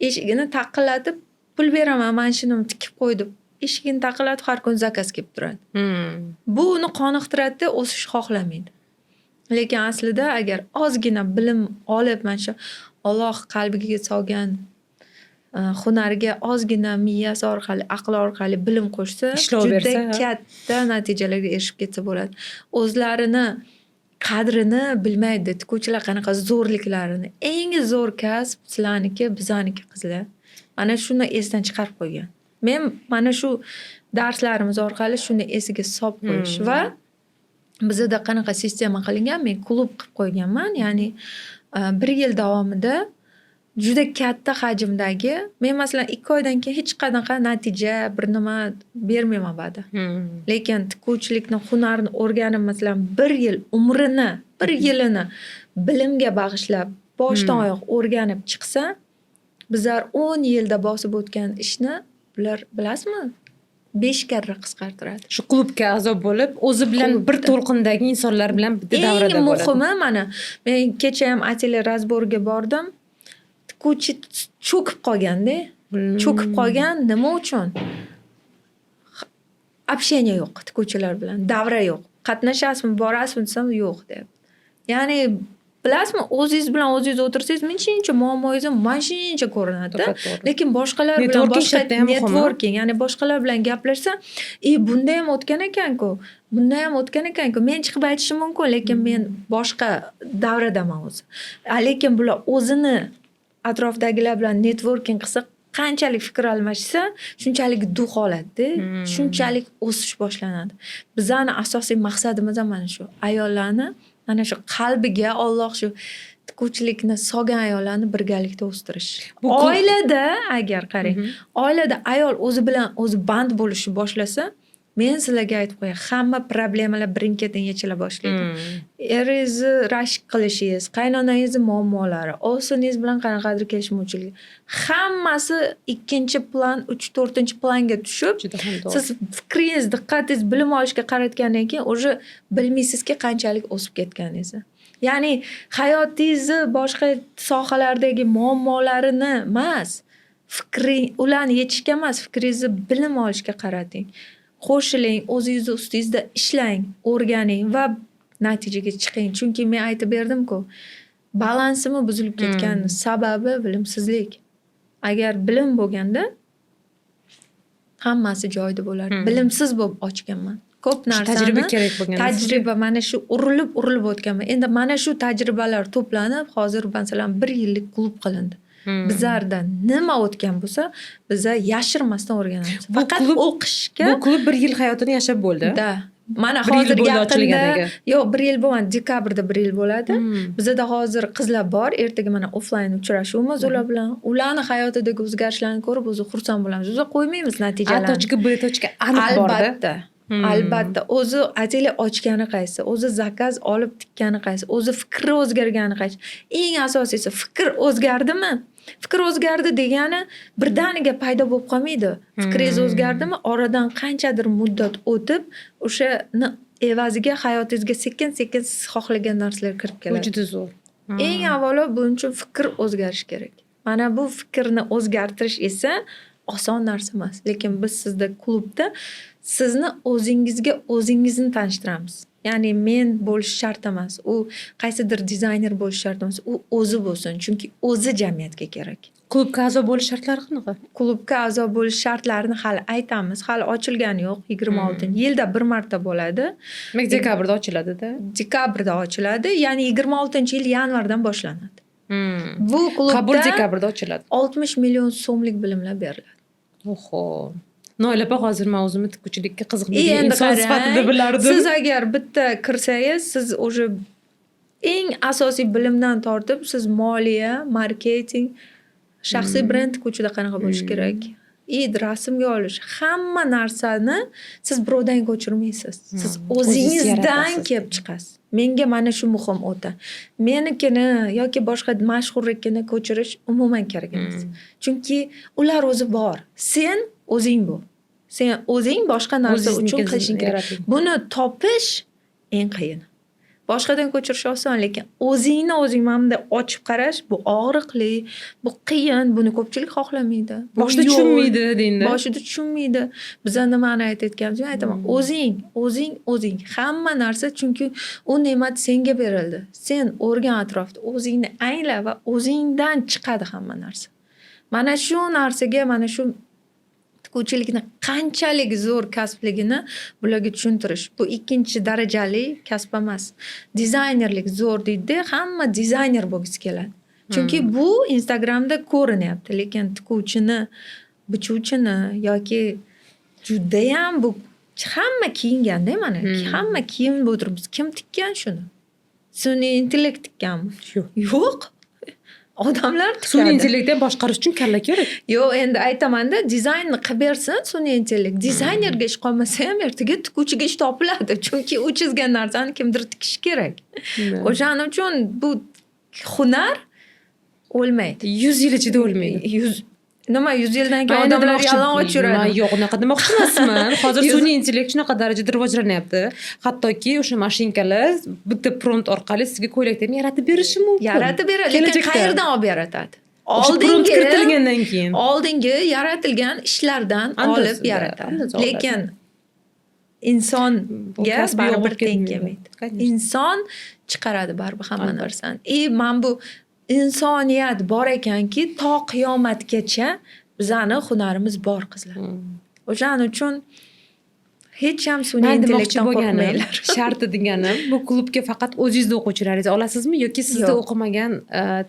Eshigini taqillatib, pul beraman, mana shuni tikib qo'y deb. Eshigini taqillatib har kuni zakaz kelib turadi. Bu uni qoniqtiradida, o'sish xohlamaydi. Lekin aslida agar ozgina bilim olib, mana shu Alloh qalbiga solgan hunarga ozgina miyasi orqali, aqli orqali bilim qo'shsa, Ishlov juda bersa, ha. Katta natijalarga erishib ketsa bo'ladi. O'zlarini qadrini bilmaydi tikuvchilar qanaqa zo'rliklarini. Eng zo'r kasb sizlarniki, bizaniki, qizlar. Mana shuni esdan chiqarib qo'ygan. Men mana shu darslarimiz orqali shuni esiga solib qo'yish va bizada qanaqa sistema qilingan, men klub qilib qo'yganman. Ya'ni bir yil davomida juda katta hajmdagi, men, masalan, 2 oydan keyin hech qanaqa natija, bir nima bermayman va'da. Lekin tikuvchilikni hunarini o'rganib, masalan, bir yil umrini, bir yilini bilimga bag'ishlab, boshdan oyoq o'rganib chiqsa, bizlar 10 yilda bosib o'tgan ishni bular, bilasizmi, 5 karra qisqartiradi. Shu klubga a'zo bo'lib, o'zi bilan bir Klubda. to'lqindagi insonlar bilan bitta Eng davrada bo'ladi. muhimi, mana men kecha ham atelye разбор ga bordim. Tikuvchi cho'kib qolganda, cho'kib qolgan. Nima uchun? Общение yo'q tikuvchilar bilan, davra yo'q. Qatnashasizmi, borasizmi desam, yo'q deyapti. Ya'ni, bilasizmi, o'zingiz bilan o'zingiz o'tirsangiz, shuncha muammoyingiz ham mana shuncha ko'rinadida. To'ppa-to'g'ri. Lekin boshqalar bilan Networking boshqa shu yerda ham muhim, a? Networking, ya'ni boshqalar bilan gaplashsa, "E, bunda ham o'tgan ekan-ku, bunda ham o'tgan ekan-ku." Men chiqib aytishim mumkin, lekin men boshqa davradaman o'zi. A lekin bular o'zini atrofdagilar bilan networking qilsa, qanchalik fikr almashsa, shunchalik дух oladida, shunchalik o'sish boshlanadi. Bizani asosiy maqsadimiz ham mana shu. Ayollarni mana shu qalbiga Olloh shu tikuvchilikni solgan ayollarni birgalikda o'stirish. Bu Oilada agar qarang, oilada ayol o'zi bilan o'zi band bo'lishni boshlasa, men sizlarga aytib qo'yay, hamma problemalar birin-ketin yechila boshlaydi. Eringizni rashk qilishingiz, qaynonangizni muammolari, ovsiningiz bilan qanaqadir kelishmovchilik, hammasi ikkinchi plan, uch, to'rtinchi planga tushib, Juda ham to'g'ri. siz fikringiz, diqqatingiz bilim olishga qaratgandan keyin уже bilmaysizki qanchalik o'sib ketganingizni. Ya'ni hayotingizni boshqa sohalardagi muammolarini emas, fikring ularni yechishga emas, fikringizni bilim olishga qarating. Qo'shiling, o'zingizni ustingizda ishlang, o'rganing va natijaga chiqing. Chunki men aytib berdim-ku, balansimi buzilib ketgani sababi bilimsizlik. Agar bilim bo'lganda, hammasi joyida bo'lardi. Bilimsiz bo'lib ochganman. Ko'p Shu narsani tajriba kerak bo'lgan sizga. Tajriba, mana shu urilib urilib o'tganman. Endi mana shu tajribalar to'planib, hozir, masalan, bir yillik klub qilindi. Bizlarda nima o'tgan bo'lsa, biza yashirmasdan o'rganamiz. Bu Faqat o'qishga Bu klub bir yil hayotini yashab bo'ldi. Да. Mana Bir yil hozir bo'ldi yaqinda, ochilganiga. yo'q, bir yil bo'lmadi, dekabrda bir yil bo'ladi. Bizada hozir qizlar bor, ertaga mana offlayn uchrashuvimiz ular bilan. Ularni hayotidagi o'zgarishlarni ko'rib, o'zi xursand bo'lamiz. Biz qo'ymaymiz A natijalarni. точка, B точка aniq borda. Albatta. Albatta. O'zi ateli ochgani qaysi, o'zi заказ olib tikkani qaysi, o'zi fikri o'zgargani qaysi. Eng asosiysi, fikr o'zgardimi? Fikr o'zgardi degani birdaniga paydo bo'lib qolmaydi. Fikringiz o'zgardimi, oradan qanchadir muddat o'tib, o'shani evaziga hayotingizga sekin-sekin siz xohlagan narsalar kirib Bu keladi. juda zo'r. Eng avvalo buning uchun fikr o'zgarishi kerak. Mana bu fikrni o'zgartirish esa oson narsa emas. Lekin biz sizda klubda sizni o'zingizga o'zingizni tanishtiramiz. Ya'ni men bo'lishi shart emas. U qaysidir dizayner bo'lishi shart emas. U o'zi bo'lsin, chunki o'zi jamiyatga kerak. Klubga a'zo bo'lish shartlari qanaqa? Klubga a'zo bo'lish shartlarini hali aytamiz. Hali ochilgani yo'q. 26 yilda bir marta bo'ladi. Demak, dekabrda ochiladida. Dekabrda ochiladi. Ya'ni 26-yil yanvardan boshlanadi. Bu Qabul klubda dekabrda ochiladi. 60 million so'mlik bilimlar beriladi. Oho. Noila opa, hozir man o'zimni tikuvchilikka И qiziqmagan endi inson sifatida qarang, bilardim. siz agar bitta kirsangiz, siz уже eng asosiy bilimdan tortib, siz moliya, marketing, shaxsiy brend tikuvchida qanaqa bo'lishi kerak, и rasmga olish, hamma narsani siz birovdan ko'chirmaysiz. Siz O'zingiz o'zingizdan yaratasiz. kelib chiqasiz. Menga mana shu muhim o'ta. Menikini yoki boshqa mashhurnikini ko'chirish umuman kerak emas. Chunki ular o'zi bor. Sen o'zing bo'l. Sen o'zing boshqa narsa uchun O'zingiznikini qilishing kerak. yarating. Buni topish eng qiyini. Boshqadan ko'chirish oson, lekin o'zingni o'zing mana bunday ochib qarash, bu og'riqli, bu qiyin, buni ko'pchilik xohlamaydi. Bu Boshida yo'l. tushunmaydi deydi. Boshida tushunmaydi. Biza nimani aytayotganimiz, men aytaman, o'zing, o'zing, o'zing. Hamma narsa, chunki u ne'mat senga berildi. Sen o'rgan atrofda, o'zingni angla va o'zingdan chiqadi hamma narsa. Mana shu narsaga, mana shu tikuvchilikni qanchalik zo'r kasbligini bularga tushuntirish. Bu ikkinchi darajali kasb emas. Dizaynerlik zo'r deydida, hamma dizayner bo'lgisi keladi. Chunki bu Instagramda ko'rinyapti, lekin tikuvchini Bichuvchini yoki judayam bu hamma kiyinganda mana hamma kiyinib o'tiribmiz. Kim tikkan shuni? Sun'iy intellekt tikkanmi? Yo'q. Yo'q. Odamlar Sun'iy tikadi. intellektni ham boshqarish uchun kalla kerak. Yo'q, endi aytamanda, dizaynni qilib bersin sun'iy intellekt. Dizaynerga ish qolmasa ham, ertaga tikuvchiga ish topiladi. Chunki u chizgan narsani kimdir tikishi kerak. O'shaning uchun bu hunar o'lmaydi. 100 yil ichida o'lmaydi. 100 nima, 100 yildan keyin Man endi odamlar demoqchi- yalang'och yuradi. Man yo'q, unaqa demoqchi emasman. Hozir sun'iy intellekt shunaqa darajada rivojlanyapti. Hattoki o'sha mashinkalar bitta prompt orqali sizga ko'ylakni ham yaratib berishi mumkin. Yaratib beradi, lekin Kelajakda. qayerdan olib yaratadi? O'sha prompt kiritilgandan keyin. Oldingi yaratilgan ishlardan Andazada, olib yaratadi. andaza oladi. Lekin Bu insonga kasb yo'q baribir bo'lib teng ketmaydi. kelmaydi. Конечно. Inson chiqaradi baribir hamma Albatta. narsani. И man bu insoniyat bor ekanki, to qiyomatgacha bizani hunarimiz bor, qizlar. O'shaning uchun hech ham sun'iy Man demoqchi intellektdan bo'lganim, qo'rqmanglar. sharti deganim, bu klubga faqat o'zingizni o'quvchilaringizni olasizmi yoki sizda Yo'q. o'qimagan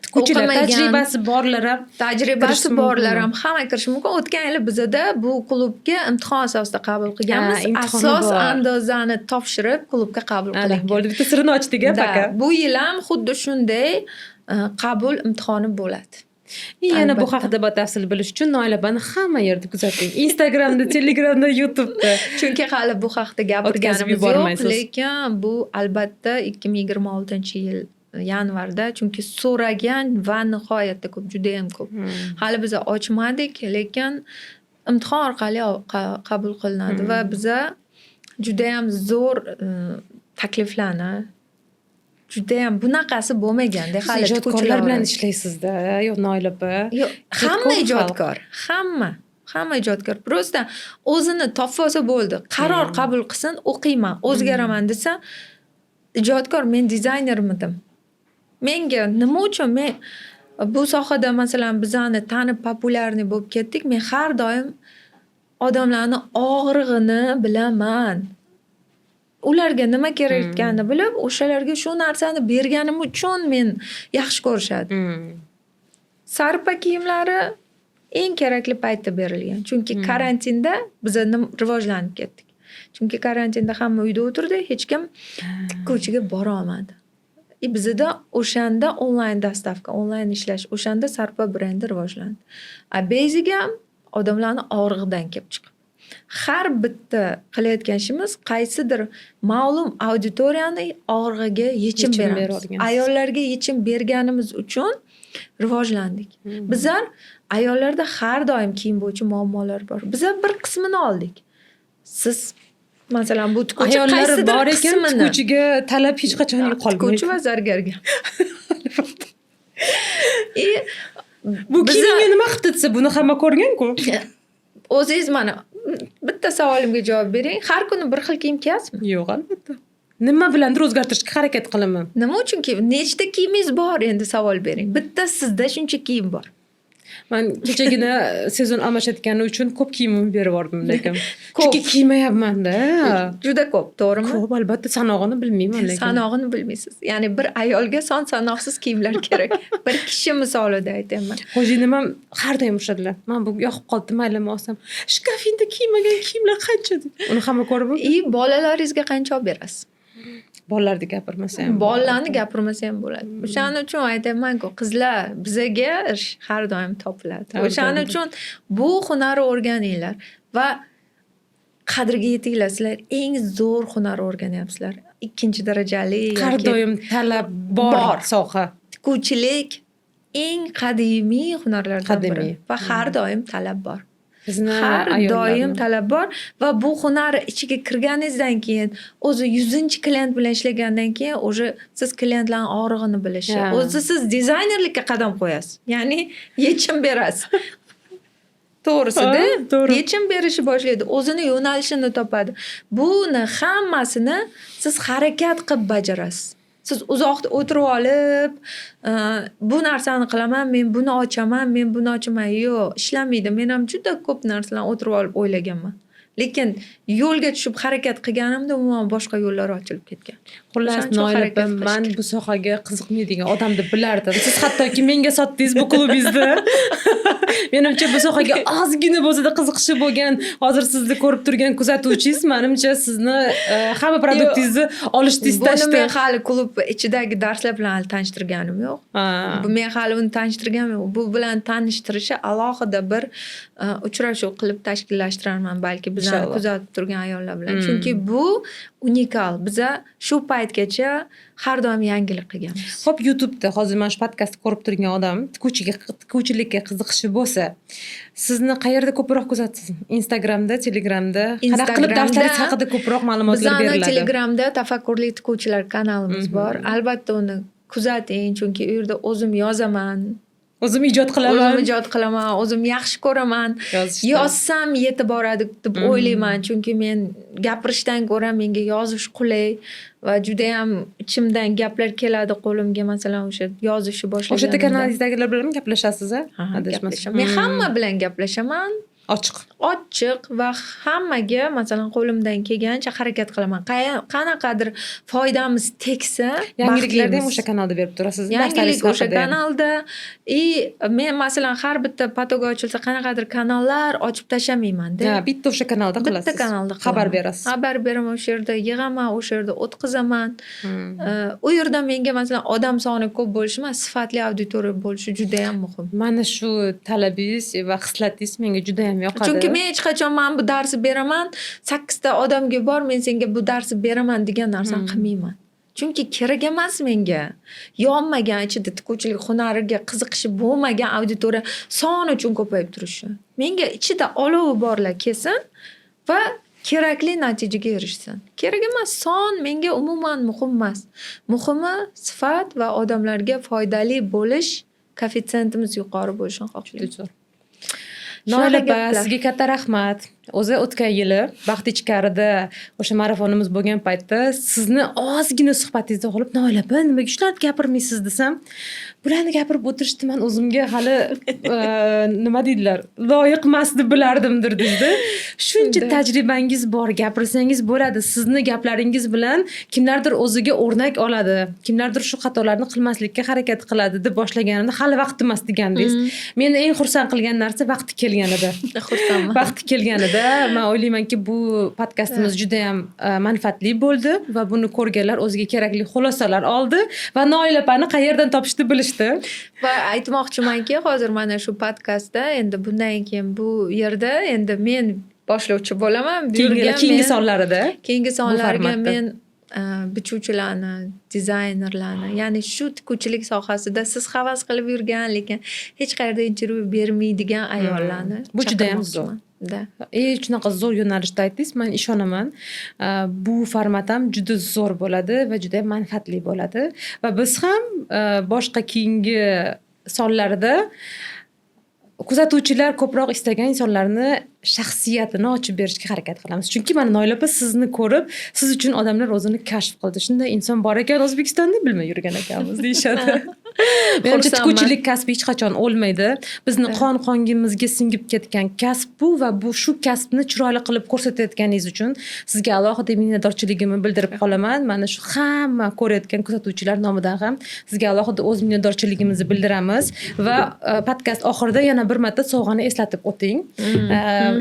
tikuvchilar, O'qimagan. tajribasi borlar ham Tajribasi kirishi borlar mumkinmi? ham, hamma kirishi mumkin. O'tgan yili bizada bu klubga imtihon asosida qabul qilganmiz. Ha, imtihoni Asos bor. andozani topshirib, klubga qabul Ana, qilingan. bo'ldi, bitta sirini ochdik a Да, пока. bu yil ham xuddi shunday qabul imtihoni bo'ladi. Yana bu Albatta. haqida batafsil bilish uchun Noila opani hamma yerda kuzating. Instagramda, Telegramda, YouTube'da. Chunki hali bu haqda O'tkazib gapirganimiz yo'q, yubormaysiz. lekin bu albatta 2026-yil yanvarda, chunki so'ragan va nihoyatda ko'p, judayam ko'p. Hali biza ochmadik, lekin imtihon orqali qabul qilinadi va biza judayam zo'r takliflarni, judayam bunaqasi bo'lmaganda Siz hali ijodkorlar tikuvchilar bilan orasida. ishlaysizda, yo'q, Noila opa. Yo'q, hamma Ijodkor xalq. ijodkor, hamma, hamma ijodkor. Просто o'zini topib olsa bo'ldi. Qaror qabul qilsin, o'qiyman, o'zgaraman desa, ijodkor. Men dizaynermidim. Menga nima uchun men bu sohada, masalan, bizani tanib, популярный bo'lib ketdik. Men har doim odamlarni og'rig'ini bilaman. Ularga nima kerakligini bilib, o'shalarga shu narsani berganim uchun men yaxshi ko'rishadi. Sarpa kiyimlari eng kerakli paytda berilgan. Chunki karantinda biza rivojlanib ketdik. Chunki karantinda hamma uyda o'tirdi, hech kim tikuvchiga borolmadi. И bizada o'shanda onlayn доставка, onlayn ishlash, o'shanda Sarpa brendi rivojlandi. A Basic ham odamlarni og'rig'idan kelib chiqib. Har bitta qilayotgan ishimiz qaysidir ma'lum auditoriyani og'rig'iga yechim Yechim bera beramiz. olgansiz. Ayollarga yechim berganimiz uchun rivojlandik. Bizlar ayollarda har doim kiyim bo'yicha muammolar bor. Biza bir qismini oldik. Siz, masalan, bu tikuvchi Ayollar qaysidir bor ekan, qismini tikuvchiga talab hech qachon yo'qolmaydi. Tikuvchi va zargarga. И Bu biza kiyimga nima qilibdi desa, buni hamma ko'rgan-ku. O'zingiz mana bitta savolimga javob bering. Har kuni bir xil kiyim kiyasizmi? Yo'q, albatta. Nima bilandir o'zgartirishga harakat qilaman. Nima uchun kiyim? Nechta kiyimingiz bor, endi savol bering. Bitta sizda shuncha kiyim bor. Man kechagina sezon almashayotgani uchun ko'p kiyimimni berib yubordim lekin. Ko'p. Chunki kiymayapman-da. Juda ko'p, to'g'rimi? Ko'p, albatta, sanog'ini bilmayman lekin. Sanog'ini bilmaysiz. Ya'ni bir ayolga son sanoqsiz kiyimlar kerak. Bir kishi misolida aytyapman. Xo'jayinim ham har doim urishadilar. Man bu yoqib qoldi, maylimi olsam. Shkafingda kiymagan kiyimlar qancha deb. Uni hamma ko'rib И bolalaringizga qancha olib berasiz? Bolalarni gapirmasa ham. Bolalarni gapirmasa ham bo'ladi. O'shaning uchun aytyapman-ku, qizlar, bizaga ish har doim topiladi. Har O'shaning doim. uchun bu hunarni o'rganinglar va qadriga yetinglar. Sizlar eng zo'r hunar o'rganyapsizlar. Ikkinchi darajali Har yoki doim talab bor, Bor. soha. Tikuvchilik eng qadimiy hunarlardan biri Qadimiy. va har doim talab bor. Bizni Har doim ayollarni. talab bor va bu hunar ichiga kirganingizdan keyin, o'zi 100-klient bilan ishlagandan keyin уже siz klientlarni og'rig'ini bilishi, o'zi siz dizaynerlikka qadam qo'yasiz. Ya'ni yechim berasiz. To'g'risida Ha, to'g'ri. yechim berishni boshlaydi, o'zini yo'nalishini topadi. Buni hammasini siz harakat qilib bajarasiz. Siz uzoqda o'tirib olib, bu narsani qilaman, men buni ochaman, men buni ochaman. Yo'q, ishlamaydi. Men ham juda ko'p narsalarni o'tirib olib o'ylaganman. Lekin yo'lga tushib harakat qilganimda umuman boshqa yo'llar ochilib ketgan. Xullas, O'shaning uchun Noila opa, harakat qilish man kerak. bu sohaga qiziqmaydigan odam deb bilardim. Siz hattoki menga sotdingiz bu klubingizni. Menimcha, bu sohaga ozgina bo'lsa-da qiziqishi bo'lgan, hozir sizni ko'rib turgan kuzatuvchingiz, manimcha, sizni hamma produktingizni olishni Buni istashdi. men hali klub ichidagi darslar bilan hali tanishtirganim yo'q. Bu men hali uni tanishtirganim yo'q. Bu bilan tanishtirishi alohida bir uchrashuv qilib tashkillashtirarman balki bizani Inshaalloh. kuzatib turgan ayollar bilan. Chunki bu unikal. Biza shu paytgacha har doim yangilik qilganmiz. Xo'p, YouTube'da hozir mana shu podkastni ko'rib turgan odam tikuvchiga, tikuvchilikka qiziqishi bo'lsa, sizni qayerda ko'proq kuzatsin? Instagramda, Telegramda? Qanaqa qilib Instagramda. darslaringiz haqida ko'proq ma'lumotlar Bizani beriladi? Telegramda "Tafakkurli tikuvchilar" kanalimiz bor. Albatta uni kuzating, chunki u yerda o'zim yozaman. O'zim ijod qilaman. O'zim ijod qilaman, o'zim yaxshi ko'raman. Yozishni. Yozsam yetib boradi deb o'ylayman, chunki men gapirishdan ko'ra menga yozish qulay va judayam ichimdan gaplar keladi qo'limga, masalan, o'sha yozishni O'sha yerda boshlaganimda. kanalingizdagilар bilan gaplashasiz, a? Ha, Adashmasam. gaplashaman. Men hamma bilan gaplashaman. Ochiq. Ochiq va hammaga, masalan, qo'limdan kelgancha harakat qilaman. Qanaqadir foydamiz tegsa, Yangiliklarni ham baxtlimiz. o'sha kanalda berib turasiz. Yangilik Darslaringiz o'sha haqida ham. kanalda. И men, masalan, har bitta поток ochilsa, qanaqadir kanallar ochib tashlamaymanda. Ha, bitta o'sha kanalda qilasiz. Bitta kanalda Xabar qilaman. berasiz. Xabar beraman, o'sha yerda yig'aman, o'sha yerda o'tkazaman. U yerda menga, masalan, odam soni ko'p bo'lishi emas, sifatli auditoriya bo'lishi judayam muhim. Mana shu talabingiz va hislatingiz menga juda ham yoqadi. Chunki men hech qachon "Man bu darsni beraman, sakkizta odamga bor, men senga bu darsni beraman" degan narsani qilmayman. Chunki kerak emas menga. Yonmagan, ichida tikuvchilik hunariga qiziqishi bo'lmagan auditoriya son uchun ko'payib turishi. Menga ichida olovi borlar kelsin va kerakli natijaga erishsin. Kerak emas, son menga umuman muhim emas. Muhimi sifat va odamlarga foydali bo'lish koeffitsiyentimiz yuqori bo'lishini Juda xohlayman. zo'r. Shunaqa Noila opa, gaplar. sizga katta rahmat. O'zi o'tgan yili "Baxt ichkarida" o'sha marafonimiz bo'lgan paytda sizni ozgina suhbatingizni olib, "Noila opa, nimaga shularni gapirmaysiz?" desam, "Bularni gapirib o'tirishni man o'zimga hali nima deydilar, loyiq emas deb bilardimdir", deydi. Shuncha tajribangiz bor, gapirsangiz bo'ladi. Sizni gaplaringiz bilan kimlardir o'ziga o'rnak oladi, kimlardir shu xatolarni qilmaslikka harakat qiladi deb boshlaganimda, hali vaqti emas degandingiz. Meni eng xursand qilgan narsa vaqti kelganida. Xursandman. Vaqti kelganida man o'ylaymanki, bu podkastimiz judayam manfaatli bo'ldi va buni ko'rganlar o'ziga kerakli xulosalar oldi va Noila opani qayerdan topishni bilishdi. Va aytmoqchimanki, hozir mana shu podkastda endi bundan keyin bu yerda endi men boshlovchi bo'laman. Bu Keyingi yerga keyingi sonlarida. Keyingi sonlarga formatda. men bichuvchilarni, dizaynerlarni, ya'ni shu tikuvchilik sohasida siz havas qilib yurgan, lekin hech qayerda intervyu bermaydigan ayollarni Bu judayam zo'r. chaqirmoqchiman. Да. Shunaqa zo'r yo'nalishda aytdingiz, man ishonaman. Bu format ham juda zo'r bo'ladi va juda manfaatli bo'ladi. Va biz ham boshqa keyingi sonlarda kuzatuvchilar ko'proq istagan insonlarni shaxsiyatini ochib berishga harakat qilamiz. Chunki mana, Noila opa, sizni ko'rib, siz uchun odamlar o'zini kashf qildi. "Shunday inson bor ekan O'zbekistonda, bilmay yurgan ekanmiz", deyishadi. Menimcha, Xursandman. tikuvchilik kasbi hech qachon o'lmaydi. Bizni qon qongimizga singib ketgan kasb bu va bu shu kasbni chiroyli qilib ko'rsatayotganingiz uchun sizga alohida minnatdorchiligimni bildirib qolaman. Mana shu hamma ko'rayotgan kuzatuvchilar nomidan ham sizga alohida o'z minnatdorchiligimizni bildiramiz va podkast oxirida yana bir marta sovg'ani eslatib o'ting.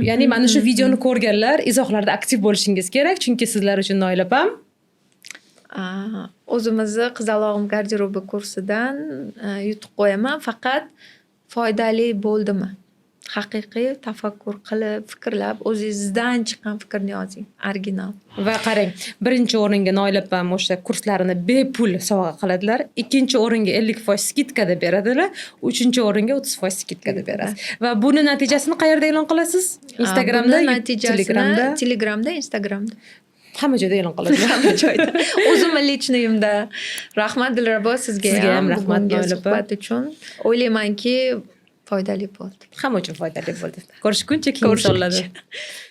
Ya'ni mana shu videoni ko'rganlar izohlarda aktiv bo'lishingiz kerak, chunki sizlar uchun Noila opam O'zimizni "Qizalog'im garderobi" kursidan yutuq qo'yaman. Faqat foydali bo'ldimi? Haqiqiy tafakkur qilib, fikrlab, o'zingizdan chiqqan fikrni yozing. Original. Va qarang, birinchi o'ringa Noila opam o'sha kurslarini bepul sovg'a qiladilar. Ikkinchi o'ringa 50% скидка da beradilar. Uchinchi o'ringa 30% скидка da berasiz. Va buni natijasini qayerda e'lon qilasiz? Instagramda, Buni natijasini Telegramda, Telegramda, Instagramda. Hamma joyda e'lon qiladilar. Hamma joyda. O'zimni личный imda. Rahmat, Dilrabo, sizga Sizga ham ham rahmat, bugungi Noila opa. suhbat uchun. O'ylaymanki, foydali bo'ldi. Hamma uchun foydali bo'ldi. Ko'rishguncha keyingi Ko'rishguncha. sonlarda.